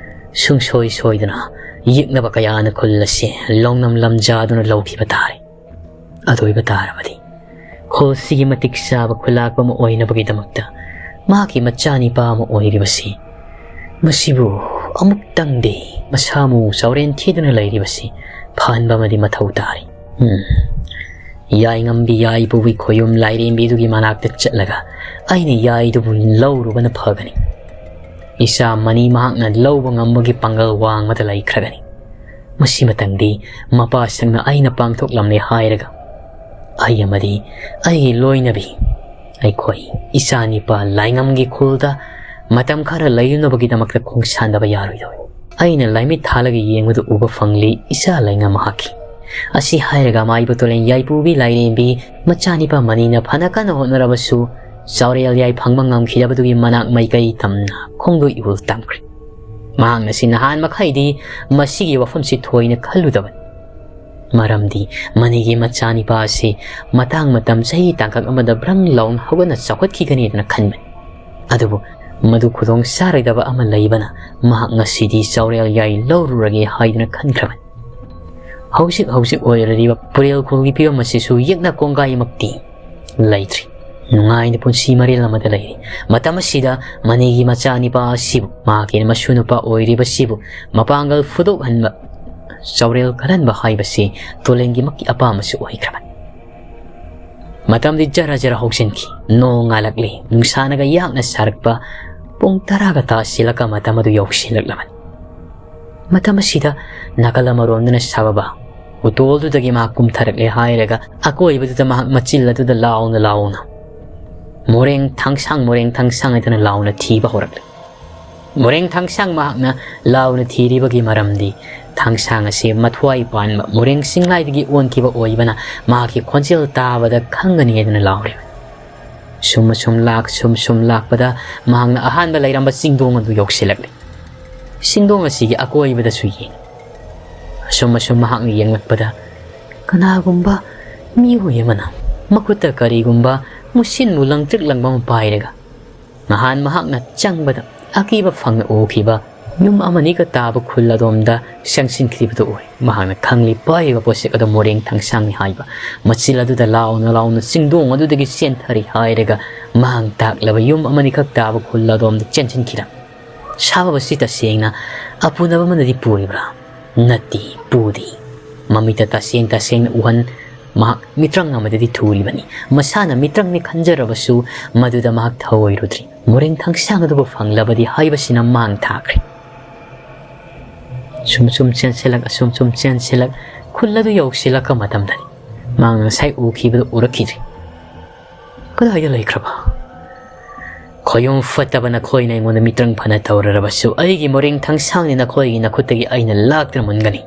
ꯁꯨꯡꯁꯣꯏ ꯁꯣꯏꯗꯅ ꯌꯦꯛꯅꯕ ꯀꯌꯥꯅ ꯈꯨꯜ ꯑꯁꯤ ꯂꯧꯅꯝ ꯂꯝꯖꯥꯗꯨꯅ ꯂꯧꯈꯤꯕ ꯇꯥꯔꯦ꯫ ꯑꯗꯨ ꯑꯣꯏꯕ ꯇꯥꯔꯕꯗꯤ ꯈꯨꯜꯁꯤꯒꯤ ꯃꯇꯤꯛ ꯆꯥꯕ ꯈꯨꯜꯂꯥꯛꯄ ꯑꯃ ꯑꯣꯏꯅꯕꯒꯤꯗꯃꯛꯇ ꯃꯍꯥꯛꯀꯤ ꯃꯆꯥꯅꯤꯄꯥ ꯑꯃ ꯑꯣꯏꯔꯤꯕꯁꯤ, ꯃꯁꯤꯕꯨ ꯑꯃꯨꯛꯇꯪꯗꯤ ꯃꯁꯥ ꯃꯎ ꯆꯥꯎꯔꯦꯟ ꯊꯤꯗꯨꯅ ꯂꯩꯔꯤꯕꯁꯤ ꯐꯍꯟꯕ ꯑꯃꯗꯤ ꯃꯊꯧ ꯇꯥꯔꯤ꯫ ꯎꯝ꯫ ꯌꯥꯏꯉꯝꯕꯤ ꯌꯥꯏꯕꯨꯒꯤ ꯈꯣꯌꯨꯝ ꯂꯥꯏꯔꯦꯝꯕꯤꯗꯨꯒꯤ ꯃꯅꯥꯛꯇ ꯆꯠꯂꯒ ꯑꯩꯅ ꯌꯥꯏꯗꯨꯕꯨ ꯂꯧꯔꯨꯕꯅ ꯐꯒꯅꯤ꯫ ꯏꯆꯥ ꯃꯅꯤ ꯃꯍꯥꯛꯅ ꯂꯧꯕ ꯉꯝꯕꯒꯤ ꯄꯥꯡꯒꯜ ꯋꯥꯡꯃꯗ ꯂꯩꯈ꯭ꯔꯒꯅꯤ꯫ ꯃꯁꯤꯃꯇꯪꯗꯤ ꯃꯄꯥ ꯁꯪꯅ ꯑꯩꯅ ꯄꯥꯡꯊꯣꯛꯂꯝꯂꯦ ꯍꯥꯏꯔꯒ ꯑꯩ ꯑꯃꯗꯤ ꯑꯩꯒꯤ ꯂꯣꯏꯅꯕꯤ, ꯑꯩꯈꯣꯏ ꯏꯆꯥꯅꯤꯄꯥ ꯂꯥꯏꯉꯝꯒꯤ ꯈꯨꯜꯗ ꯃꯇꯝ ꯈꯔ ꯂꯩꯔꯨꯅꯕꯒꯤꯗꯃꯛꯇ ꯈꯣꯡꯁꯥꯟꯗꯕ ꯌꯥꯔꯣꯏꯗꯧꯔꯤ꯫ ꯑꯩꯅ ꯂꯥꯏꯃꯤꯠ ꯊꯥꯜꯂꯒ ꯌꯦꯡꯕꯗ ꯎꯕ ꯐꯪꯂꯤ ꯏꯆꯥ ꯂꯥꯏꯉꯝ ꯃꯍꯥꯛꯀꯤ꯫ ꯑꯁꯤ ꯍꯥꯏꯔꯒ ꯑꯃꯥꯏꯕ ꯇꯣꯂꯦꯟ ꯌꯥꯏꯄꯨꯕꯤ ꯂꯥꯏꯔꯦꯝꯕꯤ ꯃꯆꯥꯅꯤꯄꯥ ꯃꯅꯤꯅ ꯐꯅ ꯀꯟꯅ ꯍꯣꯠꯅꯔꯕꯁꯨ ꯆꯥꯎꯔꯦꯜ ꯌꯥꯏ ꯐꯪꯕ ꯉꯝꯈꯤꯗꯕꯗꯨꯒꯤ ꯃꯅꯥꯛ ꯃꯥꯏꯀꯩ ꯇꯝꯅ ꯈꯣꯡꯗꯣ ꯏꯍꯨꯜ ꯇꯝꯈ꯭ꯔꯦ꯫ ꯃꯍꯥꯛꯅ ꯁꯤ ꯅꯍꯥꯟ ꯃꯈꯩꯗꯤ ꯃꯁꯤꯒꯤ ꯋꯥꯐꯝꯁꯤ ꯊꯣꯏꯅ ꯈꯜꯂꯨꯗꯕꯅꯤ꯫ ꯃꯔꯝꯗꯤ ꯃꯅꯤꯒꯤ ꯃꯆꯥꯅꯤꯄꯥ ꯑꯁꯤ ꯃꯇꯥꯡ ꯃꯇꯝ ꯆꯍꯤ ꯇꯥꯡꯀꯛ ꯑꯃꯗ ꯕ꯭ꯔꯪ ꯂꯥꯎꯅ ꯍꯧꯒꯠꯅ ꯆꯥꯎꯈꯠꯈꯤꯒꯅꯤꯗꯅ ꯈꯟꯕꯅꯤ꯫ ꯑꯗꯨꯕꯨ ꯃꯗꯨ ꯈꯨꯗꯣꯡ ꯆꯥꯔꯣꯏꯗꯕ ꯑꯃ ꯂꯩꯕꯅ ꯃꯍꯥꯛ ꯉꯁꯤꯗꯤ ꯆꯥꯎꯔꯦꯜ ꯌꯥꯏ ꯂꯧꯔꯨꯔꯒꯦ ꯍꯥꯏꯗꯨꯅ ꯈꯟꯈ꯭ꯔꯕꯅꯤ꯫ ꯍꯧꯖꯤꯛ ꯍꯧꯖꯤꯛ ꯑꯣꯏꯔꯤꯕ ꯄꯨꯔꯦꯜ ꯈꯨꯜꯒꯤ ꯐꯤꯕꯝ ꯑꯁꯤꯁꯨ ꯌꯦꯛꯅ ꯀꯣꯡꯒꯥꯏꯃꯛꯇꯤ ꯂꯩꯇ꯭ꯔꯤ꯫ ꯅꯨꯡꯉꯥꯏꯅ ꯄꯨꯟꯁꯤ ꯃꯔꯦꯜ ꯑꯃꯗ ꯂꯩꯔꯤ꯫ ꯃꯇꯝ ꯑꯁꯤꯗ ꯃꯅꯤꯒꯤ ꯃꯆꯥꯅꯤꯄꯥ ꯑꯁꯤꯕꯨ, ꯃꯍꯥꯛꯀꯤ ꯃꯁꯨ ꯅꯨꯄꯥ ꯑꯣꯏꯔꯤꯕꯁꯤꯕꯨ ꯃꯄꯥꯡꯒꯜ ꯐꯨꯗꯣꯛꯍꯟꯕ, ꯆꯥꯎꯔꯦꯜ ꯀꯜꯍꯟꯕ ꯍꯥꯏꯕꯁꯤ ꯇꯣꯂꯦꯟꯒꯤꯃꯛꯀꯤ ꯑꯄꯥꯝꯕꯁꯨ ꯑꯣꯏꯈ꯭ꯔꯕꯅꯤ꯫ ꯃꯇꯝꯗꯤ ꯖꯔ ꯖꯔ ꯍꯧꯖꯤꯟꯈꯤ꯫ ꯅꯣꯡ ꯉꯥꯜꯂꯛꯂꯤ꯫ ꯅꯨꯡꯁꯥꯅꯒ ꯌꯥꯛꯅ ꯁꯥꯔꯛꯄ ꯄꯨꯡ ꯇꯔꯥꯒ ꯇꯥꯁꯤꯜꯂꯛꯄ ꯃꯇꯝ ꯑꯗꯨ ꯌꯧꯁꯤꯜꯂꯛꯂꯕꯅꯤ꯫ ꯃꯇꯝ ꯑꯁꯤꯗ ꯅꯥꯀꯜ ꯑꯃꯔꯣꯝꯗꯅ ꯁꯥꯕꯕ ꯎꯇꯣꯜꯗꯨꯗꯒꯤ ꯃꯍꯥꯛ ꯀꯨꯝꯊꯔꯛꯂꯦ ꯍꯥꯏꯔꯒ ꯑꯀꯣꯏꯕꯗꯨꯗ ꯃꯍꯥꯛ ꯃꯆꯤꯜ ꯑꯗꯨꯗ ꯂꯥꯎꯅ ꯂꯥꯎꯅ "ꯃꯣꯔꯦꯡ ꯊꯥꯡꯁꯥꯡ, ꯃꯣꯔꯦꯡ ꯊꯥꯡꯁꯥꯡ" ꯍꯥꯏꯗꯨꯅ ꯂꯥꯎꯅ ꯊꯤꯕ ꯍꯧꯔꯛꯂꯦ꯫ ꯃꯣꯔꯦꯡ ꯊꯥꯡꯁꯥꯡ ꯃꯍꯥꯛꯅ ꯂꯥꯎꯅ ꯊꯤꯔꯤꯕꯒꯤ ꯃꯔꯝꯗꯤ ꯊꯥꯡꯁꯥꯡ ꯑꯁꯤ ꯃꯊ꯭ꯋꯥꯏ ꯄꯥꯟꯕ ꯃꯣꯔꯦꯡ ꯆꯤꯡꯂꯥꯏꯗꯒꯤ ꯑꯣꯟꯈꯤꯕ ꯑꯣꯏꯕꯅ ꯃꯍꯥꯛꯀꯤ ꯈꯣꯟꯖꯦꯜ ꯇꯥꯕꯗ ꯈꯪꯒꯅꯤ ꯍꯥꯏꯗꯨꯅ ꯂꯥꯎꯔꯤꯕꯅꯤ꯫ ꯁꯨꯝ ꯑꯁꯨꯝ ꯂꯥꯛ-, ꯁꯨꯝ ꯁꯨꯝ ꯂꯥꯛꯄꯗ ꯃꯍꯥꯛꯅ ꯑꯍꯥꯟꯕ ꯂꯩꯔꯝꯕ ꯆꯤꯡꯗꯣꯡ ꯑꯗꯨ ꯌꯧꯁꯤꯜꯂꯛꯂꯦ꯫ ꯆꯤꯡꯗꯣꯡ ꯑꯁꯤꯒꯤ ꯑꯀꯣꯏꯕꯗꯁꯨ ꯌꯦꯡꯉꯤ꯫ ꯑꯁꯨꯝ ꯑꯁꯨꯝ ꯃꯍꯥꯛꯅ ꯌꯦꯡꯂꯛꯄꯗ ꯀꯅꯥꯒꯨꯝꯕ ꯃꯤꯑꯣꯏ ꯑꯃꯅ ꯃꯈꯨꯠꯇ ꯀꯔꯤꯒꯨꯝꯕ ꯃꯨꯁꯤꯟ ꯃꯨ ꯂꯪꯇ꯭ꯔꯤꯛ ꯂꯪꯕ ꯑꯃ ꯄꯥꯏꯔꯒ ꯅꯍꯥꯟ ꯃꯍꯥꯛꯅ ꯆꯪꯕꯗ ꯑꯀꯤꯕ ꯐꯪꯅ ꯎꯈꯤꯕ ꯌꯨꯝ ꯑꯃꯅꯤꯒ ꯇꯥꯕ ꯈꯨꯜ ꯑꯗꯣꯝꯗ ꯆꯪꯁꯤꯟꯈꯤꯕꯗꯨ ꯎꯏ꯫ ꯃꯍꯥꯛꯅ ꯈꯪꯂꯤ ꯄꯥꯏꯔꯤꯕ ꯄꯣꯠꯁꯛ ꯑꯗꯨ ꯃꯣꯔꯦꯡ ꯊꯥꯡꯁꯥꯡꯅꯤ ꯍꯥꯏꯕ꯫ ꯃꯆꯤꯜ ꯑꯗꯨꯗ ꯂꯥꯎꯅ ꯂꯥꯎꯅ ꯆꯤꯡꯗꯣꯡ ꯑꯗꯨꯗꯒꯤ ꯆꯦꯟꯊꯔꯤ ꯍꯥꯏꯔꯒ ꯃꯍꯥꯛ ꯇꯥꯛꯂꯕ ꯌꯨꯝ ꯑꯃꯅꯤꯈꯛ ꯇꯥꯕ ꯈꯨꯜ ꯑꯗꯣꯝꯗ ꯆꯦꯟꯁꯤꯟꯈꯤꯔꯝꯃꯤ꯫ ꯁꯥꯐꯕꯁꯤ ꯇꯁꯦꯡꯅ ꯑꯄꯨꯅꯕ ꯑꯃꯅꯗꯤ ꯄꯨꯔꯤꯕ꯭ꯔꯥ? ꯅꯠꯇꯦ, ꯄꯨꯗꯦ꯫ ꯃꯃꯤꯠꯇ ꯇꯁꯦꯡ ꯇꯁꯦꯡꯅ ꯎꯍꯟ ꯃꯍꯥꯛ ꯃꯤꯇ꯭ꯔꯪ ꯑꯃꯗꯗꯤ ꯊꯨꯔꯤꯕꯅꯤ꯫ ꯃꯁꯥꯅ ꯃꯤꯇ꯭ꯔꯪꯅꯤ ꯈꯟꯖꯔꯕꯁꯨ ꯃꯗꯨꯗ ꯃꯍꯥꯛ ꯊꯧꯑꯣꯏꯔꯨꯗ꯭ꯔꯤ꯫ ꯃꯣꯔꯦꯡ ꯊꯥꯡꯁꯥꯡ ꯑꯗꯨꯕꯨ ꯐꯪꯂꯕꯗꯤ ꯍꯥꯏꯕꯁꯤꯅ ꯃꯥꯡ ꯊꯥꯈ꯭ꯔꯦ꯫ ꯁꯨꯝ ꯁꯨꯝ ꯆꯦꯟꯁꯤꯜꯂꯛ, ꯑꯁꯨꯝ ꯁꯨꯝ ꯆꯦꯟꯁꯤꯜꯂꯛ, ꯈꯨꯜ ꯑꯗꯨ ꯌꯧꯁꯤꯜꯂꯛꯄ ꯃꯇꯝꯗꯅꯤ ꯃꯍꯥꯛꯅ ꯉꯁꯥꯏ ꯎꯈꯤꯕꯗꯨ ꯎꯔꯛꯈꯤꯗ꯭ꯔꯤ꯫ ꯀꯗꯥꯏꯗ ꯂꯩꯈ꯭ꯔꯕ? ꯈꯣꯌꯨꯝ ꯐꯠꯇꯕ ꯅꯈꯣꯏꯅ ꯑꯩꯉꯣꯟꯗ ꯃꯤꯇ꯭ꯔꯪ ꯐꯅ ꯇꯧꯔꯔꯕꯁꯨ, ꯑꯩꯒꯤ ꯃꯣꯔꯦꯡ ꯊꯥꯡꯁꯥꯡꯗꯤ ꯅꯈꯣꯏꯒꯤ ꯅꯈꯨꯠꯇꯒꯤ ꯑꯩꯅ ꯂꯥꯛꯇꯨꯅ ꯃꯨꯟꯒꯅꯤ꯫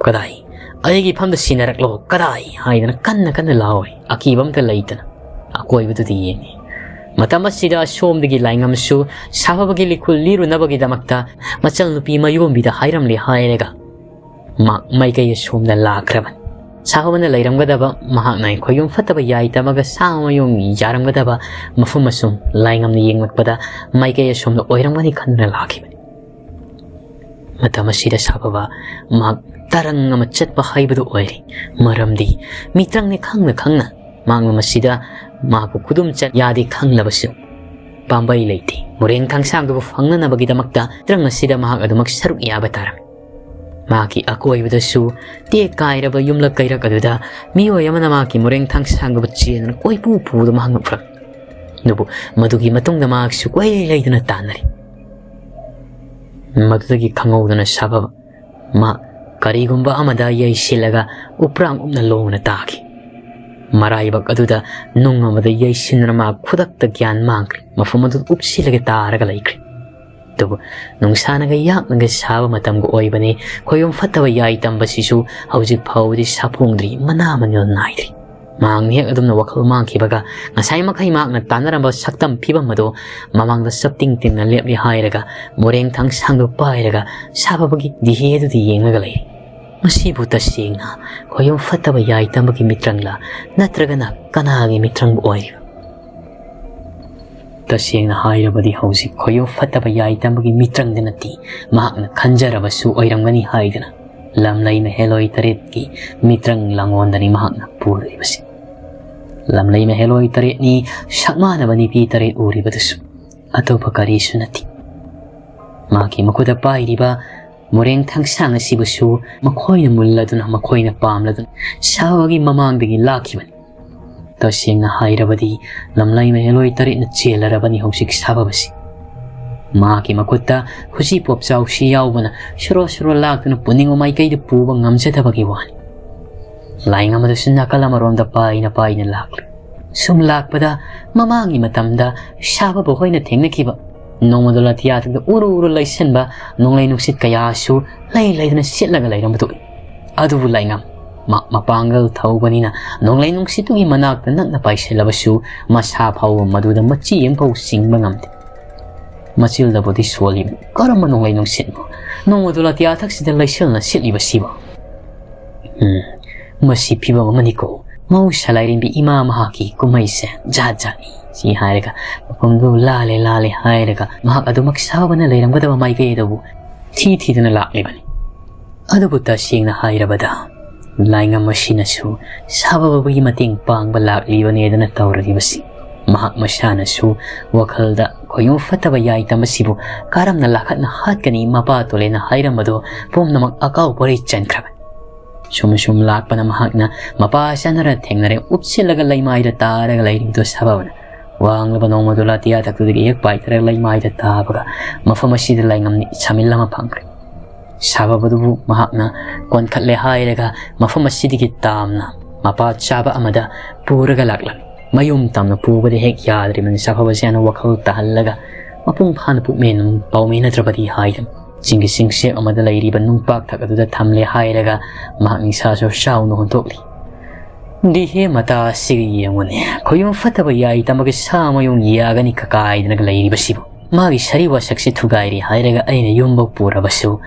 "ꯀꯗꯥꯏ? ꯑꯩꯒꯤ ꯏꯐꯝꯗ ꯁꯤꯟꯅꯔꯛꯂꯣ, ꯀꯗꯥꯏ?" ꯍꯥꯏꯗꯅ ꯀꯟꯅ ꯀꯟꯅ ꯂꯥꯎꯔꯤ, ꯑꯀꯤꯕ ꯑꯝꯇ ꯂꯩꯇꯅ꯫ ꯑꯀꯣꯏꯕꯗꯨꯗ ꯌꯦꯡꯉꯤ꯫ ꯃꯇꯝ ꯑꯁꯤꯗ ꯑꯁꯣꯝꯗꯒꯤ ꯂꯥꯏꯉꯝꯁꯨ ꯁꯥꯐꯕꯒꯤ ꯂꯤꯈꯨꯜ ꯂꯤꯔꯨꯅꯕꯒꯤꯗꯃꯛꯇ ꯃꯆꯜꯅꯨꯄꯤ ꯃꯌꯣꯝꯕꯤꯗ ꯍꯥꯏꯔꯝꯂꯦ ꯍꯥꯏꯔꯒ ꯃꯍꯥꯛ ꯃꯥꯏꯀꯩ ꯑꯁꯣꯝꯗ ꯂꯥꯛꯈ꯭ꯔꯕꯅꯤ꯫ ꯁꯥꯐꯕꯅ ꯂꯩꯔꯝꯒꯗꯕ ꯃꯍꯥꯛꯅ ꯈꯣꯌꯨꯝ ꯐꯠꯇꯕ ꯌꯥꯏ ꯇꯝꯃꯒ ꯁꯥ ꯃꯌꯨꯝ ꯌꯥꯔꯝꯒꯗꯕ ꯃꯐꯝ ꯑꯁꯨꯝ ꯂꯥꯏꯉꯝꯅ ꯌꯦꯡꯂꯛꯄꯗ ꯃꯥꯏꯀꯩ ꯑꯁꯣꯝꯗ ꯑꯣꯏꯔꯝꯒꯅꯤ ꯈꯟꯗꯨꯅ ꯂꯥꯛꯈꯤꯕꯅꯤ꯫ ꯃꯇꯝ ꯑꯁꯤꯗ ꯁꯥꯐꯕ ꯃꯍꯥꯛ ꯇꯔꯪ ꯑꯃ ꯆꯠꯄ ꯍꯥꯏꯕꯗꯨ ꯑꯣꯏꯔꯦ꯫ ꯃꯔꯝꯗꯤ ꯃꯤꯇ꯭ꯔꯪꯅꯤ ꯈꯪꯅ ꯈꯪꯅ ꯃꯍꯥꯛꯅ ꯃꯁꯤꯗ ꯃꯍꯥꯛꯄꯨ ꯈꯨꯗꯨꯝ ꯆꯠ ꯌꯥꯗꯦ ꯈꯪꯂꯕꯁꯨ ꯄꯥꯝꯕꯩ ꯂꯩꯇꯦ꯫ ꯃꯣꯔꯦꯡ ꯊꯥꯡꯁꯥꯡꯗꯨꯕꯨ ꯐꯪꯅꯅꯕꯒꯤꯗꯃꯛꯇ ꯃꯤꯇ꯭ꯔꯪ ꯑꯁꯤꯗ ꯃꯍꯥꯛ ꯑꯗꯨꯃꯛ ꯁꯔꯨꯛ ꯌꯥꯕ ꯇꯥꯔꯝꯃꯤ꯫ ꯃꯍꯥꯛꯀꯤ ꯑꯀꯣꯏꯕꯗꯁꯨ ꯇꯦꯛ ꯀꯥꯏꯔꯕ ꯌꯨꯝꯂꯛ ꯀꯩꯔꯛ ꯑꯗꯨꯗ ꯃꯤꯑꯣꯏ ꯑꯃꯅ ꯃꯍꯥꯛꯀꯤ ꯃꯣꯔꯦꯡ ꯊꯥꯡꯁꯥꯡꯗꯨꯕꯨ ꯆꯦꯟꯗꯨꯅ ꯀꯣꯏꯄꯨ ꯄꯨꯕꯗꯨ ꯃꯍꯥꯛꯅ ꯎꯔꯛꯏ꯫ ꯑꯗꯨꯕꯨ ꯃꯗꯨꯒꯤ ꯃꯇꯨꯡꯗ ꯃꯍꯥꯛꯁꯨ ꯀꯣꯏꯂꯩ ꯂꯩꯗꯨꯅ ꯇꯥꯟꯅꯔꯤ꯫ ꯃꯗꯨꯗꯒꯤ ꯈꯪꯍꯧꯗꯅ ꯁꯥꯐꯕ ꯃꯍꯥꯛ ꯀꯔꯤꯒꯨꯝꯕ ꯑꯃꯗ ꯌꯩꯁꯤꯜꯂꯒ ꯎꯄ꯭ꯔꯥꯡ ꯎꯞꯅ ꯂꯣꯡꯅ ꯇꯥꯈꯤ꯫ ꯃꯔꯥꯏꯕꯛ ꯑꯗꯨꯗ ꯅꯨꯡ ꯑꯃꯗ ꯌꯩꯁꯤꯟꯗꯨꯅ ꯃꯍꯥꯛ ꯈꯨꯗꯛꯇ ꯒ꯭ꯌꯥꯟ ꯃꯥꯡꯈ꯭ꯔꯦ꯫ ꯃꯐꯝ ꯑꯗꯨꯗ ꯎꯞꯁꯤꯜꯂꯒ ꯇꯥꯔꯒ ꯂꯩꯈ꯭ꯔꯦ꯫ ꯑꯗꯨꯕꯨ ꯅꯨꯡꯁꯥꯅꯒ ꯌꯥꯛꯅꯒ ꯁꯥꯕ ꯃꯇꯝꯒ ꯑꯣꯏꯕꯅꯤ꯫ ꯈꯣꯌꯨꯝ ꯐꯠꯇꯕ ꯌꯥꯏ ꯇꯝꯕꯁꯤꯁꯨ ꯍꯧꯖꯤꯛ ꯐꯥꯎꯕꯗꯤ ꯁꯥꯐꯣꯡꯗ꯭ꯔꯤ, ꯃꯅꯥ ꯃꯅꯤꯜ ꯅꯥꯏꯗ꯭ꯔꯤ꯫ ꯃꯍꯥꯛ ꯃꯤꯍꯦꯛ ꯑꯗꯨꯝꯅ ꯋꯥꯈꯜ ꯃꯥꯡꯈꯤꯕꯒ ꯉꯁꯥꯏ ꯃꯈꯩ ꯃꯍꯥꯛꯅ ꯇꯥꯟꯅꯔꯝꯕ ꯁꯛꯇꯝ ꯐꯤꯕꯝ ꯑꯗꯨ ꯃꯃꯥꯡꯗ ꯆꯞꯇꯤꯡ ꯇꯤꯡꯅ ꯂꯦꯞꯂꯤ ꯍꯥꯏꯔꯒ ꯃꯣꯔꯦꯡ ꯊꯥꯡꯁꯥꯡꯗꯨ ꯄꯥꯏꯔꯒ ꯁꯥꯐꯕꯒꯤ ꯗꯤꯍꯦ ꯑꯗꯨꯗ ꯌꯦꯡꯂꯒ ꯂꯩꯔꯤ꯫ ꯃꯁꯤꯕꯨ ꯇꯁꯦꯡꯅ ꯈꯣꯌꯨꯝ ꯐꯠꯇꯕ ꯌꯥꯏ ꯇꯝꯕꯒꯤ ꯃꯤꯇ꯭ꯔꯪꯂꯥ, ꯅꯠꯇ꯭ꯔꯒꯅ ꯀꯅꯥꯒꯤ ꯃꯤꯇ꯭ꯔꯪꯕꯨ ꯑꯣꯏꯔꯤꯕ? ꯇꯁꯦꯡꯅ ꯍꯥꯏꯔꯕꯗꯤ ꯍꯧꯖꯤꯛ ꯈꯣꯏꯌꯨꯝ ꯐꯠꯇꯕ ꯌꯥꯏ ꯇꯝꯕꯒꯤ ꯃꯤꯇ꯭ꯔꯪꯗ ꯅꯠꯇꯦ, ꯃꯍꯥꯛꯅ ꯈꯟꯖꯔꯕꯁꯨ ꯑꯣꯏꯔꯝꯒꯅꯤ ꯍꯥꯏꯗꯅ ꯂꯝꯂꯩ ꯃꯍꯦꯂꯣꯏ ꯇꯔꯦꯠꯀꯤ ꯃꯤꯇ꯭ꯔꯪ ꯂꯥꯡꯑꯣꯟꯗꯅꯤ ꯃꯍꯥꯛꯅ ꯄꯨꯔꯤꯕꯁꯤ꯫ ꯂꯝꯂꯩ ꯃꯍꯦꯂꯣꯏ ꯇꯔꯦꯠꯅꯤ ꯁꯛꯃꯥꯟꯅꯕ ꯅꯨꯄꯤ ꯇꯔꯦꯠ ꯎꯔꯤꯕꯗꯨꯁꯨ ꯑꯇꯣꯞꯄ ꯀꯔꯤꯁꯨ ꯅꯠꯇꯦ꯫ ꯃꯍꯥꯛꯀꯤ ꯃꯈꯨꯠꯇ ꯄꯥꯏꯔꯤꯕ ꯃꯣꯔꯦꯡ ꯊꯥꯡꯁꯥꯡ ꯑꯁꯤꯕꯨꯁꯨ ꯃꯈꯣꯏꯅ ꯃꯨꯜꯂꯗꯨꯅ, ꯃꯈꯣꯏꯅ ꯄꯥꯝꯂꯗꯨꯅ ꯁꯥꯕꯒꯤ ꯃꯃꯥꯡꯗꯒꯤ ꯂꯥꯛꯈꯤꯕꯅꯤ꯫ ꯇꯁꯦꯡꯅ ꯍꯥꯏꯔꯕꯗꯤ ꯂꯝꯂꯩ ꯃꯍꯦꯂꯣꯏ ꯇꯔꯦꯠꯅ ꯆꯦꯜꯂꯔꯕꯅꯤ ꯍꯧꯖꯤꯛ ꯁꯥꯕꯕꯁꯤ꯫ ꯃꯍꯥꯛꯀꯤ ꯃꯈꯨꯠꯇ ꯈꯨꯖꯤ ꯄꯣꯞꯆꯥꯎꯁꯤ ꯌꯥꯎꯕꯅ ꯁꯣꯔꯣ ꯁꯣꯔꯣ ꯂꯥꯛꯇꯨꯅ ꯄꯨꯅꯤꯡꯕ ꯃꯥꯏꯀꯩꯗ ꯄꯨꯕ ꯉꯝꯖꯗꯕꯒꯤ ꯋꯥꯅꯤ꯫ ꯂꯥꯏꯉꯝ ꯑꯗꯨꯁꯨ ꯅꯥꯀꯜ ꯑꯃꯔꯣꯝꯗ ꯄꯥꯏꯅ ꯄꯥꯏꯅ ꯂꯥꯛꯂꯤ꯫ ꯁꯨꯝ ꯂꯥꯛꯄꯗ ꯃꯃꯥꯡꯒꯤ ꯃꯇꯝꯗ ꯁꯥꯕꯕ ꯍꯣꯏꯅ ꯊꯦꯡꯅꯈꯤꯕ ꯅꯣꯡꯃꯗꯣ ꯂꯥꯇꯤꯌꯥꯊꯛꯇ ꯎꯔꯨ ꯎꯔꯨ ꯂꯩꯁꯟꯕ ꯅꯣꯡꯂꯩ ꯅꯨꯡꯁꯤꯠ ꯀꯌꯥꯁꯨ ꯂꯩ ꯂꯩꯗꯅ ꯁꯤꯠꯂꯒ ꯂꯩꯔꯝꯕꯗꯨ ꯎꯏ꯫ ꯑꯗꯨꯕꯨ ꯂꯥꯏꯉꯝ ꯃ-, ꯃꯄꯥꯡꯒꯜ ꯊꯧꯕꯅꯤꯅ ꯅꯣꯡꯂꯩ ꯅꯨꯡꯁꯤꯠꯇꯨꯒꯤ ꯃꯅꯥꯛꯇ ꯅꯛꯅ ꯄꯥꯏꯁꯤꯜꯂꯕꯁꯨ ꯃꯁꯥ ꯐꯥꯎꯕ ꯃꯗꯨꯗ ꯃꯆꯤ ꯑꯃꯐꯥꯎ ꯆꯤꯡꯕ ꯉꯝꯗꯦ꯫ ꯃꯆꯤꯜꯗꯕꯨꯗꯤ ꯁꯣꯜꯂꯤꯕꯅꯤ꯫ ꯀꯔꯝꯕ ꯅꯣꯡꯂꯩ ꯅꯨꯡꯁꯤꯠꯅꯣ ꯅꯣꯡꯃꯗꯣ ꯂꯥꯇꯤꯌꯥꯊꯛꯁꯤꯗ ꯂꯩꯁꯜꯅ ꯁꯤꯠꯂꯤꯕꯁꯤꯕꯣ? ꯎꯝ, ꯃꯁꯤ ꯐꯤꯕꯝ ꯑꯃꯅꯤꯀꯣ꯫ ꯃꯍꯧꯁꯥ ꯂꯥꯏꯔꯦꯝꯕꯤ ꯏꯃꯥ ꯃꯍꯥꯛꯀꯤ ꯀꯨꯝꯍꯩꯁꯦ ꯖꯥꯠ ꯖꯥꯠꯅꯤ꯫ ꯁꯤ ꯍꯥꯏꯔꯒ ꯃꯐꯝꯗꯨ ꯂꯥꯜꯂꯦ ꯂꯥꯜꯂꯦ ꯍꯥꯏꯔꯒ ꯃꯍꯥꯛ ꯑꯗꯨꯃꯛ ꯁꯥꯕꯅ ꯂꯩꯔꯝꯒꯗꯕ ꯃꯥꯏꯀꯩ ꯑꯗꯨꯕꯨ ꯊꯤ ꯊꯤꯗꯨꯅ ꯂꯥꯛꯂꯤꯕꯅꯤ꯫ ꯑꯗꯨꯕꯨ ꯇꯁꯦꯡꯅ ꯍꯥꯏꯔꯕꯗ ꯂꯥꯏꯉꯝ ꯑꯁꯤꯅꯁꯨ ꯁꯥꯕꯕꯒꯤ ꯃꯇꯦꯡ ꯄꯥꯡꯕ ꯂꯥꯛꯂꯤꯕꯅꯦꯗꯅ ꯇꯧꯔꯤꯕꯁꯤ꯫ ꯃꯍꯥꯛ ꯃꯁꯥꯅꯁꯨ ꯋꯥꯈꯜꯗ ꯈꯣꯏꯌꯨꯝ ꯐꯠꯇꯕ ꯌꯥꯏ ꯇꯝꯕꯁꯤꯕꯨ ꯀꯔꯝꯅ ꯂꯥꯈꯠꯅ ꯍꯥꯠꯀꯅꯤ ꯃꯄꯥ ꯇꯣꯂꯦꯅ ꯍꯥꯏꯔꯝꯕꯗꯨ ꯄꯨꯝꯅꯃꯛ ꯑꯀꯥꯎꯕ ꯔꯩ ꯆꯟꯈ꯭ꯔꯕꯅꯤ꯫ ꯁꯨꯝ ꯁꯨꯝ ꯂꯥꯛꯄꯅ ꯃꯍꯥꯛꯅ ꯃꯄꯥ ꯆꯥꯅꯔ ꯊꯦꯡꯅꯔꯦ ꯎꯞꯁꯤꯜꯂꯒ ꯂꯩꯃꯥꯏꯗ ꯇꯥꯔꯒ ꯂꯩꯔꯤꯕꯗꯨ ꯁꯥꯕꯕꯅ ꯋꯥꯡꯂꯕ ꯅꯣꯡꯃꯗꯣ ꯂꯥꯇꯤꯌꯥꯊꯛꯇꯨꯗꯒꯤ ꯍꯦꯛ ꯄꯥꯏꯊꯔꯒ ꯂꯩꯃꯥꯏꯗ ꯇꯥꯕꯒ ꯃꯐꯝ ꯑꯁꯤꯗ ꯂꯥꯏꯉꯝꯅꯤ ꯁꯥꯃꯤꯜ ꯑꯃ ꯐꯪꯈ꯭ꯔꯦ꯫ ꯁꯥꯕꯕꯗꯨꯕꯨ ꯃꯍꯥꯛꯅ ꯀꯣꯟꯈꯠꯂꯦ ꯍꯥꯏꯔꯒ ꯃꯐꯝ ꯑꯁꯤꯗꯒꯤ ꯇꯥꯝꯅ ꯃꯄꯥ ꯆꯥꯕ ꯑꯃꯗ ꯄꯨꯔꯒ ꯂꯥꯛꯂꯝꯃꯤ꯫ ꯃꯌꯨꯝ ꯇꯝꯅ ꯄꯨꯕꯗꯤ ꯍꯦꯛ ꯌꯥꯗ꯭ꯔꯤꯕꯅꯤ꯫ ꯁꯥꯐꯕꯁꯤ ꯍꯥꯟꯅ ꯋꯥꯈꯜ ꯇꯥꯍꯜꯂꯒ ꯃꯄꯨꯡ ꯐꯥꯅ ꯄꯨꯛꯃꯦꯟ ꯄꯥꯎꯃꯦꯟꯅꯗ꯭ꯔꯕꯗꯤ ꯍꯥꯏꯗꯨꯅ ꯆꯤꯡꯒꯤ ꯆꯤꯡꯆꯦꯞ ꯑꯃꯗ ꯂꯩꯔꯤꯕ ꯅꯨꯡꯄꯥꯛꯊꯛ ꯑꯗꯨꯗ ꯊꯝꯂꯦ ꯍꯥꯏꯔꯒ ꯃꯍꯥꯛ ꯅꯤꯡꯁꯥꯁꯨ ꯆꯥꯎꯅ ꯍꯣꯟꯊꯣꯛꯂꯤ꯫ ꯗꯤꯍꯦ ꯃꯇꯥ ꯑꯁꯤꯒ ꯌꯦꯡꯉꯨꯅꯦ, ꯈꯣꯏꯌꯨꯝ ꯐꯠꯇꯕ ꯌꯥꯏ ꯇꯝꯕꯒꯤ ꯁꯥ ꯃꯌꯨꯡ ꯌꯥꯒꯅꯤ ꯀꯀꯥꯏꯗꯅꯒ ꯂꯩꯔꯤꯕꯁꯤꯕꯨ꯫ ꯃꯥꯒꯤ ꯁꯔꯤ ꯋꯥꯁꯛꯁꯤ ꯊꯨꯒꯥꯏꯔꯦ ꯍꯥꯏꯔꯒ ꯑꯩꯅ ꯌꯨꯝꯕꯧ ꯄꯨꯔꯕꯁꯨ,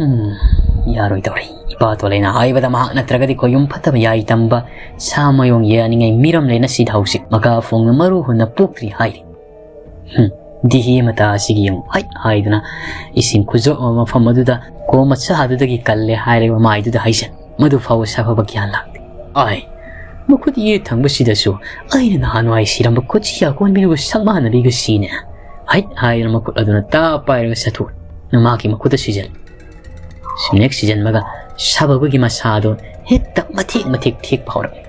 ꯎꯝ, ꯌꯥꯔꯣꯏꯗꯧꯔꯤ꯫ ꯏꯄꯥ ꯇꯣꯂꯩꯅ ꯍꯥꯏꯕꯗ ꯃꯍꯥꯛ ꯅꯠꯇ꯭ꯔꯒꯗꯤ ꯈꯣꯏꯌꯨꯝ ꯐꯠꯇꯕ ꯌꯥꯏ ꯇꯝꯕ ꯁꯥ ꯃꯌꯨꯡ ꯌꯥꯅꯤꯡꯉꯥꯏ ꯃꯤꯔꯝꯂꯦꯅ ꯁꯤꯗ ꯍꯧꯖꯤꯛ ꯃꯀꯥ ꯐꯣꯡꯅ ꯃꯔꯨ ꯍꯨꯟꯅ ꯄꯣꯛꯇ꯭ꯔꯤ ꯍꯥꯏꯔꯤ꯫ "ꯍꯨꯝ, ꯗꯤꯍꯤ ꯃꯇꯥ ꯑꯁꯤꯒꯤ ꯌꯦꯡꯉꯨ" ꯍꯥꯏꯠ ꯍꯥꯏꯗꯨꯅ ꯏꯁꯤꯡ ꯈꯨꯖꯣꯞ ꯑꯃ ꯃꯐꯝ ꯑꯗꯨꯗ ꯀꯣꯝ ꯃꯆꯥ ꯑꯗꯨꯗꯒꯤ ꯀꯜꯂꯦ ꯍꯥꯏꯔꯒ ꯃꯥꯏꯗꯨꯗ ꯍꯩꯖꯟ꯫ ꯃꯗꯨ ꯐꯥꯎꯕ ꯁꯥꯐꯕ ꯒ꯭ꯌꯥꯟ ꯂꯥꯛꯇꯦ꯫ "ꯑꯥꯏ, ꯃꯈꯨꯠ ꯌꯦꯠ ꯊꯪꯕꯁꯤꯗꯁꯨ ꯑꯩꯅ ꯅꯍꯥꯟꯋꯥꯏ ꯁꯤꯔꯝꯕ ꯈꯨꯠꯁꯤ ꯑꯀꯣꯟꯕꯤꯗꯨꯒ ꯁꯛ ꯃꯥꯟꯅꯕꯤꯒ ꯁꯤꯅꯦ" ꯍꯥꯏꯠ ꯍꯥꯏꯗꯨꯅ ꯃꯈꯨꯠ ꯑꯗꯨꯅ ꯇꯥꯞ ꯄꯥꯏꯔꯒ ꯆꯠꯊꯣꯛ꯫ ꯃꯍꯥꯛꯀꯤ ꯃꯈꯨꯠꯇ ꯁꯤꯖꯜꯂꯤ꯫ ꯁꯤꯝꯅꯦꯛ ꯁꯤꯖꯟꯕꯒ ꯁꯥꯐꯕꯒꯤ ꯃꯁꯥꯗꯣ ꯍꯦꯛꯇ ꯃꯊꯦꯛ ꯃꯊꯦꯛ ꯊꯦꯛꯄ ꯍꯧꯔꯛꯏ꯫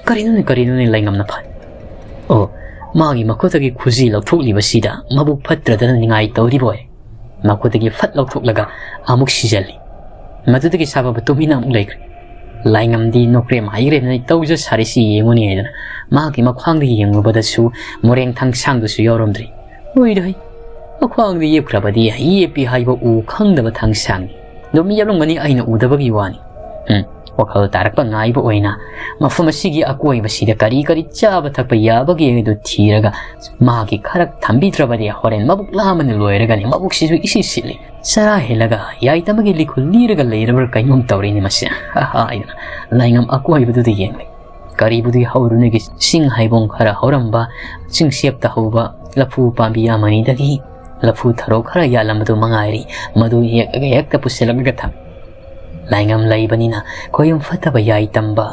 "ꯀꯔꯤꯅꯣꯅꯦ, ꯀꯔꯤꯅꯣꯅꯦ?" ꯂꯥꯏꯉꯝꯅ ꯐꯥꯏ꯫ "ꯑꯣ, ꯃꯥꯒꯤ ꯃꯈꯨꯠꯇꯒꯤ ꯈꯨꯖꯤ ꯂꯧꯊꯣꯛꯂꯤꯕꯁꯤꯗ ꯃꯕꯨꯛ ꯐꯠꯇ꯭ꯔꯗꯅ ꯅꯤꯡꯉꯥꯏ ꯇꯧꯔꯤꯕ ꯑꯣꯏꯔꯦ"꯫ ꯃꯈꯨꯠꯇꯒꯤ ꯐꯠ ꯂꯧꯊꯣꯛꯂꯒ ꯑꯃꯨꯛ ꯁꯤꯖꯜꯂꯤ꯫ ꯃꯗꯨꯗꯒꯤ ꯁꯥꯐꯕ ꯇꯨꯃꯤꯟꯅ ꯑꯃꯨꯛ ꯂꯩꯈ꯭ꯔꯦ꯫ ꯂꯥꯏꯉꯝꯗꯤ ꯅꯣꯀ꯭ꯔꯦꯝ ꯍꯥꯏꯈ꯭ꯔꯦꯗꯅ ꯑꯩ ꯇꯧꯖ ꯁꯥꯔꯤꯁꯤ ꯌꯦꯡꯉꯨꯅꯦ ꯍꯥꯏꯗꯅ ꯃꯍꯥꯛꯀꯤ ꯃꯈ꯭ꯋꯥꯡꯗ ꯌꯦꯡꯂꯨꯕꯗꯁꯨ ꯃꯣꯔꯦꯡ ꯊꯥꯡꯁꯥꯡꯗꯨꯁꯨ ꯌꯥꯎꯔꯝꯗ꯭ꯔꯤ꯫ ꯑꯣꯏꯔꯣꯏ, ꯃꯈ꯭ꯋꯥꯡꯗ ꯌꯦꯞꯈ꯭ꯔꯕꯗꯤ ꯌꯦꯞꯄꯤ ꯍꯥꯏꯕ ꯎ ꯈꯪꯗꯕ ꯊꯥꯡꯁꯥꯡꯅꯤ꯫ ꯑꯗꯨꯝ ꯌꯦꯞꯂꯝꯒꯅꯤ, ꯑꯩꯅ ꯎꯗꯕꯒꯤ ꯋꯥꯅꯤ꯫ ꯎꯝ, ꯋꯥꯈꯜ ꯇꯥꯔꯛꯄ ꯉꯥꯏꯕ ꯑꯣꯏꯅ ꯃꯐꯝ ꯑꯁꯤꯒꯤ ꯑꯀꯣꯏꯕꯁꯤꯗ ꯀꯔꯤ ꯀꯔꯤ ꯆꯥꯕ ꯊꯛꯄ ꯌꯥꯕꯒꯦ ꯍꯥꯏꯗꯨ ꯊꯤꯔꯒ ꯃꯍꯥꯛꯀꯤ ꯈꯔ ꯊꯝꯕꯤꯗ꯭ꯔꯕꯗꯤ ꯍꯣꯔꯦꯟ ꯃꯕꯨꯛ ꯂꯥꯝꯕꯅ ꯂꯣꯏꯔꯒꯅꯤ, ꯃꯕꯨꯛꯁꯤꯁꯨ ꯏꯁꯤꯠ ꯁꯤꯠꯂꯤ꯫ ꯆꯔꯥ ꯍꯦꯜꯂꯒ ꯌꯥꯏꯇꯝꯕꯒꯤ ꯂꯤꯈꯨꯜ ꯂꯤꯔꯒ ꯂꯩꯔꯕ꯭ꯔꯥ ꯀꯩꯅꯣꯝ ꯇꯧꯔꯤꯅꯤ ꯃꯁꯦ" ꯍꯥꯏꯗꯅ ꯂꯥꯏꯉꯝ ꯑꯀꯣꯏꯕꯗꯨꯗ ꯌꯦꯡꯂꯤ꯫ ꯀꯔꯤꯕꯨꯗꯤ ꯍꯧꯔꯨꯅꯤꯒꯦ, ꯆꯤꯡ ꯍꯩꯕꯣꯡ ꯈꯔ ꯍꯧꯔꯝꯕ, ꯆꯤꯡꯁꯦꯞꯇ ꯍꯧꯕ ꯂꯐꯨ ꯄꯥꯝꯕꯤ ꯑꯃꯅꯤꯗꯒꯤ ꯂꯐꯨ ꯊꯔꯣ ꯈꯔ ꯌꯥꯜꯂꯝꯕꯗꯨ ꯃꯉꯥꯏꯔꯤ, ꯃꯗꯨ ꯍꯦꯛꯑꯒ ꯍꯦꯛꯇ ꯄꯨꯁꯤꯜꯂꯛꯂꯒ ꯊꯝꯃꯤ꯫ ꯂꯥꯏꯉꯝ ꯂꯩꯕꯅꯤꯅ ꯈꯣꯏꯌꯨꯝ ꯐꯠꯇꯕ ꯌꯥꯏꯇꯝꯕ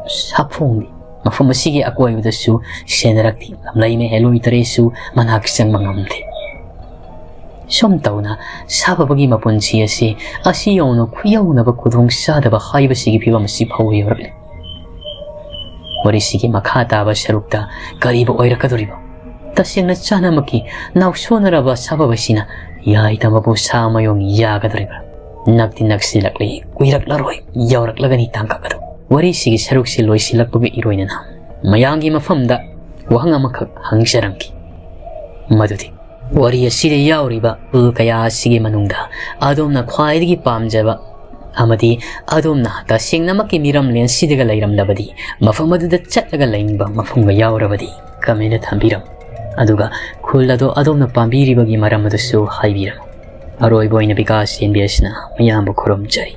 ꯁꯥꯐꯣꯡꯗꯤ ꯃꯐꯝ ꯑꯁꯤꯒꯤ ꯑꯀꯣꯏꯕꯗꯁꯨ ꯁꯦꯟꯅꯔꯛꯇꯦ꯫ ꯂꯝꯂꯩ ꯃꯍꯦꯜꯂꯣꯏ ꯇꯔꯦꯠꯁꯨ ꯃꯅꯥꯛ ꯆꯪꯕ ꯉꯝꯗꯦ꯫ ꯁꯨꯝ ꯇꯧꯅ ꯁꯥꯐꯕꯒꯤ ꯃꯄꯨꯟꯁꯤ ꯑꯁꯤ ꯑꯁꯤ ꯌꯧꯅ ꯈꯨꯌꯧꯅꯕ ꯈꯨꯗꯣꯡ ꯆꯥꯗꯕ ꯍꯥꯏꯕꯁꯤꯒꯤ ꯐꯤꯕꯝ ꯑꯁꯤ ꯐꯥꯎꯕ ꯌꯧꯔꯛꯂꯦ꯫ ꯋꯥꯔꯤꯁꯤꯒꯤ ꯃꯈꯥ ꯇꯥꯕ ꯁꯔꯨꯛꯇ ꯀꯔꯤꯕꯨ ꯑꯣꯏꯔꯛꯀꯗꯧꯔꯤꯕ? ꯇꯁꯦꯡꯅ ꯆꯥꯅꯃꯛꯀꯤ ꯅꯥꯎꯁꯣꯟꯅꯔꯕ ꯁꯥꯐꯕꯁꯤꯅ ꯌꯥꯏꯇꯝꯕꯕꯨ ꯁꯥ ꯃꯌꯣꯡ ꯌꯥꯒꯗꯧꯔꯤꯕ꯭ꯔꯥ? ꯅꯛꯇꯤ ꯅꯛꯁꯤꯜꯂꯛꯂꯤ, ꯀꯨꯏꯔꯛꯂꯔꯣꯏ, ꯌꯧꯔꯛꯂꯒꯅꯤ ꯇꯥꯡꯀꯛ ꯑꯗꯨ꯫ ꯋꯥꯔꯤꯁꯤꯒꯤ ꯁꯔꯨꯛꯁꯤ ꯂꯣꯏꯁꯤꯜꯂꯛꯄꯒ ꯏꯔꯣꯏꯅꯅ ꯃꯌꯥꯝꯒꯤ ꯃꯐꯝꯗ ꯋꯥꯍꯪ ꯑꯃꯈꯛ ꯍꯪꯖꯔꯝꯈꯤ꯫ ꯃꯗꯨꯗꯤ, ꯋꯥꯔꯤ ꯑꯁꯤꯗ ꯌꯥꯎꯔꯤꯕ ꯈꯨꯜ ꯀꯌꯥ ꯑꯁꯤꯒꯤ ꯃꯅꯨꯡꯗ ꯑꯗꯣꯝꯅ ꯈ꯭ꯋꯥꯏꯗꯒꯤ ꯄꯥꯝꯖꯕ ꯑꯃꯗꯤ ꯑꯗꯣꯝꯅ ꯇꯁꯦꯡꯅꯃꯛꯀꯤ ꯃꯤꯔꯝꯂꯦꯟꯁꯤꯗꯒ ꯂꯩꯔꯝꯂꯕꯗꯤ, ꯃꯐꯝ ꯑꯗꯨꯗ ꯆꯠꯂꯒ ꯂꯩꯅꯤꯡꯕ ꯃꯐꯝꯒ ꯌꯥꯎꯔꯕꯗꯤ comment ꯊꯝꯕꯤꯔꯝꯃꯨ꯫ ꯑꯗꯨꯒ ꯈꯨꯜ ꯑꯗꯣ ꯑꯗꯣꯝꯅ ꯄꯥꯝꯕꯤꯔꯤꯕꯒꯤ ꯃꯔꯝ ꯑꯗꯨꯁꯨ ꯍꯥꯏꯕꯤꯔꯝꯃꯨ꯫ ꯑꯔꯣꯏꯕ ꯑꯣꯏꯅ ꯕꯤꯀꯥꯁ ꯑꯦꯟ ꯕꯤ ꯑꯦꯁꯅ ꯃꯤꯌꯥꯝꯕꯨ ꯈꯨꯔꯨꯝꯖꯔꯤ꯫